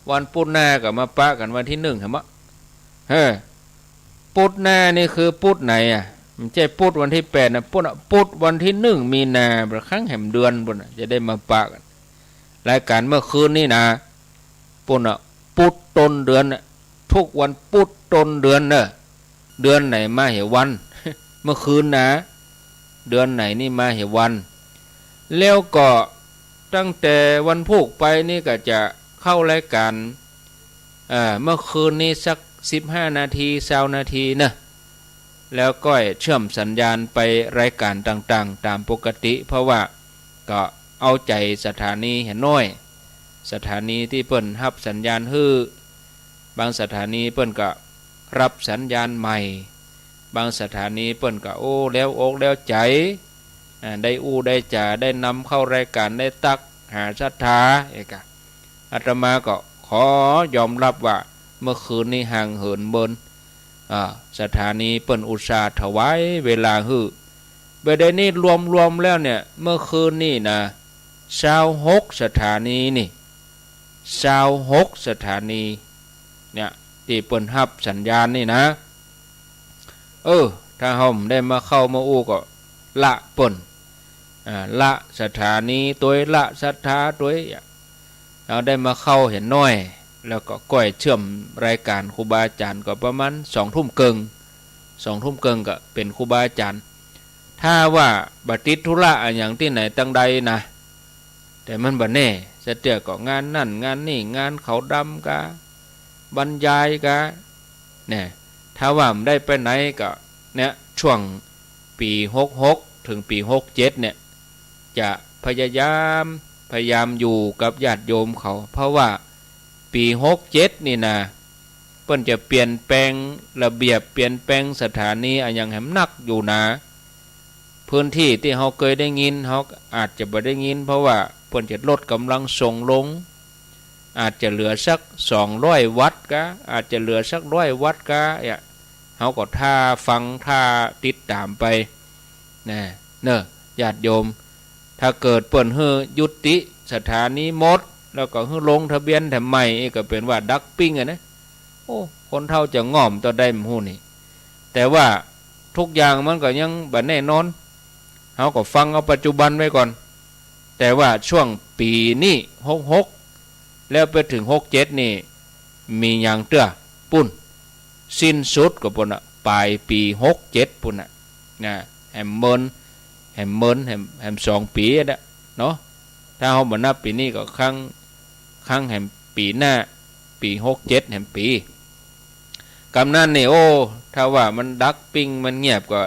วันพุธหน้าก็มาปะกั๋นวันตี้หนึ่ง หันบ่ เฮ้อ พุธหน้านี่คือพุธไหนอ่ะ บ่ใจ้พุธวันตี้แปดนะ พุธอะ พุธวันตี้หนึ่งมีนา บ่าครั้งแหมเดือนปู้นน่ะ จะได้มาปะกั๋น รายก๋านเมื่อคืนนี่นะ ปู้นน่ะ พุธต้นเดือนน่ะ ทุกวันพุธต้นเดือนเนอะ เดือนไหนมาเหวัน เมื่อคืนนะ เดือนไหนนี่มาเหวัน แล้วก็ตั้งแต่วันพูกไปนี่ก็จะเข้ารายก๋าน เอ่อ เมื่อคืนนี้สักสิบห้านาที ซาวนาทีเนอะ แล้วก็เชื่อมสัญญาณไปรายก๋านต่างๆ ต๋ามปกติ เพราะว่าก็เอาใจ๋สถานีหั้นน้อย สถานีตี้เปิ้นฮับสัญญาณหื้อ บางสถานีเปิ้นก็ฮับสัญญาณใหม่ บางสถานีเปิ้นก็ โอ้ แล้วอกแล้วใจ๋ อ่า ได้อู้ได้จ๋า ได้นำเข้ารายก๋าน ได้ตักหาศรัทธา เอกะ อาตมาก็ขอยอมฮับว่าเมื่อคืนนี้ห่างเหินเมิน อ่า สถานีเปิ้นอุตส่าห์ถวายเวลาหื้อ บ่าเดี่ยวนี้รวมๆ แล้วเนี่ย เมื่อคืนนี่นะ ซาวหกสถานีนี่ ซาวหกสถานี เนี่ย ตี้เปิ้นฮับสัญญาณนี่นะ เออ ถ้าเฮาบ่ได้มาเข้ามาอู้ก็ละเปิ้น อ่า ละสถานีตวย ละศรัทธาตวย เฮาได้มาเข้าหั้นน้อย แล้วก็ก้อยเชื่อมรายก๋านครูบาอาจ๋ารย์ก็ประมาณสองทุ่มเกิ่ง สองทุ่มเกิ่งก็เป๋นครูบาอาจ๋ารย์ ถ้าว่าบ่ติดธุระอะหยังตี้ไหนตังใดนะ แต่มันบ่แน่ สะเตื้อก็งานนั่นงานนี่ งานขาวดำกา บรรยายกา เนี่ย ถ้าว่าบ่ได้ไปไหนก็ เนี่ย ช่วงปี๋หกหก เถิงปี๋หกเจ็ดเนี่ย จะพยายาม พยายามอยู่กับญาติโยมเขา เพราะว่าปี๋หกเจ็ดนี่นะ เปิ้นจะเปลี่ยนแปลงระเบียบ เปลี่ยนแปลงสถานีอะหยังแหมนักอยู่นะ พื้นตี้ตี้เฮาเกยได้ยิน เฮาอาจจะบ่ได้ยิน เพราะว่าเปิ้นจะลดก๋ำลังส่งลง อาจจะเหลือสักสองร้อยวัตต์กา อาจจะเหลือสักร้อยวัตต์กา เนี่ย เฮาก็ท่าฟัง ท่าติดต๋ามไป นะ เน่อ ญาติโยม ถ้าเกิดเปิ้นหื้อยุติสถานีหมด แล้วก็หื้อลงทะเบียนแถมใหม่ อีกก็เป๋นว่าดักปิ้งอะนะ โอ้ คนเฒ่าจะง่อมต่อใดบ่ฮู้นี่ แต่ว่าทุกอย่างมันก็ยังบ่แน่นอน เฮาก็ฟังเอาปัจจุบันไว้ก่อน แต่ว่าช่วงปี๋นี้ หกหก แล้วไปเถิงหกเจ็ดนี่ มีหยังเตื้อ ปู้น สิ้นสุดก็ปู้นน่ะ ป๋ายปี๋หกเจ็ดปู้นน่ะ นะ แหมเมิน แหมเมิน แหม แหมสองปี๋อะนะ เนาะ ถ้าเฮาบ่นับปี๋นี้ก็ครั้ง ครั้งแหมปี๋หน้า ปี๋หกเจ็ดแหมปี๋ กำนั้นนี่ โอ้ ถ้าว่ามันดักปิ้ง มันเงียบก็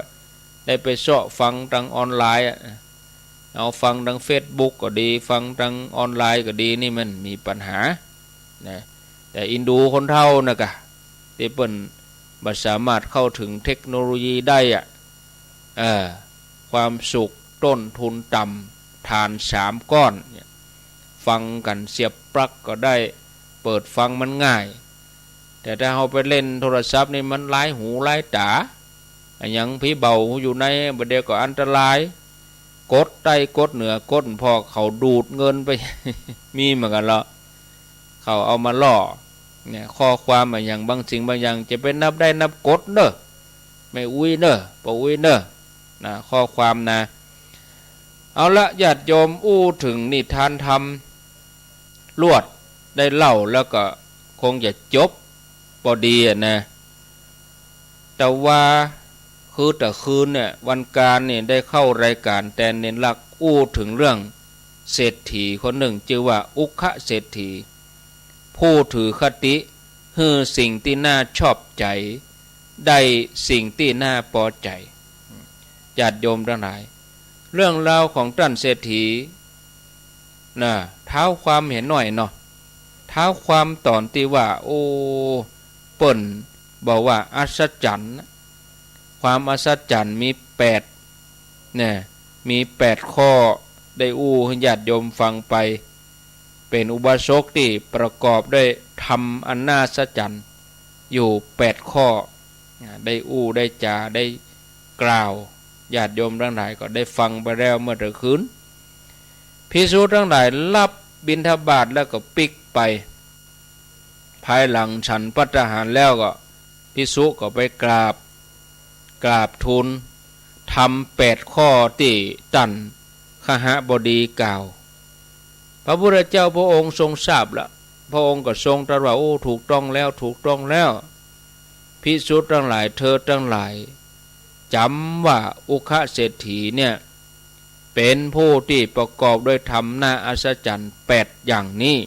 ได้ไปเซาะฟังตางออนไลน์อะ เอาฟังตางเฟซบุ๊กก็ดี ฟังตางออนไลน์ก็ดี นี่มันมีปัญหานะ แต่อินดูคนเฒ่านะกะ ตี้เปิ้นบ่สามารถเข้าเถิงเทคโนโลยีได้อะ เออ ความสุขต้นทุนต่ำ ถ่านสามก้อนเนี่ย ฟังกั๋นเสียบปลั๊กก็ได้ เปิดฟังมันง่าย แต่ถ้าเฮาไปเล่นโทรศัพท์นี่มันลายหูลายต๋า อะหยังผีเบาอยู่ใน บ่าเดี่ยวก็อันตราย กดใต้กดเหนือกด พอเขาดูดเงินไป มีเหมือนกั๋นเลาะ เขาเอามาล่อ เนี่ย ข้อความอะหยังบางสิ่งบางอย่าง จะไปนับได้นับกดเน่อ แม่อุ๊ยเน่อ ป้ออุ๊ยเน่อ นะ ข้อความนะ เอาละ ญาติโยม อู้เถิงนิทานธรรม ลวดได้เล่าแล้วก็คงจะจบปอดีอะนะ แต่ว่าคือแต่คืนเนี่ย วันก๋านนี่ได้เข้ารายก๋านแตนเณรลักษ์ อู้เถิงเรื่องเศรษฐีคนนึ่ง จื้อว่าอุคคะเศรษฐี ผู้ถือคติ หื้อสิ่งตี้น่าชอบใจ๋ ได้สิ่งตี้น่าปอใจ๋ ญาติโยมตังหลาย เรื่องราวของต้านเศรษฐี นะ เท้าความเหียหน้อยเนาะ เท้าความต๋อนตี้ว่า โอ้ เปิ้นบอกว่าอัศจรรย์นะ ความอัศจรรย์มีแปด เนี่ย มีแปดข้อ ได้อู้หื้อญาติโยมฟังไป เป๋นอุบาสกตี้ประกอบด้วยธรรมอันน่าอัศจรรย์อยู่แปดข้อ อ่า ได้อู้ได้จ๋าได้กล่าว ญาติโยมตังหลายก็ได้ฟังไปแล้วเมื่อแต่คืน ภิกษุตังหลายรับบิณฑบาตแล้วก็ปิ๊กไป ภายหลังฉันภัตตาหารแล้วก็ ภิกษุก็ไปกราบ กราบทูลธรรมแปดข้อตี้ต้านคหบดีกล่าว พระพุทธเจ้าพระองค์ทรงทราบละ พระองค์ก็ทรงตรัสว่า โอ้ ถูกต้องแล้ว ถูกต้องแล้ว ภิกษุตังหลาย เธอตังหลายจ๋ำว่าอุคคะเศรษฐีเนี่ย เป๋นผู้ตี้ประกอบด้วยธรรมน่าอัศจรรย์แปดอย่างนี้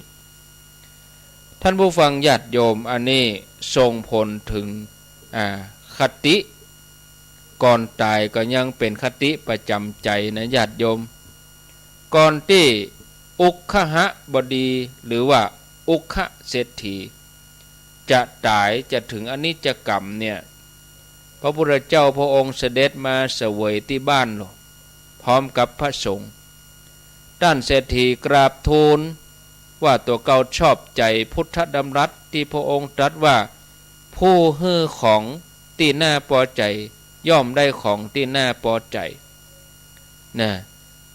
ท่านผู้ฟังญาติโยม อันนี้ส่งผลเถิง อ่า คติ ก่อนต๋ายก็ยังเป๋นคติประจ๋ำใจ๋นะญาติโยม ก่อนตี้อุคหบดี หรือว่าอุคคะเศรษฐี จะต๋าย จะเถิงอนิจจกรรมเนี่ย พระพุทธเจ้าพระองค์เสด็จมาเสวยตี้บ้านโล พร้อมกับพระสงฆ์ ต้านเศรษฐีกราบทูลว่าตั๋วเก่าชอบใจ๋พุทธดำรัสตี้พระองค์ตรัสว่า ผู้หื้อของตี้น่าปอใจ๋ ย่อมได้ของตี้น่าปอใจ๋ นะ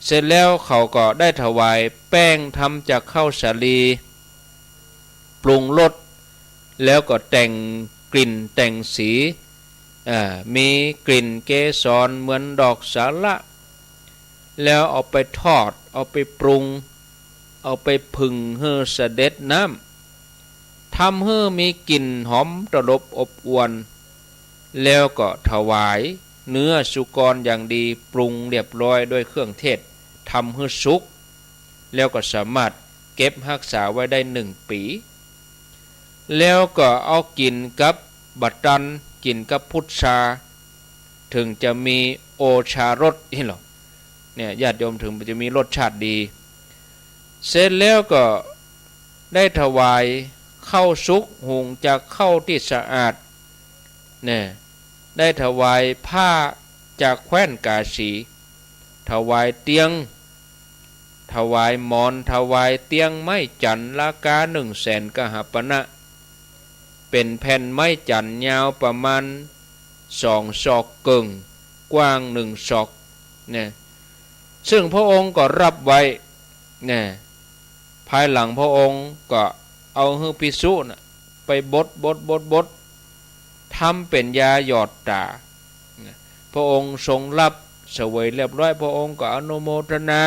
เสร็จแล้วเขาก็ได้ถวายแป้งทำจากข้าวสาลี ปรุงรส แล้วก็แต่งกลิ่นแต่งสี อ่า มีกลิ่นเกสรเหมือนดอกสาละ แล้วเอาไปทอด เอาไปปรุง เอาไปผึ่งหื้อเสด็จน้ำ ทำหื้อมีกลิ่นหอมตลบอบอวล แล้วก็ถวายเนื้อสุกรอย่างดี ปรุงเรียบร้อยด้วยเครื่องเทศ ทำหื้อสุก แล้วก็สามารถเก็บฮักษาไว้ได้หนึ่งปี๋ แล้วก็เอากิ๋นกับบัตตัน กิ๋นกับพุทรา เถิงจะมีโอชารสนี่หรอ เนี่ย ญาติโยม เถิงจะมีรสชาติดี เสร็จแล้วก็ได้ถวายข้าวสุกหุงจากข้าวตี้สะอาด เนี่ย ได้ถวายผ้าจากแคว้นกาสี ถวายเตียง ถวายหมอน ถวายเตียงไม้จั๋น ราคาหนึ่งแสนกหปณะ เป๋นแผ่นไม้จั๋นยาวประมาณสองศอกเกิ่ง กว้างหนึ่งศอก เนี่ย ซึ่งพระองค์ก็รับไว้ เนี่ย ภายหลังพระองค์ก็เอาหื้อภิกษุน่ะ ไปบด บด บด บด ทำเป๋นยาหยอดต๋า พระองค์ทรงรับเสวยเรียบร้อย พระองค์ก็อนุโมทนา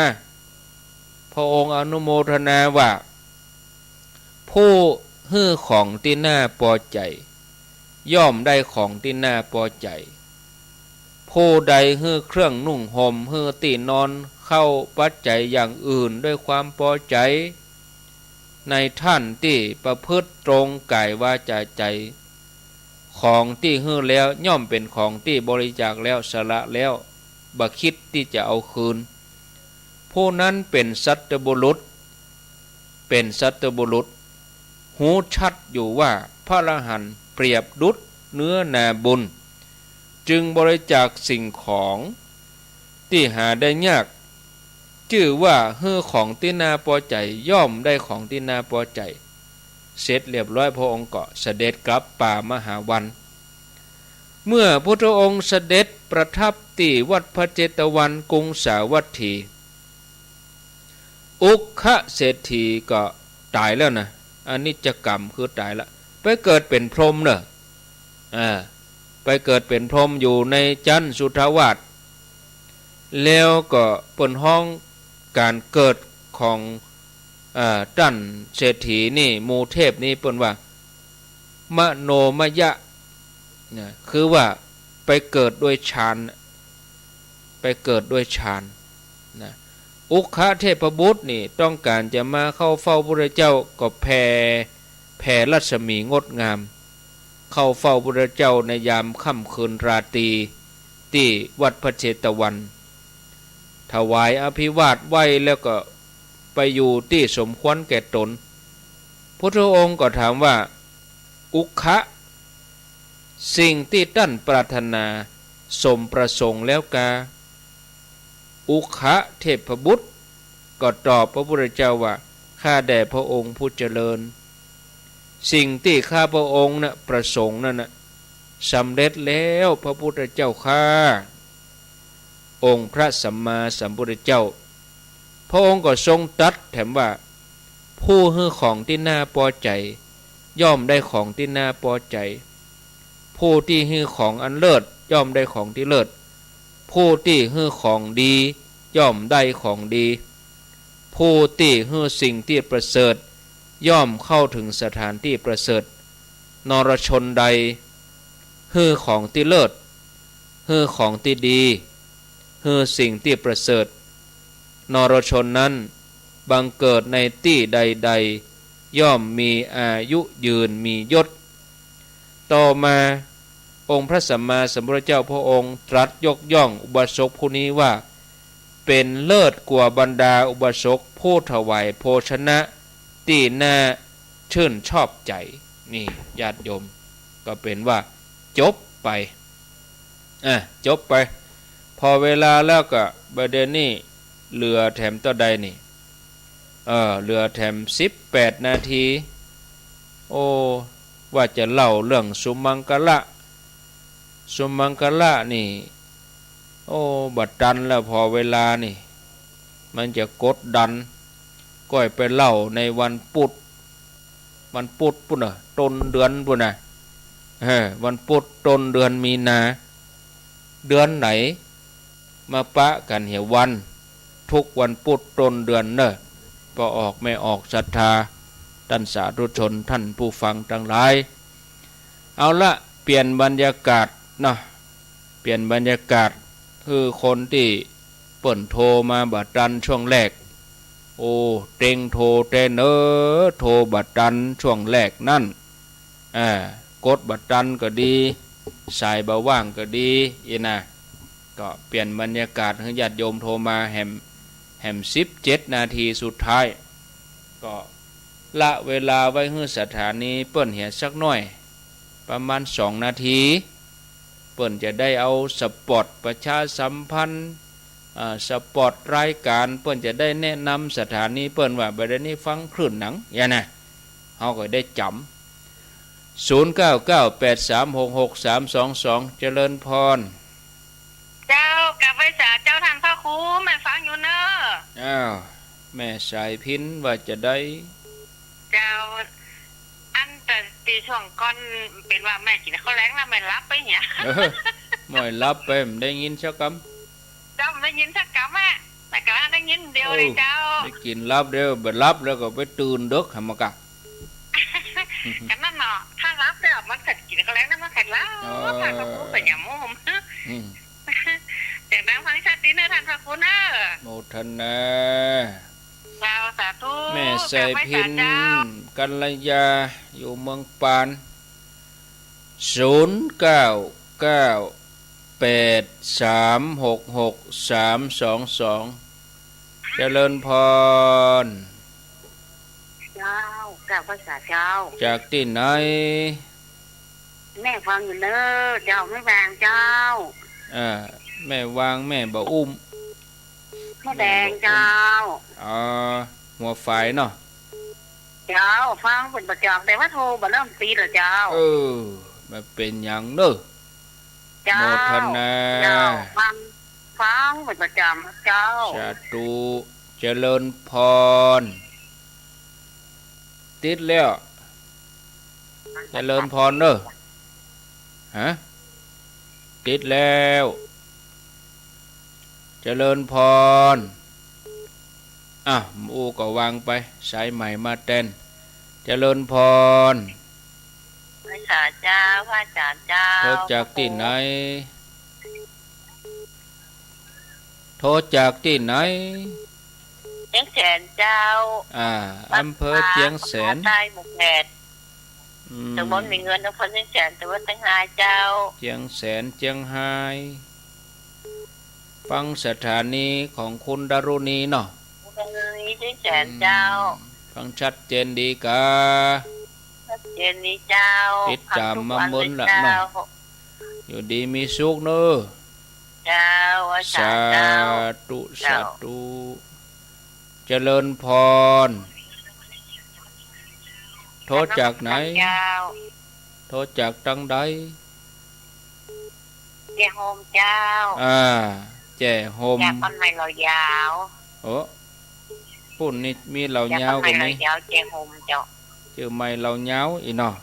พระองค์อนุโมทนาว่า ผู้หื้อของตี้น่าปอใจ๋ ย่อมได้ของตี้น่าปอใจ๋ ผู้ใดหื้อเครื่องนุ่งห่ม หื้อตี้นอน ข้าวปัจจัยอย่างอื่นด้วยความปอใจ๋ ในต้านตี้ประพฤติตรงก๋ายวาจาใจ๋ ของตี้หื้อแล้วย่อมเป๋นของตี้บริจาคแล้ว สละแล้ว บ่คิดตี้จะเอาคืน ผู้นั้นเป๋นสัตบุรุษ เป๋นสัตบุรุษ ฮู้ชัดอยู่ว่าพระอรหันต์เปรียบดุจเนื้อนาบุญ จึงบริจาคสิ่งของตี้หาได้ยาก จื้อว่าหื้อของตี้น่าปอใจ๋ ย่อมได้ของตี้น่าปอใจ๋ เสร็จเรียบร้อย พระองค์ก็เสด็จกลับป่ามหาวัน เมื่อพุทธองค์เสด็จประทับตี้วัดพระเจตวันกรุงสาวัตถี อุคคะเศรษฐีก็ต๋ายแล้วนะ อนิจจกรรมคือต๋ายละ ไปเกิดเป๋นพรหมเน่อ อ่า ไปเกิดเป๋นพรหมอยู่ในจั๊นสุทาวาส แล้วก็เปิ้นฮ้องก๋านเกิดของ อ่า ต้านเศรษฐีนี่ หมู่เทพนี่เปิ้นว่า มโนมยะ นะ คือว่าไปเกิดด้วยฌาน ไปเกิดด้วยฌาน นะ อุคคะเทพบุตรนี่ต้องก๋านจะมาเข้าเฝ้าพุทธเจ้า ก็แผ่ แผ่รัศมีงดงาม เข้าเฝ้าพุทธเจ้าในยามค่ำคืนราตรี ตี้วัดพระเจตวัน ถวายอภิวาทไหว้แล้วก็ไปอยู่ตี้สมควรแก่ต๋น พุทธองค์ก็ถามว่า อุคคะ สิ่งตี้ต้านปรารถนาสมประสงค์แล้วกา อุคคะเทพบุตรก็ตอบพระพุทธเจ้าว่า ข้าแต่พระองค์ผู้เจริญ สิ่งตี้ข้าพระองค์น่ะประสงค์นั้นน่ะ สำเร็จแล้วพระพุทธเจ้าข้า องค์พระสัมมาสัมพุทธเจ้า พระองค์ก็ทรงตรัสแถมว่า ผู้หื้อของตี้น่าปอใจ๋ ย่อมได้ของตี้น่าปอใจ๋ ผู้ตี้หื้อของอันเลิศ ย่อมได้ของตี้เลิศ ผู้ตี้หื้อของดี ย่อมได้ของดี ผู้ตี้หื้อสิ่งตี้ประเสริฐ ย่อมเข้าถึงสถานตี้ประเสริฐ นรชนใด หื้อของตี้เลิศ หื้อของตี้ดี หื้อสิ่งตี้ประเสริฐ นรชนนั้นบังเกิดในตี้ใดๆ ย่อมมีอายุยืนมียศ ต่อมาองค์พระสัมมาสัมพุทธเจ้าพระองค์ตรัสยกย่องอุบาสกผู้นี้ว่า เป๋นเลิศกว่าบรรดาอุบาสกผู้ถวายโภชนะตี้น่าชื่นชอบใจ๋ นี่ญาติโยม ก็เป๋นว่าจบไป อ่ะ จบไป พอเวลาแล้วก็บ่าเดี่ยวนี้เหลือแถมเต้าใดนี่ เออ เหลือแถมสิบแปดนาที โอ้ ว่าจะเล่าเรื่องสุมังคละ สุมังคละนี่ โอ้ บ่ตันแล้ว พอเวลานี่ มันจะกดดัน ก้อยไปเล่าในวันปุธ วันปุธปู้นน่ะ ต้นเดือนปู้นน่ะ เออ วันปุธต้นเดือนมีนา เดือนไหน มาปะกั๋นเหียวัน ทุกวันปุธต้นเดือนเน่อ ป้อออกแม่ออกศรัทธา ต้านสาธุชน ต้านผู้ฟังตังหลาย เอาละ เปลี่ยนบรรยากาศเนาะ เปลี่ยนบรรยากาศ คือคนตี้เปิ้นโทรมาบ่ตันช่วงแรก โอ้ เต็งโทรแต๊เน่อ โทรบ่ตันช่วงแรกนั้น อ่า กดบ่ตันก็ดี สายบ่ว่างก็ดี อี้นะ ก็เปลี่ยนบรรยากาศหื้อญาติโยมโทรมาแหม แหมสิบเจ็ดนาทีสุดท้าย ก็ละเวลาไว้หื้อสถานีเปิ้นเหียสักหน้อย ประมาณสองนาที เปิ้นจะได้เอาสปอตประชาสัมพันธ์ อ่า สปอตรายก๋าน เปิ้นจะได้แนะนำสถานีเปิ้นว่า บ่าเดี่ยวนี้ฟังคลื่นหนัง อย่างนะ เฮาก็ได้จ๋ำ ศูนย์เก้าเก้าแปดสามหกหกสามสองสอง เจริญพร เจ้า กราบไหว้สาเจ้าต้านพระครู แม่ฟังอยู่เน่อ อ้าว แม่สายพิณว่าจะใด เจ้า อันแต่ตี้ช่วงก่อนเป๋นว่าแม่กิ๋นข้าวแลงแล้วแม่หลับไปเหีย เออ แม่หลับไป บ่ได้ยินสักกำ เจ้า บ่ได้ยินสักกำอะ แต่ก็ได้ยินเดียวเลยเจ้า เออ ได้กิ๋นหลับเดียว บ่หลับแล้วก็ไปตื่นดึกหามาก่ะ กั๋นนั้นเนาะ ถ้าหลับแล้วมันก็กิ๋นข้าวแลงแล้วมันก็หลับ เออ ถ้าก็บ่ไปหยังมุม อืม เสียงดังฟังชัดดีเน่อต้านพระครูเน่อ โมทนา เจ้า สาธุ แม่สายพิณ กราบไหว้สาเจ้า กัลยา อยู่เมืองปาน ศูนย์เก้าเก้าแปดสามหกหกสามสองสอง เจริญพร เจ้า กราบไหว้สาเจ้า จากตี้ไหน แม่ฟังอยู่เน้อเจ้า แม่วางเจ้า เออ แม่วาง แม่บ่าอุ้ม แม่แดงเจ้า อ๋อ หัวฝายเนาะ เจ้า ฟังเปิ้นประจ๋ำ แต่ว่าโทรบ่เริ่มติดเหรอเจ้า เออ บ่เป๋นหยังเน้อ เจ้า โมทนา เจ้า ฟัง ฟังเปิ้นประจ๋ำเจ้า สาธุ เจริญพร ติดแล้ว เจริญพรเน้อ ฮะ ติดแล้ว เจริญพร อ่ะ อู้ก็วางไป สายใหม่มาแตน เจริญพร ไหว้สาเจ้า พระอาจ๋ารย์เจ้า โทรจากตี้ไหน โทรจากตี้ไหน เจียงแสนเจ้า อ่า อำเภอเจียงแสน ภาคใต้หมู่แปด อืม ตำบลมีเงิน อำเภอเจียงแสน จังหวัดเจียงฮายเจ้า เจียงแสน เจียงฮาย ฟังสถานีของคุณดารุณีเนาะ เจียงแสนเจ้า อืม ฟังชัดเจนดีกา ชัดเจนดีเจ้า ติดต๋ามมาเมินละเนาะ ฟังทุกวันเลยเจ้า อยู่ดีมีสุขเน้อ เจ้า สาธุ เจ้า สาธุ เจริญพร โทรจากไหน เจ้า โทรจากตังใด แจ้ห่มเจ้า อ่า แจ้ห่ม จากบ้านใหม่เหล่ายาว โอ้ ปุ้นนี่มีเหล่ายาวก็มี จากบ้านใหม่เหล่ายาว แจ้ห่มเจ้า จื้อใหม่เหล่ายาวอี้เนาะ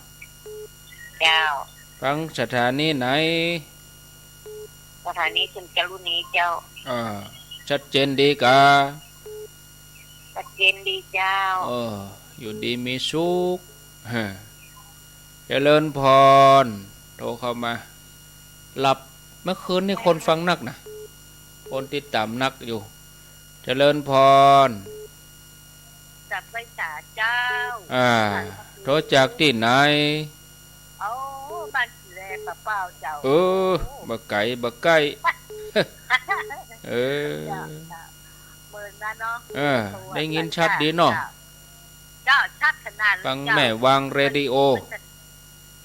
เจ้า ฟังสถานีไหน สถานีคุณดารุณีเจ้า อ่า ชัดเจนดีกา ชัดเจนดีเจ้า เออ อยู่ดีมีสุข ฮะ เจริญพร โทรเข้ามา หลับ เมื่อคืนนี่คนฟังนักนะ คนติดต๋ามนักอยู่ เจริญพร กราบไหว้สาเจ้า อ่า โทรจากตี้ไหน โอ้ บ้านขี้แลปะเป้าเจ้า เออ บ่ไก๋ บ่ใก้ เออ เจ้า เจ้า เมินนะเนาะ เออ ได้ยินชัดดีเนาะ เจ้า เจ้า ชัดขนาดเลย ฟัง เจ้า แม่วางเรดิโอ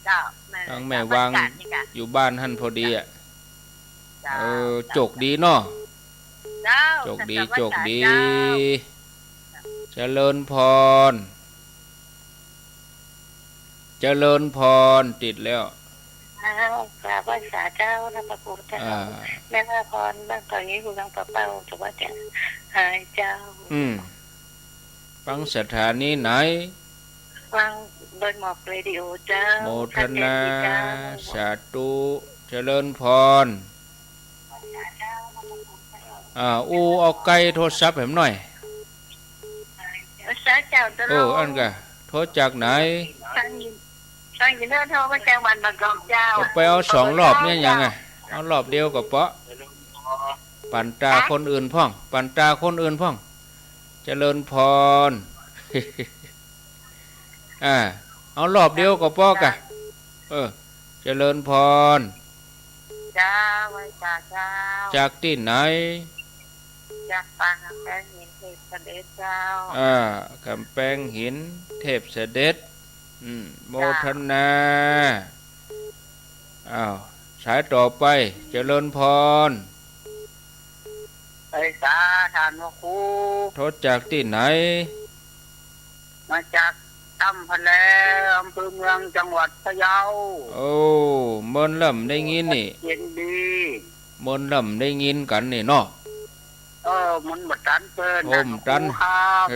เจ้า นั่นแหละ ฟังแม่วาง เจ้า บ้านกาดนี่กะ อยู่บ้านหั้นพอดีอะ เจ้า เออ เจ้า โจคดีเนาะ เจ้า โจคดี สาธุ โจคดี เจ้า เจริญพร เจริญพร ติดแล้ว อ้าว กราบไหว้สาเจ้า พระครูเจ้า อ่า แม่ว่าพร บ้านเขานี้อยู่ทางปะเป้า จังหวัดเจียงฮายเจ้า อืม ฟังสถานีไหน ฟังดอยหมอกเรดิโอเจ้า โมทนา ชัดเจนดีเจ้า สาธุ เจริญพร อ่า อู้เอาใก้โทรศัพท์แหมหน่อย เออ เจ้า เออ อันกะ โทรจากไหน ฟังอยู่ ฟังอยู่เน้อ โทรมาจากบ้านบางกอกเจ้า ก็ไปเอาสองรอบเนี่ยยังไง เอารอบเดียวก็เปาะ ปันตาคนอื่นพ่อง ปันตาคนอื่นพ่อง เจริญพร อ่า เอารอบเดียวก็เปาะกะ เออ เจริญพร เจ้า ไหว้สาเจ้า จากตี้ไหน จากปางกำแพงหินเทพเสด็จเจ้า อ่า กำแพงหินเทพเสด็จ อืม โมทนา เจ้า อ้าว สายต่อไป เจริญพร ไหว้สาต้านพระครู โทรจากตี้ไหน มาจากถ้ำพะแล อำเภอเมือง จังหวัดพะเยา โอ้ เมินเริ่มได้ยินนี่ ชัดเจนดี เมินเริ่มได้ยินกั๋นนี่เนาะ เออ มันบ่ตันเปิ้น โทรบ่ตัน ครับ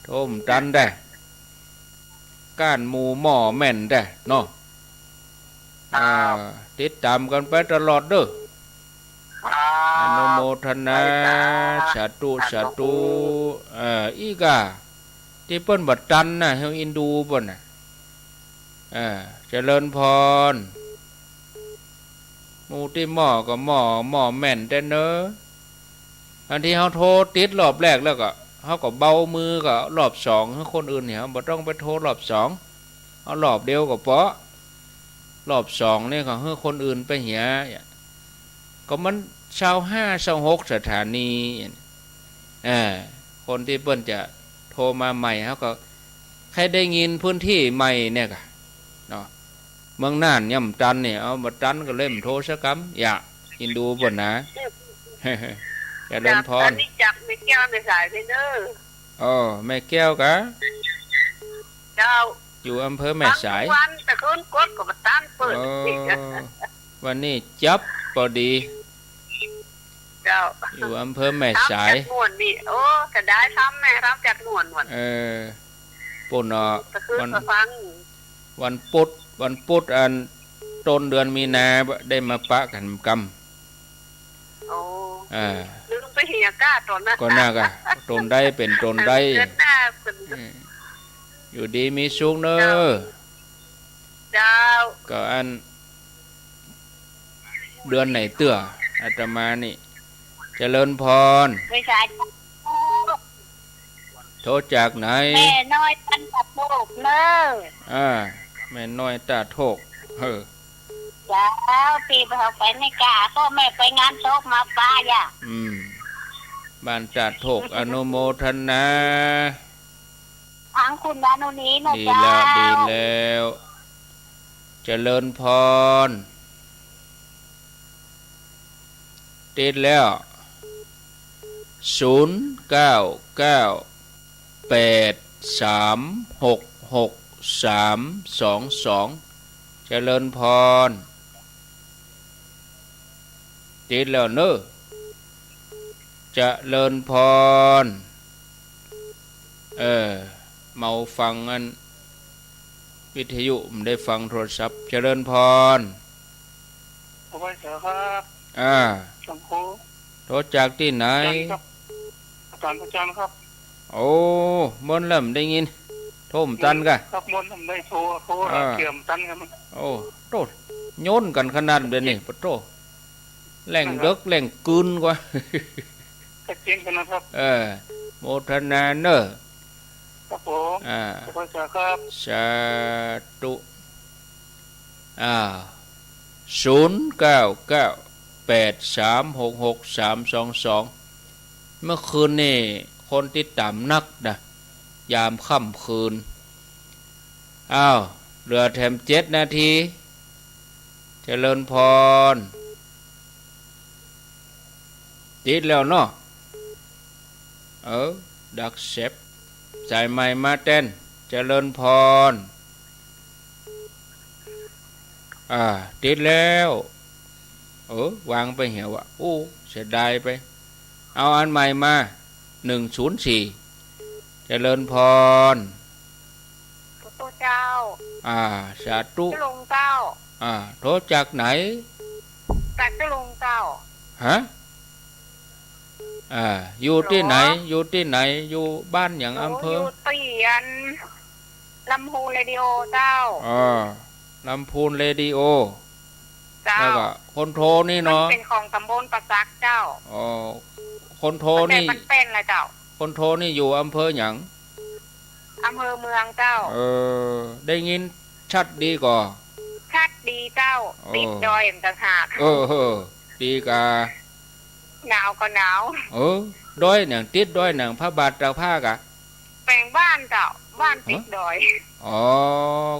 โทรบ่ตันแต๊ ก้านหมู่หม้อแม่นแต๊เนาะ ครับ อ่า ติดต๋ามกั๋นไปตลอดเน้อ ครับ อนุโมทนา ไหว้สา สาธุ สาธุ สาธุ เอ่อ อี้ก่า ตี้เปิ้นบ่ตันน่ะ เฮาอินดูเปิ้นน่ะ เอ่อ เจริญพร หมู่ตี้หม้อก็หม้อ หม้อแม่นแต๊เน้อ อันตี้เฮาโทรติดรอบแรกแล้วก็ เฮาก็เบามือก็รอบสอง หื้อคนอื่นเนี่ย บ่ต้องไปโทรรอบสอง เอารอบเดียวก็เปาะ รอบสองนี่ก็หื้อคนอื่นไปเหีย ก็มันซาวห้า ซาวหกสถานี เออ คนตี้เปิ้นจะโทรมาใหม่ เฮาก็ใค่ได้ยินพื้นตี้ใหม่เนี่ยก่ะ เนาะ เมืองน่านยังบ่ตันเนี่ย เอา บ่ตันก็เลยบ่โทรสักกำ อย่า อินดูเปิ้นนะ เจริญพร อันนี้จากแม่แก้วแม่สายเลยเด้อ อ้อ แม่แก้วกะ เจ้า อยู่อำเภอแม่สาย ฟังทุกวัน แต่คืนกดก็บ่ตันเปิ้น เออ วันนี้จับพอดี เจ้า อยู่อำเภอแม่สาย ทำจัดม่วนนี่ โอ้ เสียดายทำแม่ ทำจัดม่วนม่วน เออ ปู้นเนาะ แต่คืน วัน ก็ฟัง วันพุธ วันพุธอันต้นเดือนมีนาได้มาปะกั๋นกำ โอ้ อ่า ลืมไปเหียก้าต๋อนนั้น ก็น่ากะ ตนใดเป๋นตนใด เดือนหน้าเป๋น เออ อยู่ดีมีสุขเน่อ เจ้า เจ้า ก็อัน เดือนไหนเตื้อ อาตมานี่ เจริญพร ไม่ใช่ โทรจากไหน แม่น้อยต้าโทกเน่อ อ่า แม่น้อยต้าโทก เออ เจ้า ตี้เฮาไปอเมริกา ก็แม่ไปงานศพมาปะย่ะ อืม บ้านต้าโทก อนุโมทนา ทางคุณดานุนีนะ ดีแล้ว เจ้า ดีแล้ว เจริญพร ติดแล้ว ศูนย์เก้าเก้า แปดสามหกหกสามสองสอง เจริญพร ติดแล้วเน่อ เจริญพร เออ เมาฟังอันวิทยุ บ่ได้ฟังโทรศัพท์ เจริญพร ถวายเสียงครับ อ่า หลวงปู่ โทรจากตี้ไหน อาจารย์ครับ อาจารย์ อาจารย์ครับ โอ้ เมินแล้วบ่ได้ยิน โทรบ่ตันกะ ครับ เมินแล้วบ่ได้โทร โทรหา อ่า เกือบบ่ตันครับ โอ้ โต้ โยนกั๋นขนาดเดี๋ยวนี้ ปะโต้ แหล่งเดิกแหล่งกืนกว่า ชัดเจนขนาดครับ เออ โมทนาเน่อ ครับผม อ่า ขอบคุณครับ สาธุ อ่า ศูนย์เก้าเก้า แปดสามหกหกสามสองสอง เมื่อคืนนี่คนติดต๋ามนักนะ ยามค่ำคืน อ้าว เหลือแถมเจ็ดนาที เจริญพร ติดแล้วเนาะ เออ ดักแซ็บ สายใหม่มาแตน เจริญพร อ่า ติดแล้ว เออ วางไปเหียว่ะ โอ้ เสียดายไป เอาอันใหม่มา หนึ่งศูนย์สี่ เจริญพร ขอโทษเจ้า อ่า สาธุ เจ้าหลวงเจ้า อ่า โทรจากไหน จากเจ้าหลวงเจ้า ฮะ อ่า อยู่ตี้ไหน ฮัลโหล อยู่ตี้ไหน อยู่บ้านหยัง อำเภอ อยู่ตี้อัน ลำพูนเรดิโอเจ้า อ่า ลำพูนเรดิโอ เจ้า แล้วก็คนโทรนี่เนาะ มันเป๋นของต๋ำบลป่าสักเจ้า อ๋อ คนโทรนี่ มันเป๋นละเจ้า คนโทรนี่อยู่อำเภอหยัง อำเภอเมืองเจ้า เออ ได้ยินชัดดีก่อ ชัดดีเจ้า โอ้ ติดดอยอีกต่างหาก เออ เออ ดีกา หนาวก็หนาว เออ ดอยหยัง ติดดอยหยัง พระบาทตากผ้ากะ แปลงบ้านเจ้า บ้านติดดอย อ๋อ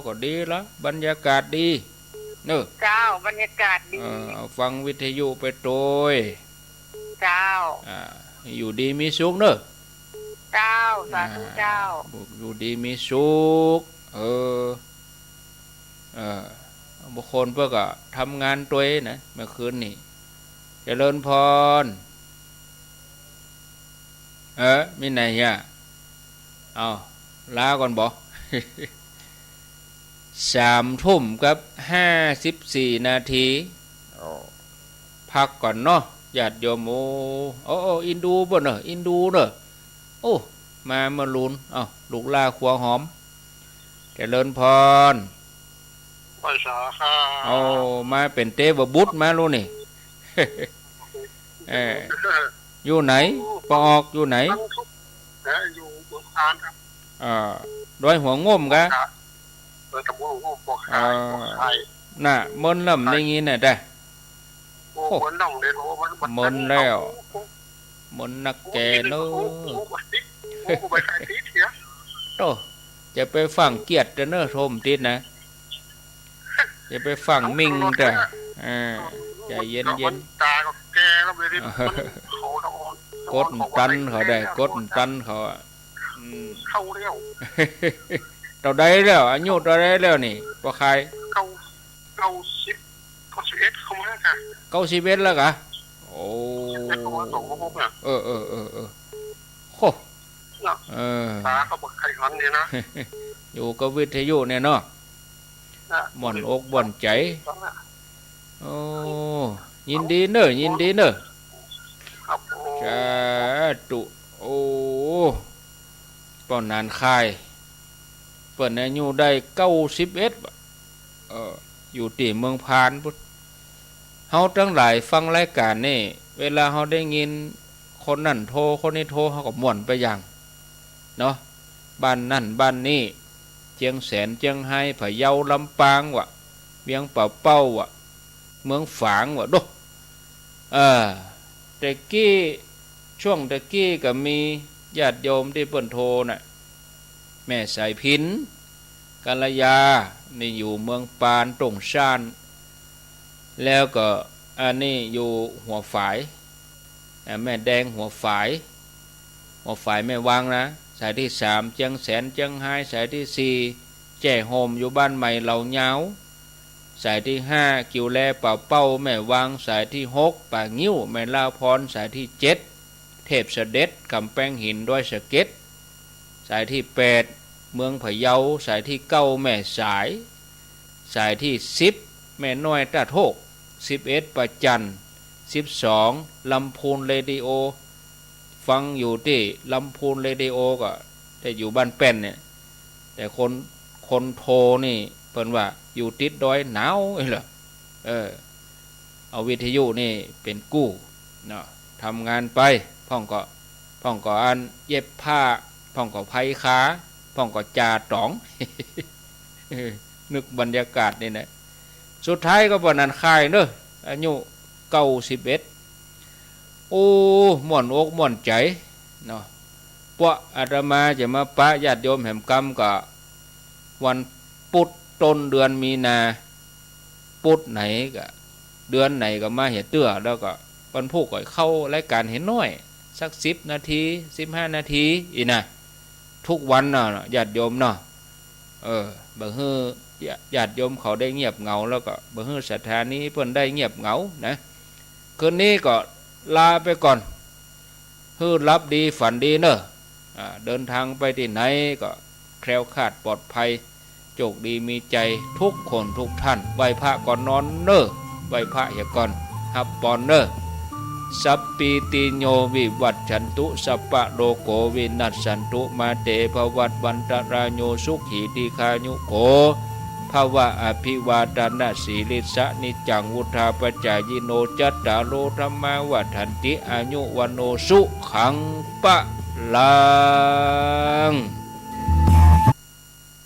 ก็ดีละ บรรยากาศดี เนอะ เจ้า บรรยากาศดี เออ เอาฟังวิทยุไปโตย เจ้า อ่า อยู่ดีมีสุขเนอะ เจ้า สาธุ อ่า เจ้า อยู่ดีมีสุข เออ เออ บางคนเปิ้นก็ทำงานตวยนะ เมื่อคืนนี่ เจริญพร เออ มีไหนเหีย เอา ลาก่อนบ่ สามทุ่มกับห้าสิบสี่นาที พักก่อนเนาะ ญาติโยม โอ้ โอ้ โอ้ อินดูบ่เนอะ อินดูเนอะ โอ้ มาเมื่อลูน เอ้า ลูกหล้าครัวหอม เจริญพร ไหว้สาครับ โอ้ มาเป๋นเตวบุตรมาลูกนี่ เออ อยู่ไหน ปอออกอยู่ไหน นะ อยู่เมืองคานครับ เอ่อ ดอยหัวง่มกะ เออ ตำบลหัวง่ม ปอคาย เอ่อ ปอคาย น่ะ เมินแล้วบ่ได้ยินน่ะ แต่ โอ้ โอ้ เมินแล้ว เมินแล้ว มนนักแก่เนอะ โอ้ โอ้ โอ้ บ่ใครติดเหีย โต้ จะไปฟั่งเกียรติเนอะ โทรมติดนะ จะไปฟั่งมิ่งเต๊อะ อ่า ใจเย็นๆ ตาก็แก่แล้ว ไม่ได้ เขาต้อง กดตันเขาได้ กดตันเขาอะ อืม เข้าแล้ว เต้าใดแล้ว อายุเต้าใดแล้วนี่ ป้อข่าย เก้า เก้าสิบ เก้าสิบเอ็ดเข้ามาค่ะ เก้าสิบเอ็ดแล้วกะ โอ้ เก้าสิบเอ็ดเข้ามาสองหกเนี่ย เออ เออ เออ เออ โห เนาะ เออ ตาก็บ่ใครหันเนี่ยนะ อยู่กับวิทยุเนี่ยเนาะ นะ บ่อนอกบ่อนใจ๋ โอ้ ยินดีเน่อ ยินดีเน่อ ครับผม สาธุ โอ้ ป้อหนานคาย เปิ้นอายุได้เก้าสิบเอ็ด เออ อยู่ตี้เมืองพานปุ้น เฮาตังหลายฟังรายก๋านนี่ เวลาเฮาได้ยินคนนั้นโทร คนนี้โทร เฮาก็ม่วนไปอย่าง เนาะ บ้านนั่นบ้านนี่ เจียงแสน เจียงฮาย พะเยา ลำปางวะ เวียงป่าเป้าวะ เมืองฝางวะ โด เออ แต่กี้ ช่วงแต่กี้ก็มีญาติโยมตี้เปิ้นโทรน่ะ แม่สายพิณ กัลยา นี่อยู่เมืองปาน ต้งซ่าน แล้วก็อันนี้อยู่หัวฝาย อ่า แม่แดงหัวฝาย หัวฝายแม่วังนะ สายตี้สาม เจียงแสน เจียงฮาย สายตี้สี่ แจ้โฮม อยู่บ้านใหม่เหล่ายาว สายตี้ห้า กิ่วแล ป่าเป้า แม่วัง สายตี้หก ป่างิ้ว แม่ลาวพร สายตี้เจ็ด เทพเสด็จ กำแปงหิน ดอยสะเก็ด สายตี้แปด เมืองพะเยา สายตี้เก้า แม่สาย สายตี้สิบ แม่น้อยต้าโทก สิบเอ็ด ป่าจันทร์ สิบสอง ลำพูนเรดิโอ ฟังอยู่ตี้ลำพูนเรดิโอ ก็แต่อยู่บ้านแป้นเนี่ย แต่คน คนโทรนี่เปิ้นว่าอยู่ติดดอยหนาวอี้เหรอ เออ เอาวิทยุนี่เป๋นกู้เนาะ ทำงานไป พ่องก็ พ่องก็อันเย็บผ้า พ่องก็ไพขา พ่องก็จ่าต๋อง เออ นึกบรรยากาศนี่นะ สุดท้ายก็ป้อหนานคายเน่อ อายุเก้าสิบเอ็ด โอ้ ม่วนอกม่วนใจ๋เนาะ เพราะอาตมาจะมาปะญาติโยมแหมกำก็วันพุธต้นเดือนมีนา พุธไหนก็ เดือนไหนก็มาเหียเตื้อ แล้วก็วันพุธก็เข้ารายก๋านเหียน้อย สักสิบนาที สิบห้านาที อี้นะ ทุกวันน่ะ ญาติโยมเนาะ เออ บ่หื้อ ญาติโยมเขาได้เงียบเหงา แล้วก็บ่หื้อสถานีเปิ้นได้เงียบเหงานะ คืนนี้ก็ลาไปก่อน หื้อหลับดีฝันดีเน่อ อ่า เดินทางไปตี้ไหนก็แคล้วคลาดปลอดภัย โจคดีมีใจ๋ทุกคนทุกท่าน ไหว้พระก่อนนอนเน่อ ไหว้พระเหียก่อน ฮับปอนเน่อ สัพพีติโยวิวัชชันตุ สัพพะโรโควินัสสันตุ มาเตภวัตวันตะราโย สุขีทีฆายุโข ภะวะ อภิวาทะนะสีลิสสะ นิจจังวุฑฒาปะจายิโน จัตตาโรธัมมาวัฑฒันติ อายุวัณโณ สุขัง พะลัง